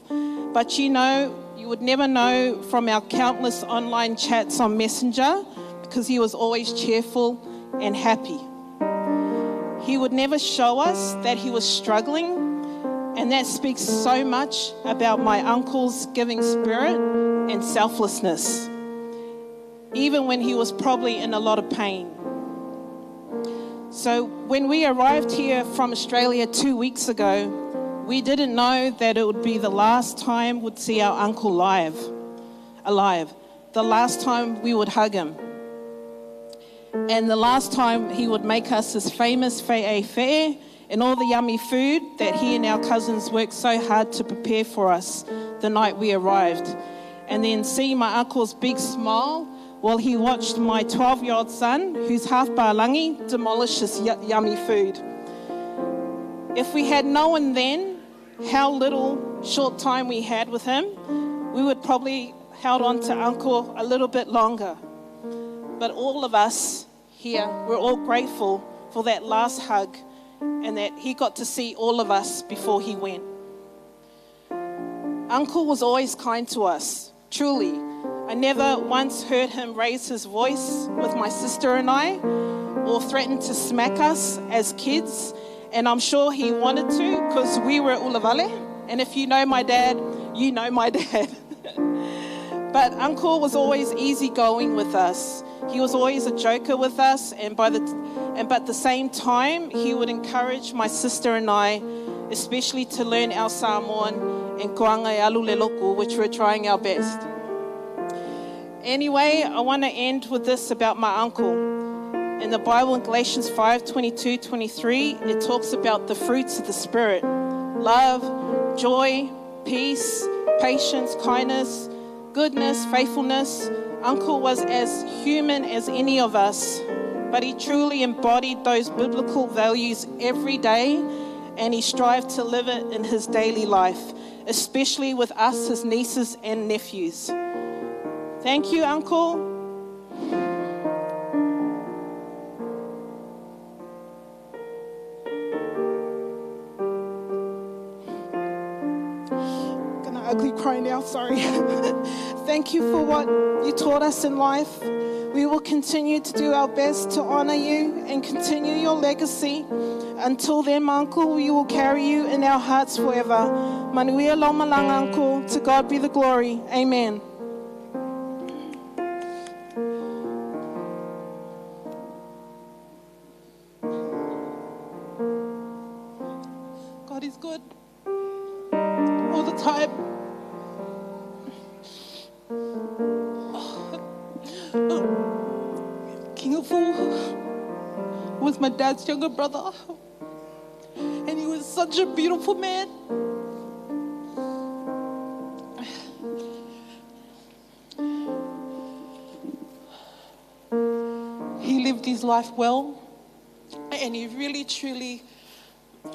but you know, you would never know from our countless online chats on Messenger because he was always cheerful and happy. He would never show us that he was struggling, and that speaks so much about my uncle's giving spirit and selflessness, even when he was probably in a lot of pain. So when we arrived here from Australia 2 weeks ago, we didn't know that it would be the last time we'd see our uncle alive, the last time we would hug him, and the last time he would make us his famous fe'e fe'e and all the yummy food that he and our cousins worked so hard to prepare for us the night we arrived. And then see my uncle's big smile while he watched my 12-year-old son, who's half Balangi, demolish his yummy food. If we had known then how little short time we had with him, we would probably held on to Uncle a little bit longer. But all of us here, we're all grateful for that last hug and that he got to see all of us before he went. Uncle was always kind to us, truly. I never once heard him raise his voice with my sister and I or threaten to smack us as kids. And I'm sure he wanted to because we were ulavale. And if you know my dad, you know my dad. But Uncle was always easygoing with us. He was always a joker with us, but at the same time, he would encourage my sister and I, especially to learn our Samoan and Koanga Alu Le Loku, which we're trying our best. Anyway, I want to end with this about my uncle. In the Bible, in Galatians 5:22-23, it talks about the fruits of the Spirit: love, joy, peace, patience, kindness, goodness, faithfulness. Uncle was as human as any of us, but he truly embodied those biblical values every day, and he strived to live it in his daily life, especially with us, his nieces and nephews. Thank you, Uncle. ugly cry now, sorry. Thank you for what you taught us in life. We will continue to do our best to honor you and continue your legacy. Until then, my uncle, we will carry you in our hearts forever. Manuia Lomalanga, uncle, to God be the glory. Amen. God is good all the time. King of Fool was my dad's younger brother, and he was such a beautiful man. He lived his life well, and he really truly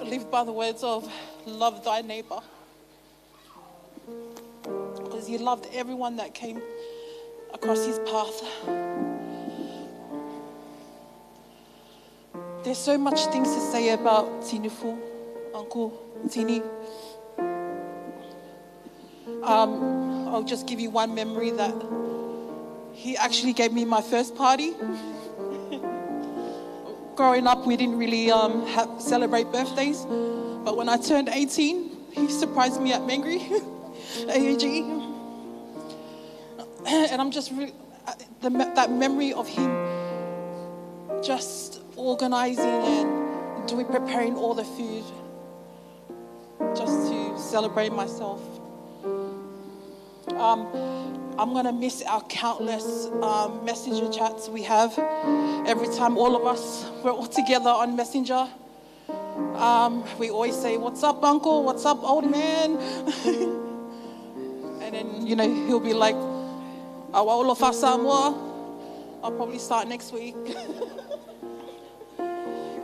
lived by the words of love thy neighbor. Because he loved everyone that came across his path. There's so much things to say about Tinifu, Uncle Tini. I'll just give you one memory that he actually gave me my first party. Growing up, we didn't really celebrate birthdays, but when I turned 18, he surprised me at Mangri, AUG. And I'm just really, that memory of him just organizing and preparing all the food just to celebrate myself. I'm going to miss our countless messenger chats we have. Every time all of us, we're all together on Messenger. We always say, what's up, uncle? What's up, old man? And then, you know, he'll be like, Awa Samoa. I'll probably start next week.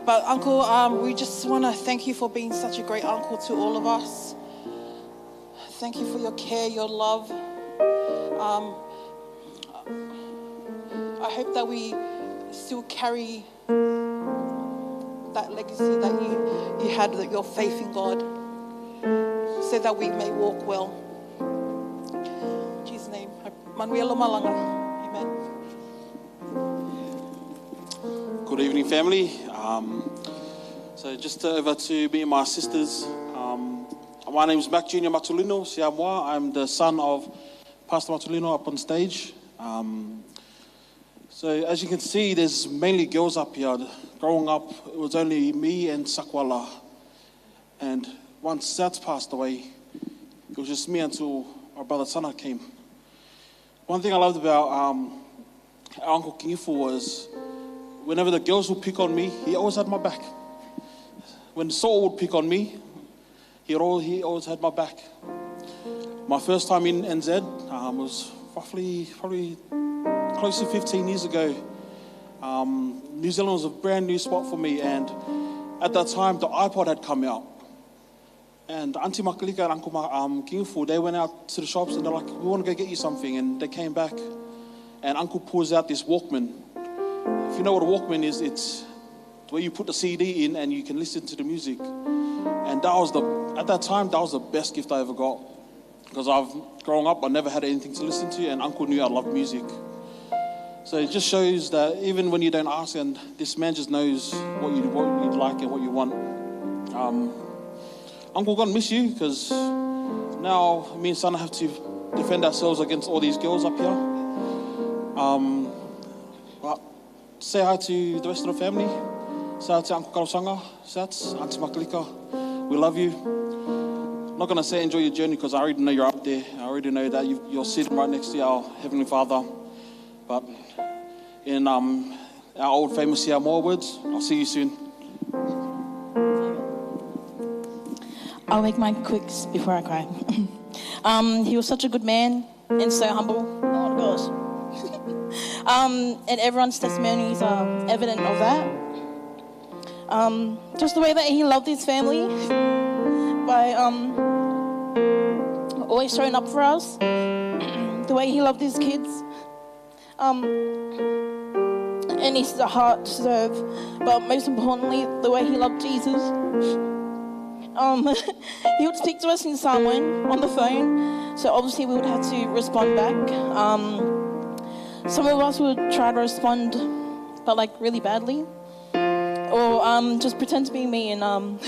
But uncle, we just want to thank you for being such a great uncle to all of us. Thank you for your care, your love. I hope that we still carry that legacy that you had, that your faith in God, so that we may walk well. In Jesus' name, Manuela Malanga. Amen. Good evening, family. So just over to me and my sisters. My name is Mac Jr. Matulino Siamoa. I'm the son of Pastor Matulino up on stage. So as you can see, there's mainly girls up here. Growing up, it was only me and Sakwala. And once Sats passed away, it was just me until our brother Sana came. One thing I loved about our Uncle Kingifu was whenever the girls would pick on me, he always had my back. When Saul would pick on me, he always had my back. My first time in NZ was roughly probably close to 15 years ago. New Zealand was a brand new spot for me, and at that time the iPod had come out. And Auntie Makalika and Uncle Kingifu, they went out to the shops and they're like, we want to go get you something. And they came back and Uncle pulls out this Walkman. If you know what a Walkman is, it's where you put the CD in and you can listen to the music. And that was at that time, that was the best gift I ever got. Because growing up, I never had anything to listen to, and Uncle knew I loved music. So it just shows that even when you don't ask, and this man just knows what you'd like and what you want. Uncle, gonna miss you, because now me and Sana have to defend ourselves against all these girls up here. But say hi to the rest of the family. Say hi to Uncle Karosanga, Sats, Auntie Makalika. We love you. I'm not going to say enjoy your journey, because I already know you're up there. I already know that you're sitting right next to our Heavenly Father. But in our old famous Samoa words, I'll see you soon. I'll make mine quick before I cry. He was such a good man and so humble. Oh my gosh. And everyone's testimonies are evident of that. Just the way that he loved his family by always showing up for us, the way he loved his kids, and his heart to serve, but most importantly, the way he loved Jesus. He would speak to us in Samoan on the phone, So obviously we would have to respond back. Some of us would try to respond, but like really badly. Or just pretend to be me and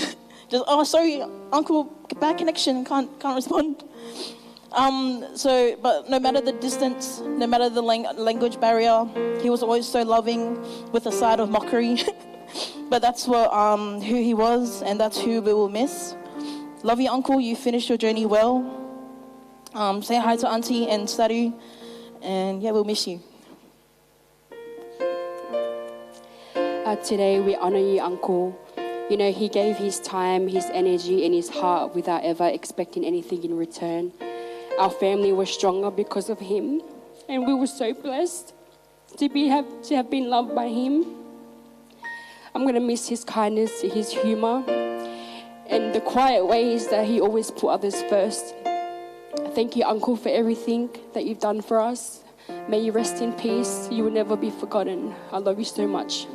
just, oh, sorry, uncle, bad connection, can't respond. But no matter the distance, no matter the language barrier, he was always so loving with a side of mockery. But that's what who he was, and that's who we will miss. Love you, uncle. You finished your journey well. Say hi to auntie and Saru, and yeah, we'll miss you. Today we honor you, uncle. You know, he gave his time, his energy, and his heart without ever expecting anything in return. Our family was stronger because of him, and we were so blessed to have been loved by him. I'm going to miss his kindness, his humor, and the quiet ways that he always put others first. Thank you, Uncle, for everything that you've done for us. May you rest in peace. You will never be forgotten. I love you so much.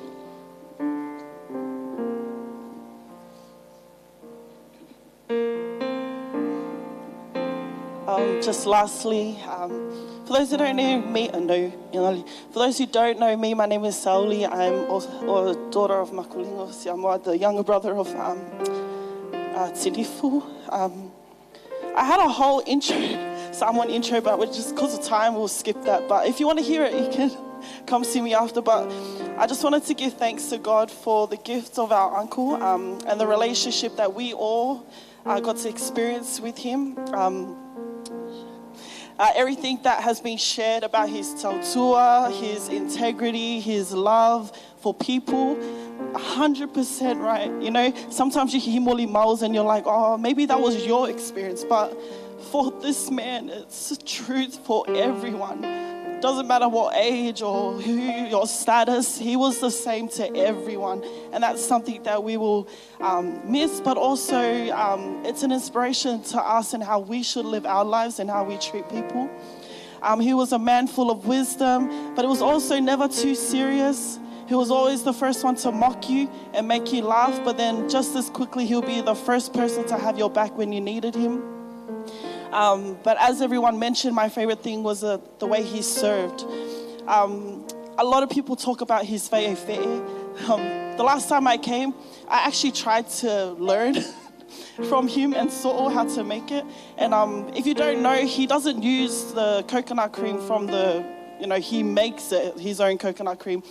Just lastly, for those who don't know me, for those who don't know me, my name is Sauli. I'm a daughter of Makulingo Siamoa, the younger brother of Tinifu. I had a whole intro, Samoan intro, but just because of time, we'll skip that. But if you want to hear it, you can come see me after. But I just wanted to give thanks to God for the gift of our uncle and the relationship that we all got to experience with him. Everything that has been shared about his tautua, his integrity, his love for people, 100% right. You know, sometimes you hear moli maus and you're like, oh, maybe that was your experience. But for this man, it's the truth for everyone. Doesn't matter what age or who your status, he was the same to everyone. And that's something that we will miss, but also it's an inspiration to us in how we should live our lives and how we treat people. He was a man full of wisdom, but it was also never too serious. He was always the first one to mock you and make you laugh, but then just as quickly he'll be the first person to have your back when you needed him. But as everyone mentioned, my favorite thing was the way he served. A lot of people talk about his fe'e. The last time I came, I actually tried to learn from him and saw how to make it. And if you don't know, he doesn't use the coconut cream from the, you know, he makes it, his own coconut cream.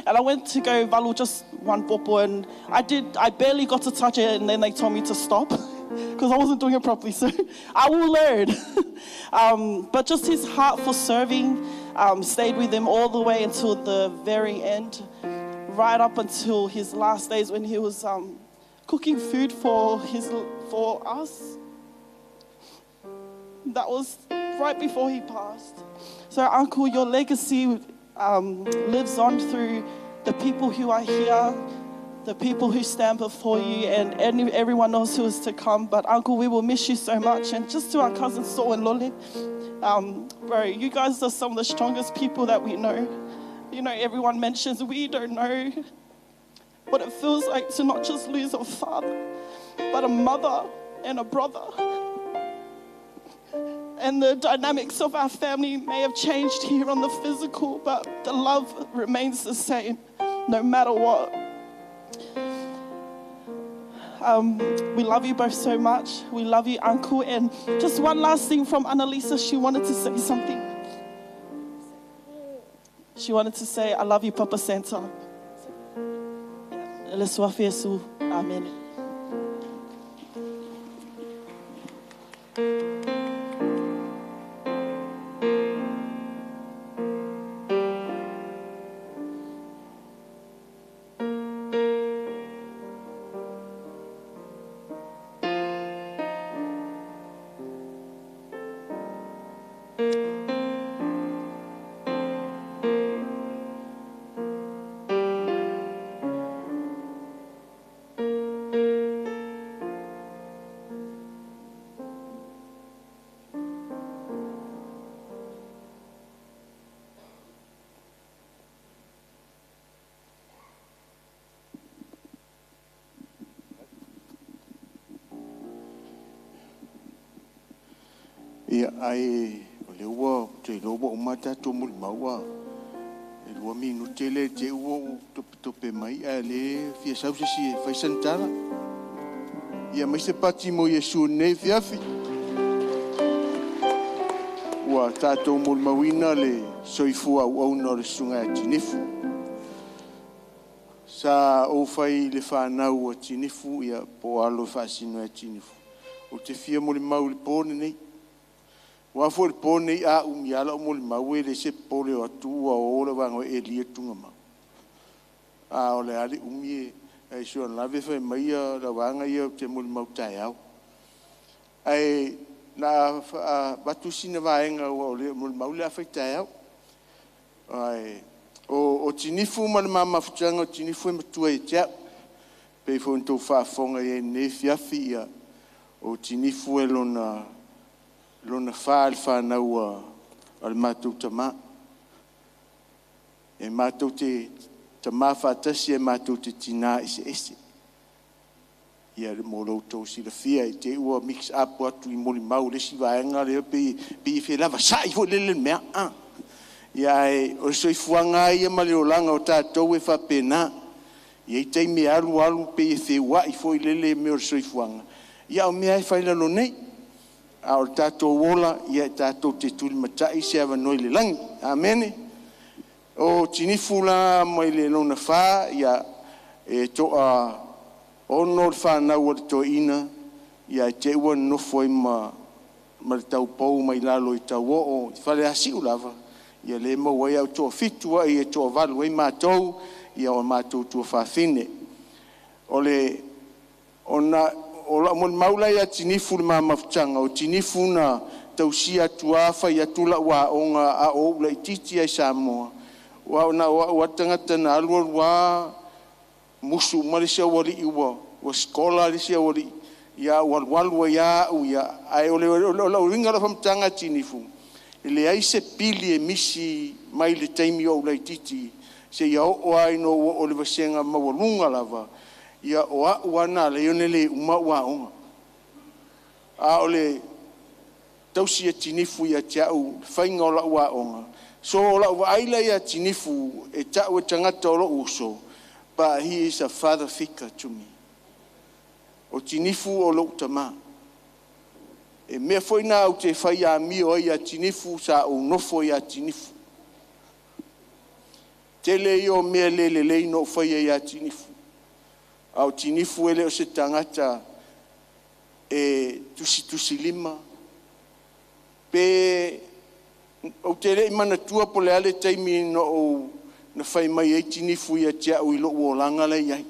And I went to go valu just one popo, and I barely got to touch it, and then they told me to stop. Because I wasn't doing it properly, so I will learn. But just his heart for serving stayed with him all the way until the very end, right up until his last days when he was cooking food for us. That was right before he passed. So, Uncle, your legacy lives on through the people who are here, the people who stand before you, and everyone else who is to come. But Uncle, we will miss you so much. And just to our cousins Saul and Lole, bro, you guys are some of the strongest people that we know. You know, everyone mentions we don't know what it feels like to not just lose a father, but a mother and a brother. And the dynamics of our family may have changed here on the physical, but the love remains the same, no matter what. We love you both so much. We love you, Uncle. And just one last thing from Annalisa. She wanted to say something. She wanted to say, I love you, Papa Santa. Amen. Ia, ai o le ua te iloa ua uma tatou molimau a e 2 minute le te ua ou topetope mai ae le fia sau se isi e fai sana tala. Ia mai se pati mo Iesu nei fiafi. Ua tatou molimauina le soifua auauna o le susuga ia Tinifu. Sa ou fai le fanau a Tinifu ia po alo e faasino ia Tinifu. Ou te fia molimau i le po lenei. Ua foi le po nei a umi ala o molimau e le se pole o atu ua o le vaega o Elia Tugamau. A o le ali umi e ai si ona lave fai mai ia la vaega ia ou te molimau taeao. Ae na avatu sina vaega ua o le molimau le a fai taeao. Ae o Tinifu ma le mamafutaga o Tinifu e matua ia te au. Pei foi ona outou faafofoga i ai nei fiafi ia o Tinifu e lona fa le fanau a le matou tamā. E matou te tamā faatasi e matou te tinā eseese. Ia le mo lo outou silafia i te ua mix up atu i molimau le isi vaega lea pe i lava sa'i foi lele le mea. Ah. Ia ae o le soifuaga ia ma le olaga o tatou e faapena. Ia i taimi e alu alu pe i feua'i foi lele mea o le soifuaga. Ia o mea e fai lalo nei. A o le tatou ola, ia e tatou te tulimatai se avanoa i le lagi. Amene. O Tinifu la mai le lona fa, ia e toa ono le fanau o le toeina, ia e te ua nofo ai ma le taupou mai lalo i tau oo, i fale asiu lava, ia le maua ai au toa fitu ai e toa valu ai matou, ia o matou tuafafine. O le, ona, o lau molimau la ia Tinifu le mamafutaga, o Tinifu na tausia atu a fai atu lau aoga a o ou laitiiti ai Samoa. Ua na o au tagata na alu alu a musu uma le isi aualii ua skola le isi aualii ia ua alualu ai a au ia ae o lau uiga o lau faamatalaga a Tinifu e leai se pili e misi mai le taimi o ou laitiiti seia oo ai ina ou oo i le vasega maualuga lava ia o au lava na ala ai ona le uma au aoga a o le tausi e Tinifu ia te au le faiga o lau aoga. So o lau vaai la ia Tinifu e ta'u e tagata o lo'u uso, but he is a father figure to me. O Tinifu o lo'u tamā e mea foi na au te fai amio ai ia Tinifu sa ou nofo ia Tinifu. Tele ia o mea le lelei na ou faia ia Tinifu. A o Tinifu e le o se tagata e tusitusilima pe ou te le'i manatua po le a le taimi na ou na fai mai ai Tinifu ia te au i lo'u olaga la i ai.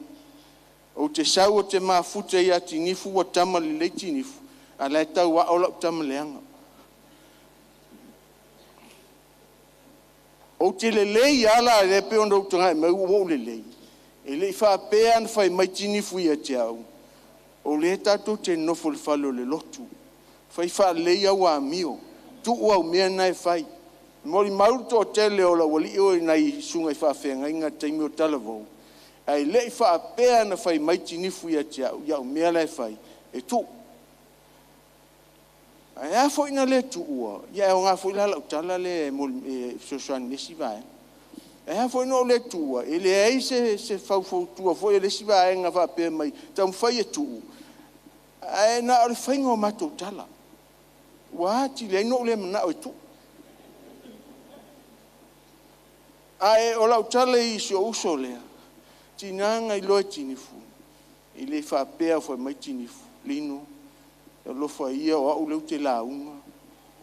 Ou te sau o te mafuta ia Tinifu ua tama lelei Tinifu a la e tau a'o la'u tama leaga. Ou te lelei ala le pe ona ou taga'i mai ua ou lelei. E le'i faapea na fai mai Tinifu ia te au. O lea tatou te nofo i le fale o le lotu. Fai faalelei au amio. Tuu au mea na e fai. Molimau le toatele o lau alii o i nai susuga i faafeagaiga taimi o talavou. Ae le'i faapea na fai mai Tinifu ia te au, ia'u mea la e fai, e tuu. Ae a foi na le tuua, ia e aoga foi la lau tala lea e fesoasoani i le isi vaega. Ae a foi na ou le tuua, e leai se faufautua foi a le isi vaega faapea mai, taumafai e tuu, ae na o le faiga o matou tala. Ua atili ai na ou le manao e tuu. Ae o lau tala i si ou uso lea, tinaga iloa e Tinifu, e le faapea fai mai Tinifu, Lino, alofa ia o au lea ou te lauga,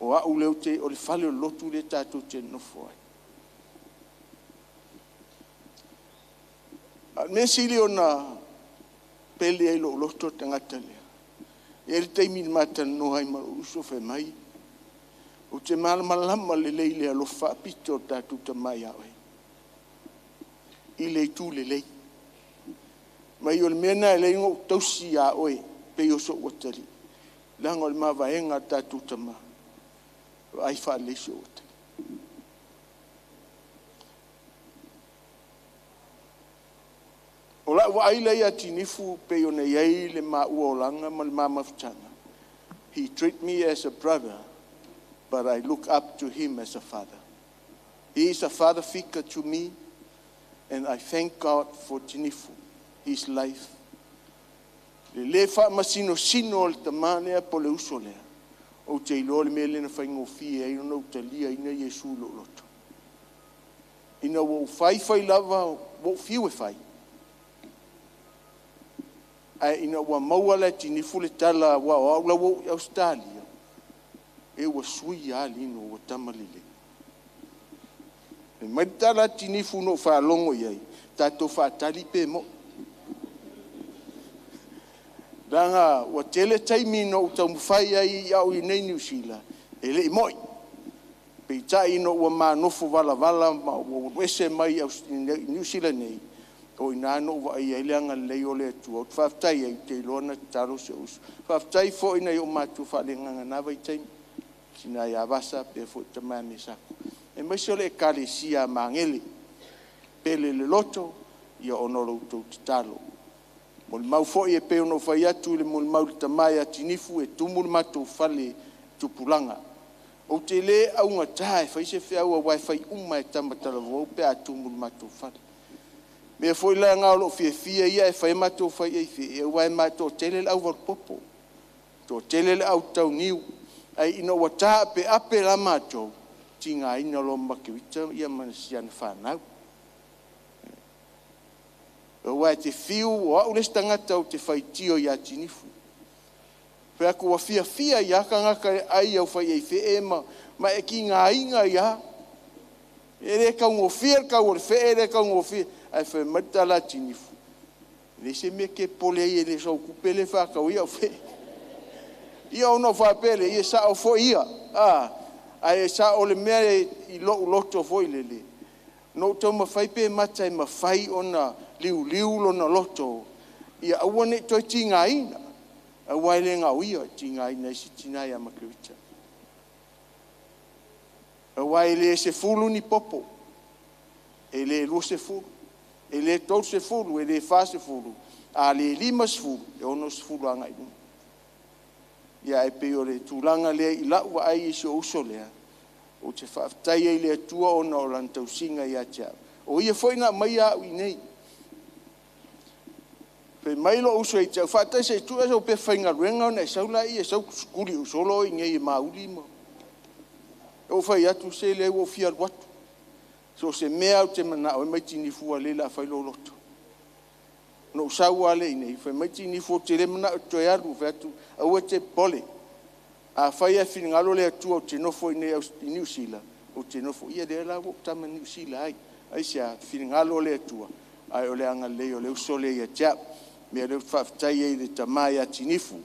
o au lea ou te, o le fale o le lotu lea tatou te nofo ai. A o le mea sili ona pele ai lou loto le tagata lea. E i ai le taimi na ma talanoa ai ma lou uso fai mai, ou te malamalama lelei i le alofa faapito o le tatou tama ia oe. I le itu lelei. Mai o le mea lena e leai ona ou tausi ia oe pei o so'u atalii. Leaga o le mavaega a le tatou tama. Vaai faalelei si ou atalii. O lau vaai la ia Tinifu pei ona i ai le maua olaga ma le mamafutaga. He treat me as a brother. But I look up to him as a father. He is a father figure to me, and I thank God for Tinifu, his life. Le le faamasinosino o le tamā lea po le uso lea, ou te iloa le mea lea na faigofie ai ona ou taliaina Iesu i lou loto. Ina ua ou faifai lava, ua ou fiu e fai. Ae ina ua maua la e Tinifu le tala aua o au la ua ou i Ausetalia, e ua sui lava lino ua tama lelei. Fai mai le tala a Tinifu na ou faalogo i ai, tatou faatali pe mo'i. Leaga ua tele taimi na ou taumafai ai au i Niu Sila, e le i mo'i. Peitai ina ua ma nofo valavala ma ua ou ese mai Niu Sila nei, o i ina na ou vaaia ai le agalelei o le Atua. Ou te faafetai ai, ou te iloa na tatalo si ou uso. Faafetai foi i nai ou matua faaleagaga i na vaitaimi, tina ia Vasa faapea foi le tama ia Mesako, aemaise o le Ekalesia a Magele, pele i le loto ona o la outou tatalo. Molimau foi e pei ona ou fai atu i le molimau i le tama ia Tinifu, e tumu le matou fale i tupulaga. Ou te le augata e fai se feau aua e fai uma lava e tama talavou pe a tumu i le matou fale. O le mea foi la lena o lou fiafia ia e fai a matou fai ai aua e toatele le auvalupopo, toatele le au tau niu. Ae ina ua taapeape la matou, tigaina loa ma Makerita ma si ana fanau. Aua e te fiu, o au le isi tagata ou te faitio ia Tinifu. Fai atu ua fiafia ai lava tagata e ai au fai ai fee ma e tigaina ai lava. E le taugofie le tau o le fee, e le taugofie. Ae fai mai le tala a Tinifu, e leai se mea e te popole ai e le o sau tupe lea e faatau ai au fee. Ia ona ou faapea lea, ia e sao foi ia. Ae sao le mea i lou loto foi lele, na ou taumafai pe mata e mafai ona liuliu lona loto ia aua ne i toe tigaina, aua e le na o ia e tigaina ai si tina ia Makerita. Aua e le 10 ni popo, e le 20, e le 30, e le 40, a le 50, e 60 agai i luga. Ia ae pei o le tulaga lea i lau vaai i si ou uso lea, ou te faafetai ai i le Atua ona o lana tausiga ia te au. O ia foi na aumaia au i inei. Fai mai lou uso ia te au, faataisa se i tuu ese au pepa faigaluega ona e sau laia e sau skuli solo oe i inei e mauli ma... Ou fai atu, se leai ua ou fia alu atu. So o se mea lava ou te manao ai, mai Tinifu o lea o le a fai lou loto. Na ou sau lava lea i inei, fai mai Tinifu ou te le manao e toe alu. Ou fai atu, aua e te popole. Afai lava e finagalo le Atua ou te nofo i inei i Niu Sila, ou te nofo. Ia lea la ua ou tama Niu Sila ai. Aisea? Finagalo o le Atua, ae o le agalelei o le uso lea ia te au. O le mea lea ou te faafetai ai i le tama ia Tinifu,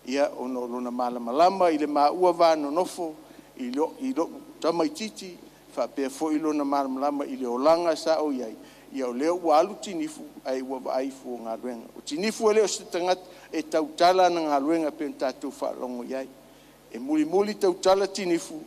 ia ona o lona malamalama i le maua va nonofo i lou tamaitiiti, faapea foi lona malamalama i le olaga sa ou i ai, ia o lea ua alu Tinifu ae ua vaai i fua o galuega. O Tinifu e le o se tagata e tautala ana galuega e pei ona tatou faalogo i ai. E mulimuli tautala Tinifu,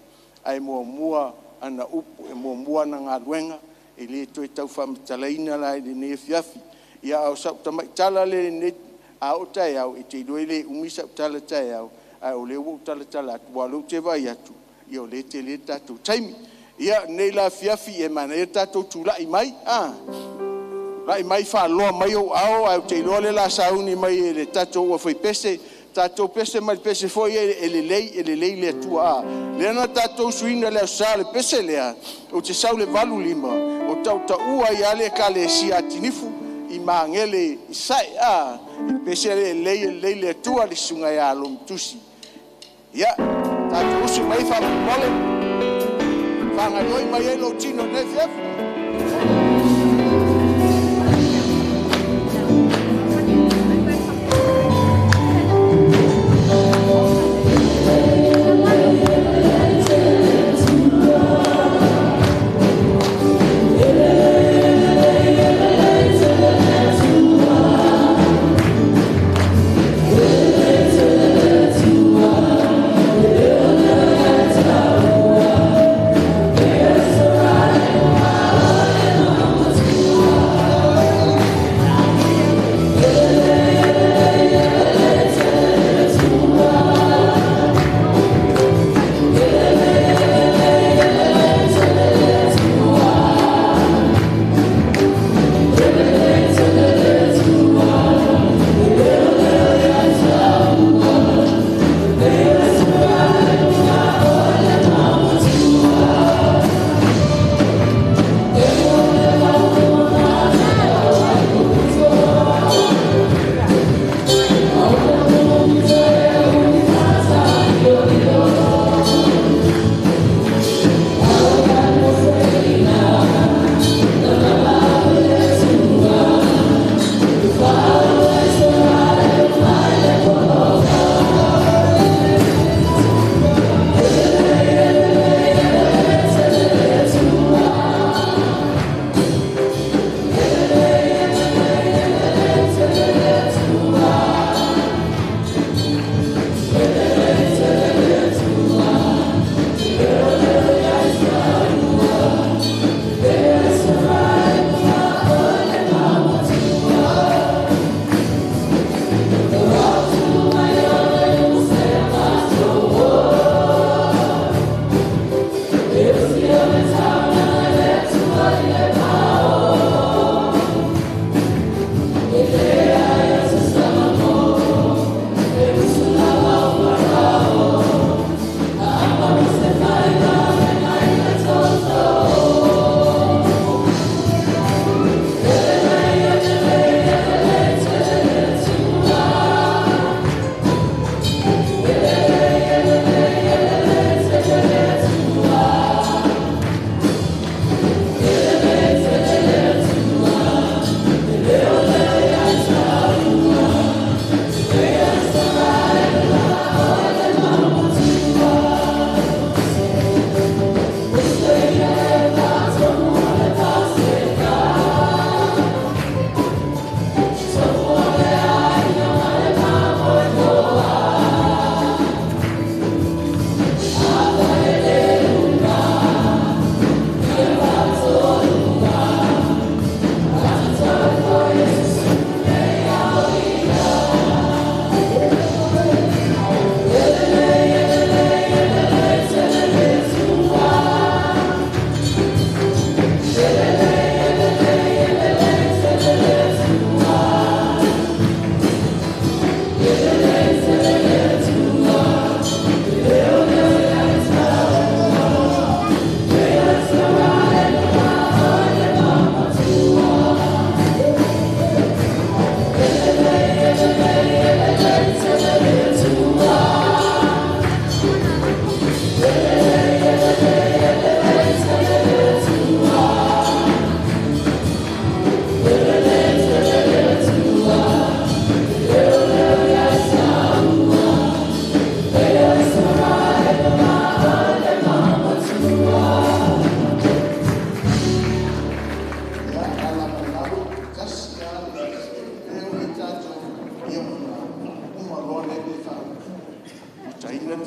ae muamua ana upu, e muamua ana galuega, e le toe tau faamatalaina la i lenei afiafi. Ia a o sau tamaitala lea i lenei a oo taeao, e te iloa e le umi sau tala taeao, ae o lea ua ou talatala atu, aua o lea ou te vaai atu, ia o lea e tele le tatou taimi. Ia, lenei la afiafi e manaia le tatou tulai mai, tulai mai faaloa mai ou ao, ae ou te iloa o lea o le a sauni mai e le tatou aufaipese, tatou pese mai le pese foi e lelei, e lelei le Atua. Lea na tatou suiina i le Aso Sa le pese lea, ou te sau i le 85, o tautaua ai lava le Ekalesia a Tinifu i Magele i Sae, i le pese lea, e lelei, e lelei le Atua, le susuga ia Alomutusi. Ia, tatou usu mai faamolemole, faagaoioi mai ai lou tino i lenei afiafi.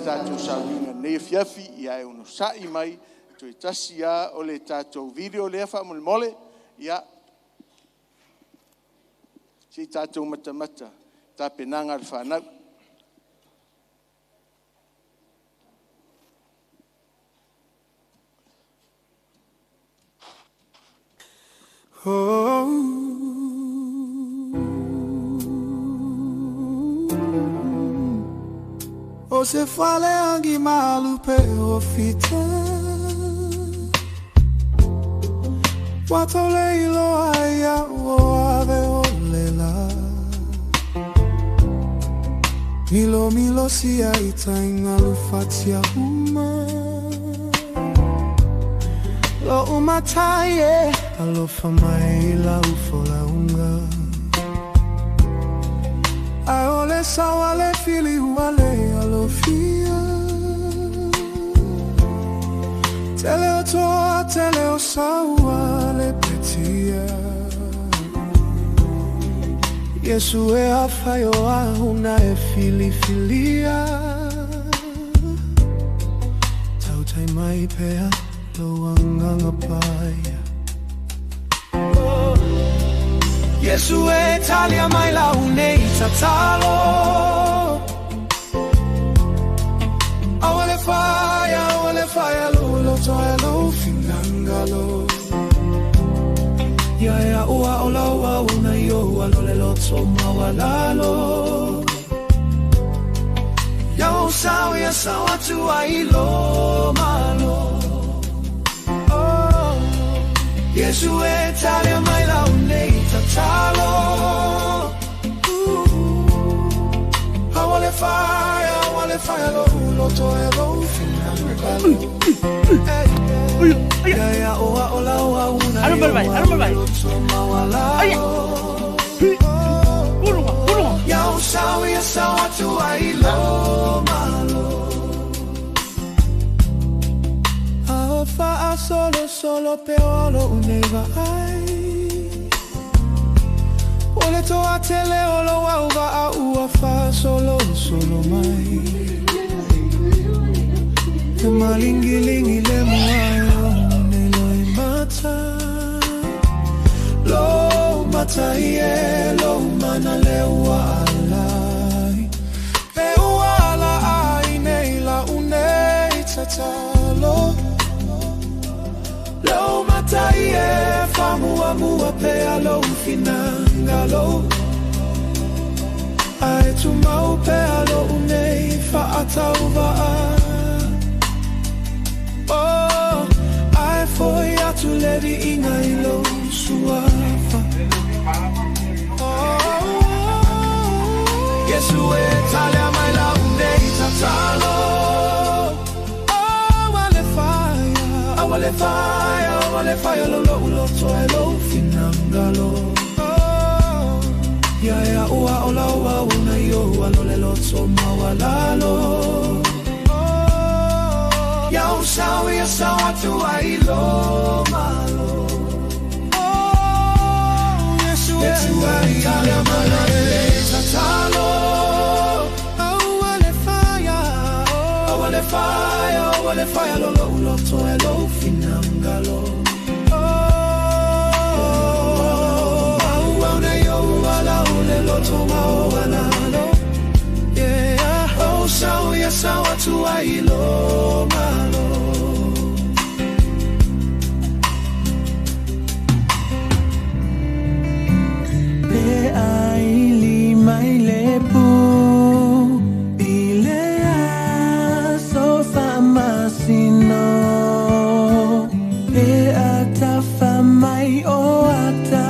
tātou sauniga nei afiafi, ia e onosa'i mai, toe tasi a o le tātou video lea faamolemole, ia, se i tātou matamata tapenaga a le fanau. O se fale angi malu pe o fita Wato le ilo aia o ave o lela Milo milo sia ita ingalu fatia uma Lo umataie alofa mai la ufo la unga Aole sawale fili uale alofia Tele o toa, tele o saua le petia Yesu e afaio ahuna e fili filia Tautai mai pea lo anganga paia Yesu e talia mai la unei tatalo Awale fire lo lo toa lo finangalo Ya ya ua ola ua una yo alo le lo toma walalo Ya o sao ya sao atu ai lo malo Oh Yesu e talia mai la unei tatalo Awale fire lo lo toa lo finangalo Ya ya oa ola oa una Ano ba Ano ba Ay Ya o sao ya sao atu ai lo malo Aofa a solo solo pe olo uneva ai Ole toa tele olo auva a ua fa solo solo mai Te malingilingi le muaio ne loi mata Lo mata ie lo mana le ua alai Pe ua ala ai nei la unei tatalo Lo mata ie famua mua pe alo finangalo Ae tu mau pe alo unei faatauva Oh, ae foi atu le inga i lo suafa Oh, Yesu e talia mai la unei tatalo Oh, awale fire, awale fire, awale fire lo lo ulo toe lo finangalo Oh, ya ya ua ola ua una yo alo le lo toma walalo Ya o sao ya sao atu ai lo malo Oh, Yesu e talia mai la unei tatalo Awale fire, awale fire, awale fire lo lo ulo toe lo finangalo Oh, au au ne yo ala ule lo toma o alalo Yeah, oh sao ya sao atu ai lo malo Pe ai li mai le pu i le aso whamasino Pe ata whamai o ata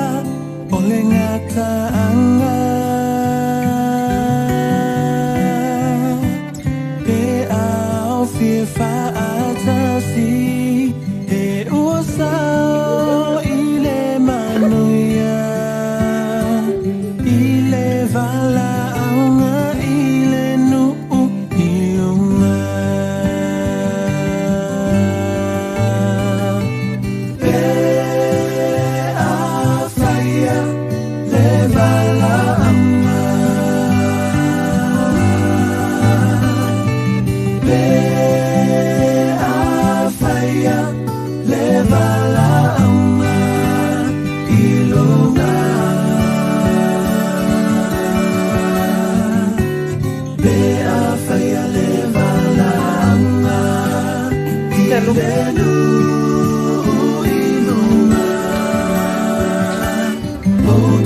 o le ngata anga Pe au fia whaatasi he ua sao i le manuia I le vala aunga i le nuu i unga Pe a whaia le vala aunga Pe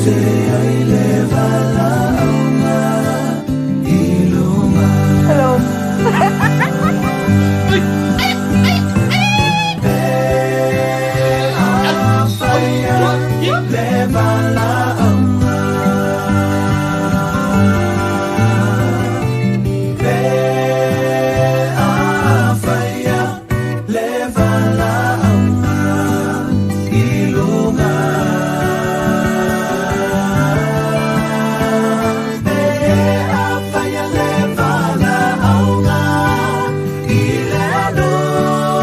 te ai le valaauga i luga. Hello. Pe afaia le valaauga. Pe afaia le valaauga i luga. Pe afaia le valaauga i le atunuu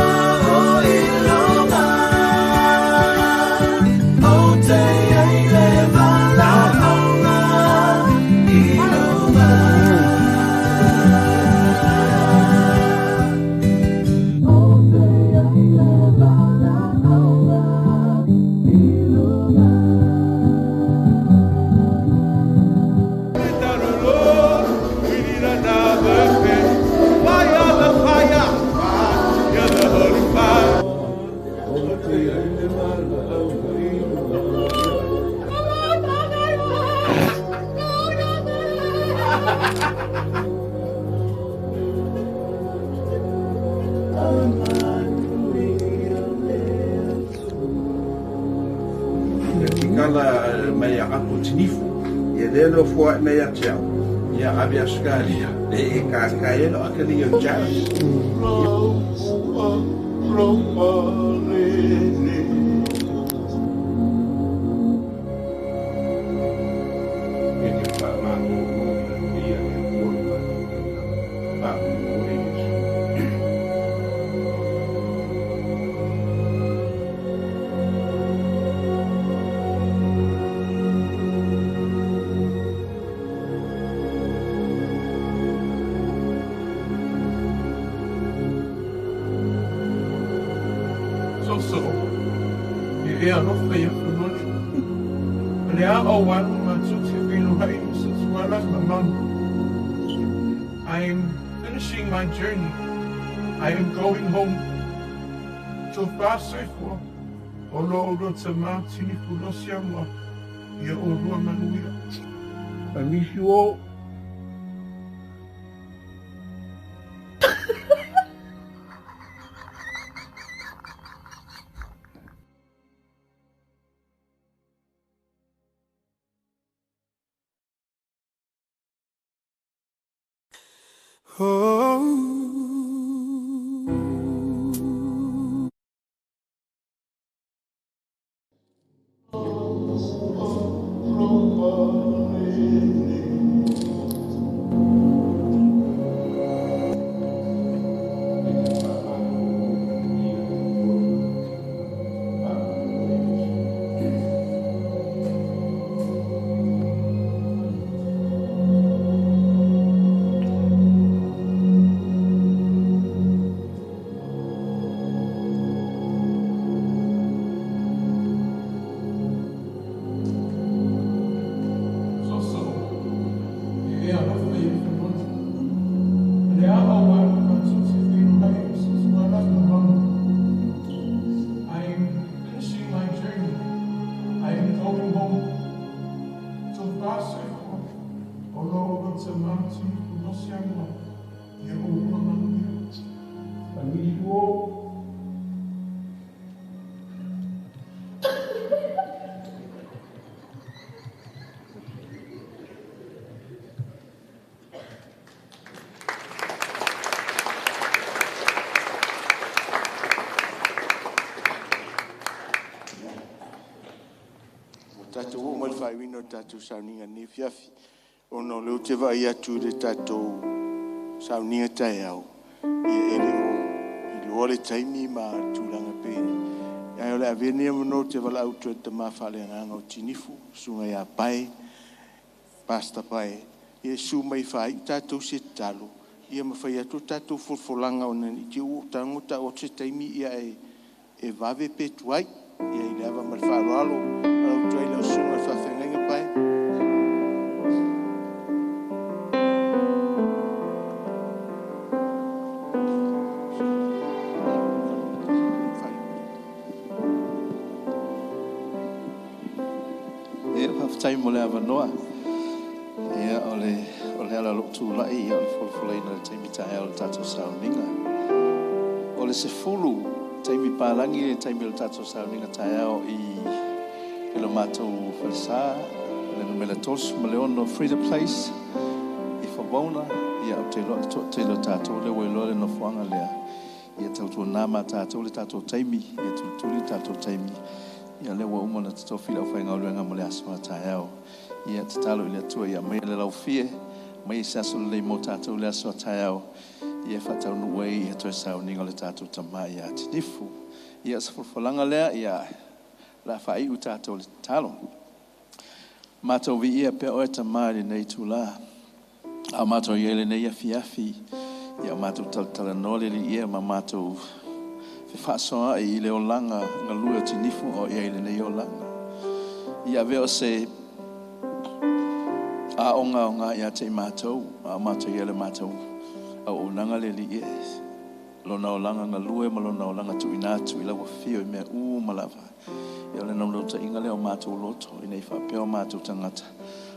i luga. O te ai le valaauga i luga. Tikala mai a ako tinifu ia le lo fua mai a te au ia ave Australia le e ka ka e lo akali o Jared. So, e alofa ia whanoni. Le a o walu mātou te whenua i sa tuala mamamu. I am finishing my journey. I am going home. To whāsoifua, o lo o lo te mātini fulosia mua, ia o rua manuia. I miss you all. Oh. So, e alofa ia whanoni. Le a o walu mātou te whenua i sa tuala mamamu. I am finishing my journey. I am going home. To whāsoifua, o lo o lo te mātini fulosia mua, ia o rua manuia. I miss you all. O tātou o mai whaiwina o tātou sauninga ni fiafi. O no leo te vai atu le tātou sauninga tai au. Ia ele o i loa le taimi ma tūlanga pe. Ia o le avenia mano te wala autu e te mawhale nganga o tinifu, sunga ia pai, pasta pai. Ia su mai whai tātou se talo. Ia mawhai atu tātou fulfulanga o nani te u tangota o te taimi ia e vave pe tuai. Ia i le ava ma le wharoalo. Au tuai lau sunga whawhengainga pai. E whawhtai Mo le avanoa. Ia o le o le ala o lou tulai ia o le folafolaina i le taimi taeao o le tatou sauniga. O le 10 taimi palagi le taimi o le tatou sauniga taeao i i lo matou falesa le numera 36 Freedom Place i Favona. Ia ou te iloa le toatele o tatou lea ua iloa le nofoaga lea. Ia tautuana ma tatou le tatou taimi, ia tulituli le tatou taimi. Ia lea ua uma ona totofi le aufaigaluega mo le aso a taeao. Ia tatalo i le Atua ia aumaia le laufie, aumaia se aso lelei mo tatou le aso a taeao. Ia faataunuu ai ia toe sauniga o le tatou tama ia Tinifu. Ia o se folafolaga lea, ia o le a faaiu tatou i le tatalo. Matou viia pea oe Tama i lenei itula. A o matou i ai i lenei afiafi, ia o matou talatalanoa le Alii e ma matou fefaasoaai i le olaga galue o Tinifu o i ai i lenei olaga. Ia avea o se aoga aoga ia te i matou, a o matou i ai i le matou auaunaga le Alii e, lona olaga galue ma lona olaga tuuina atu i lau afio i mea uma lava. Ia o le naunautaiga lea o matou loto, ina ia faapea o matou tagata,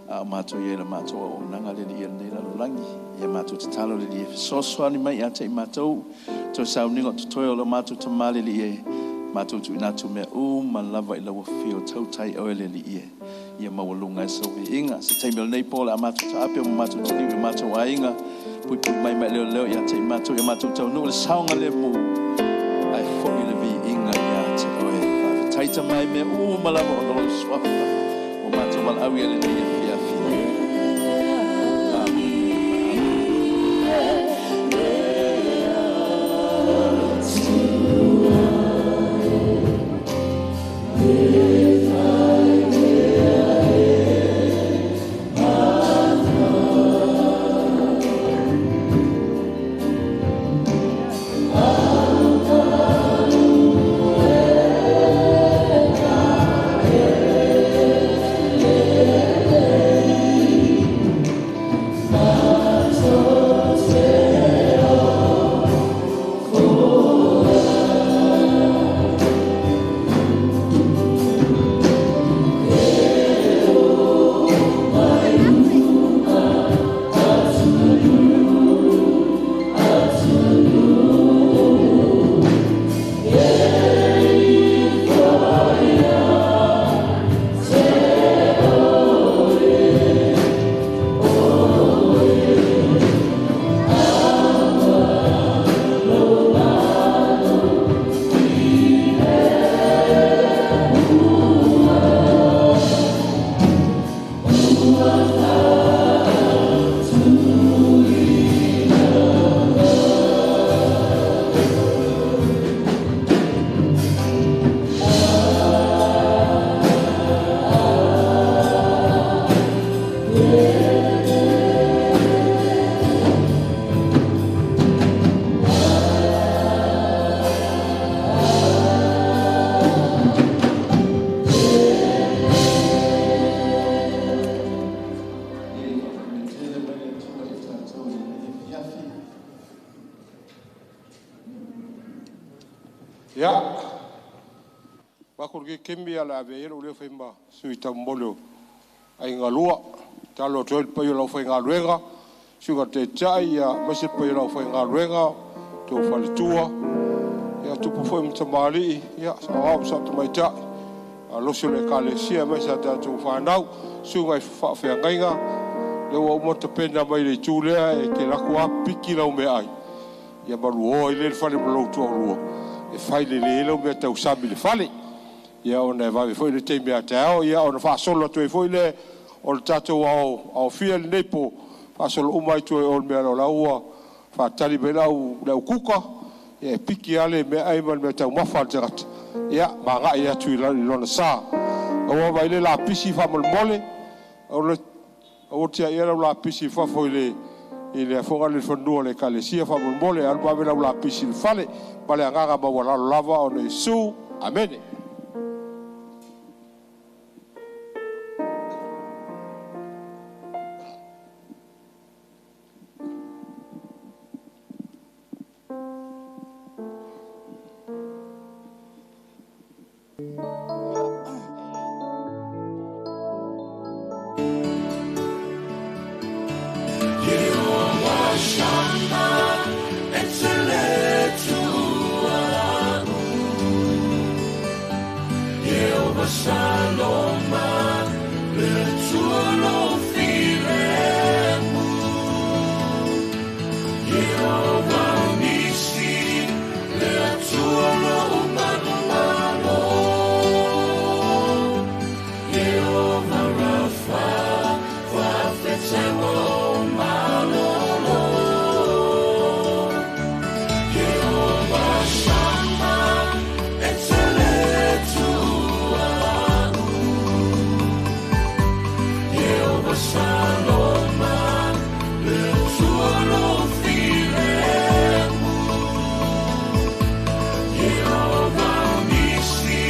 a o matou i ai i le matou auaunaga le Alii e lenei lalolagi. Ia matou tatalo le Alii e fesoasoani mai ia te i matou, toe sauniga o totoe o lo matou Tama le Alii e, matou tuuina atu mea uma lava i lau afio, tautai oe le Alii e, ia maualuga ai sou viiga. Se taimi o lenei po o le a matou taape ma matou taliu i o matou aiga, puipui mai ma e leoleo ia te i matou i o matou taunuu i le saogalemu, ae foi le viiga ia te oe. Faafetai Tama i mea uma lava ona o lou suafa ua matou valaau i ai lenei afiafi. Amene. Ia, maku le kemi ala ave ai lou leo fai ma sui taumoli o Aiga Lua. Tatalo atu ai le paia o le aufaigaluega, suiga taitai, ia, aemaise le paia o le aufaigaluega, tou faletua, ia, tupu foi ma tamalii, ia, saoao ma saotamaitai, malosi o le Ekalesia aemaise a tatou fanau, suiga i faafeagaiga, lea ua uma tapena mai le itu lea e te alu atu lava piki lau meaai, ia maluoa ai lea le fale ma lou toalua, e fai lelei ai lau mea tausami i le fale. Ia ona e vave foi le taimi a taeao, ia ona faasolo atu ai foi lea o le tatou ao aofia i lenei po, faasolo uma ai tua i o i le mea o la ua faatali mai le au kuka, ia e piki lava le meaai ma le meataumafa a le tagata, ia ma agai atu i lona sa. Aua vaai le lapisi faamolemole, aua le tiaia lau lapisi i fafo i le i le afoga le fanua o le Ekalesia faamolemole, alu ave lau lapisi i le fale, ma le agaga maualalo lava ona Iesu. Amene. Shaloma, le Atua lou filemu. Yehova nisi, le Atua lou manumalo. Yehova Rafa, fa'afetai ua ou malolo. Yehova Shama, e te le tuua a'u. Yehova Shaloma, le Atua lou filemu. Yehova nisi,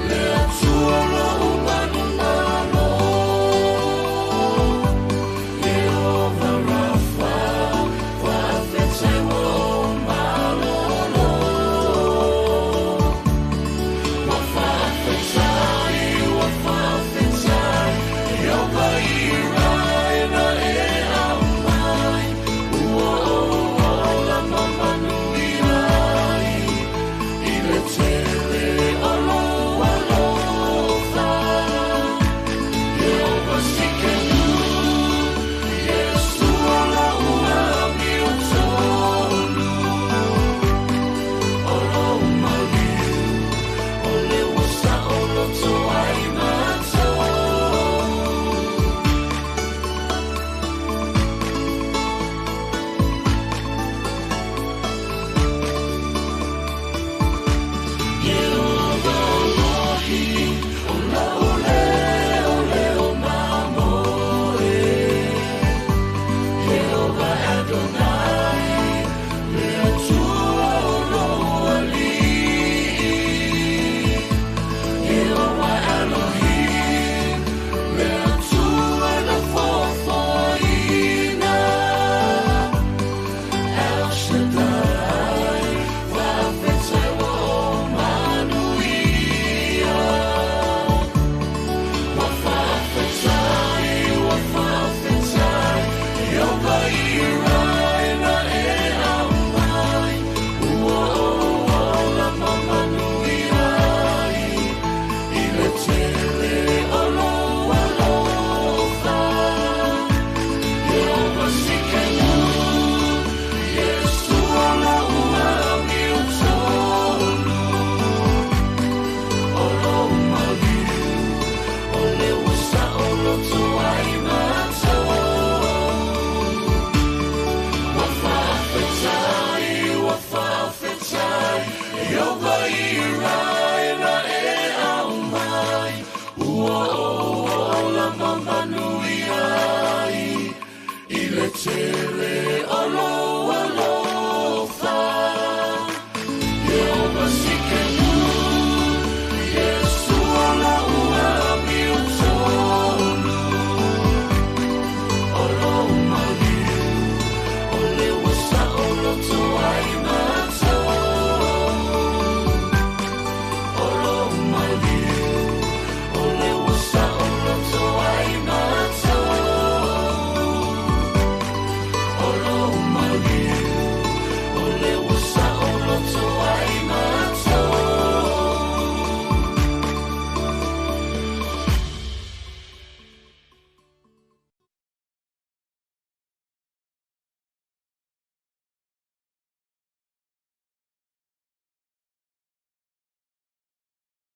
le Atua lou manumalo. Yehova Rafa, fa'afetai ua ou malolo. Ua fa'afetai, ua fa'afetai, e o paia.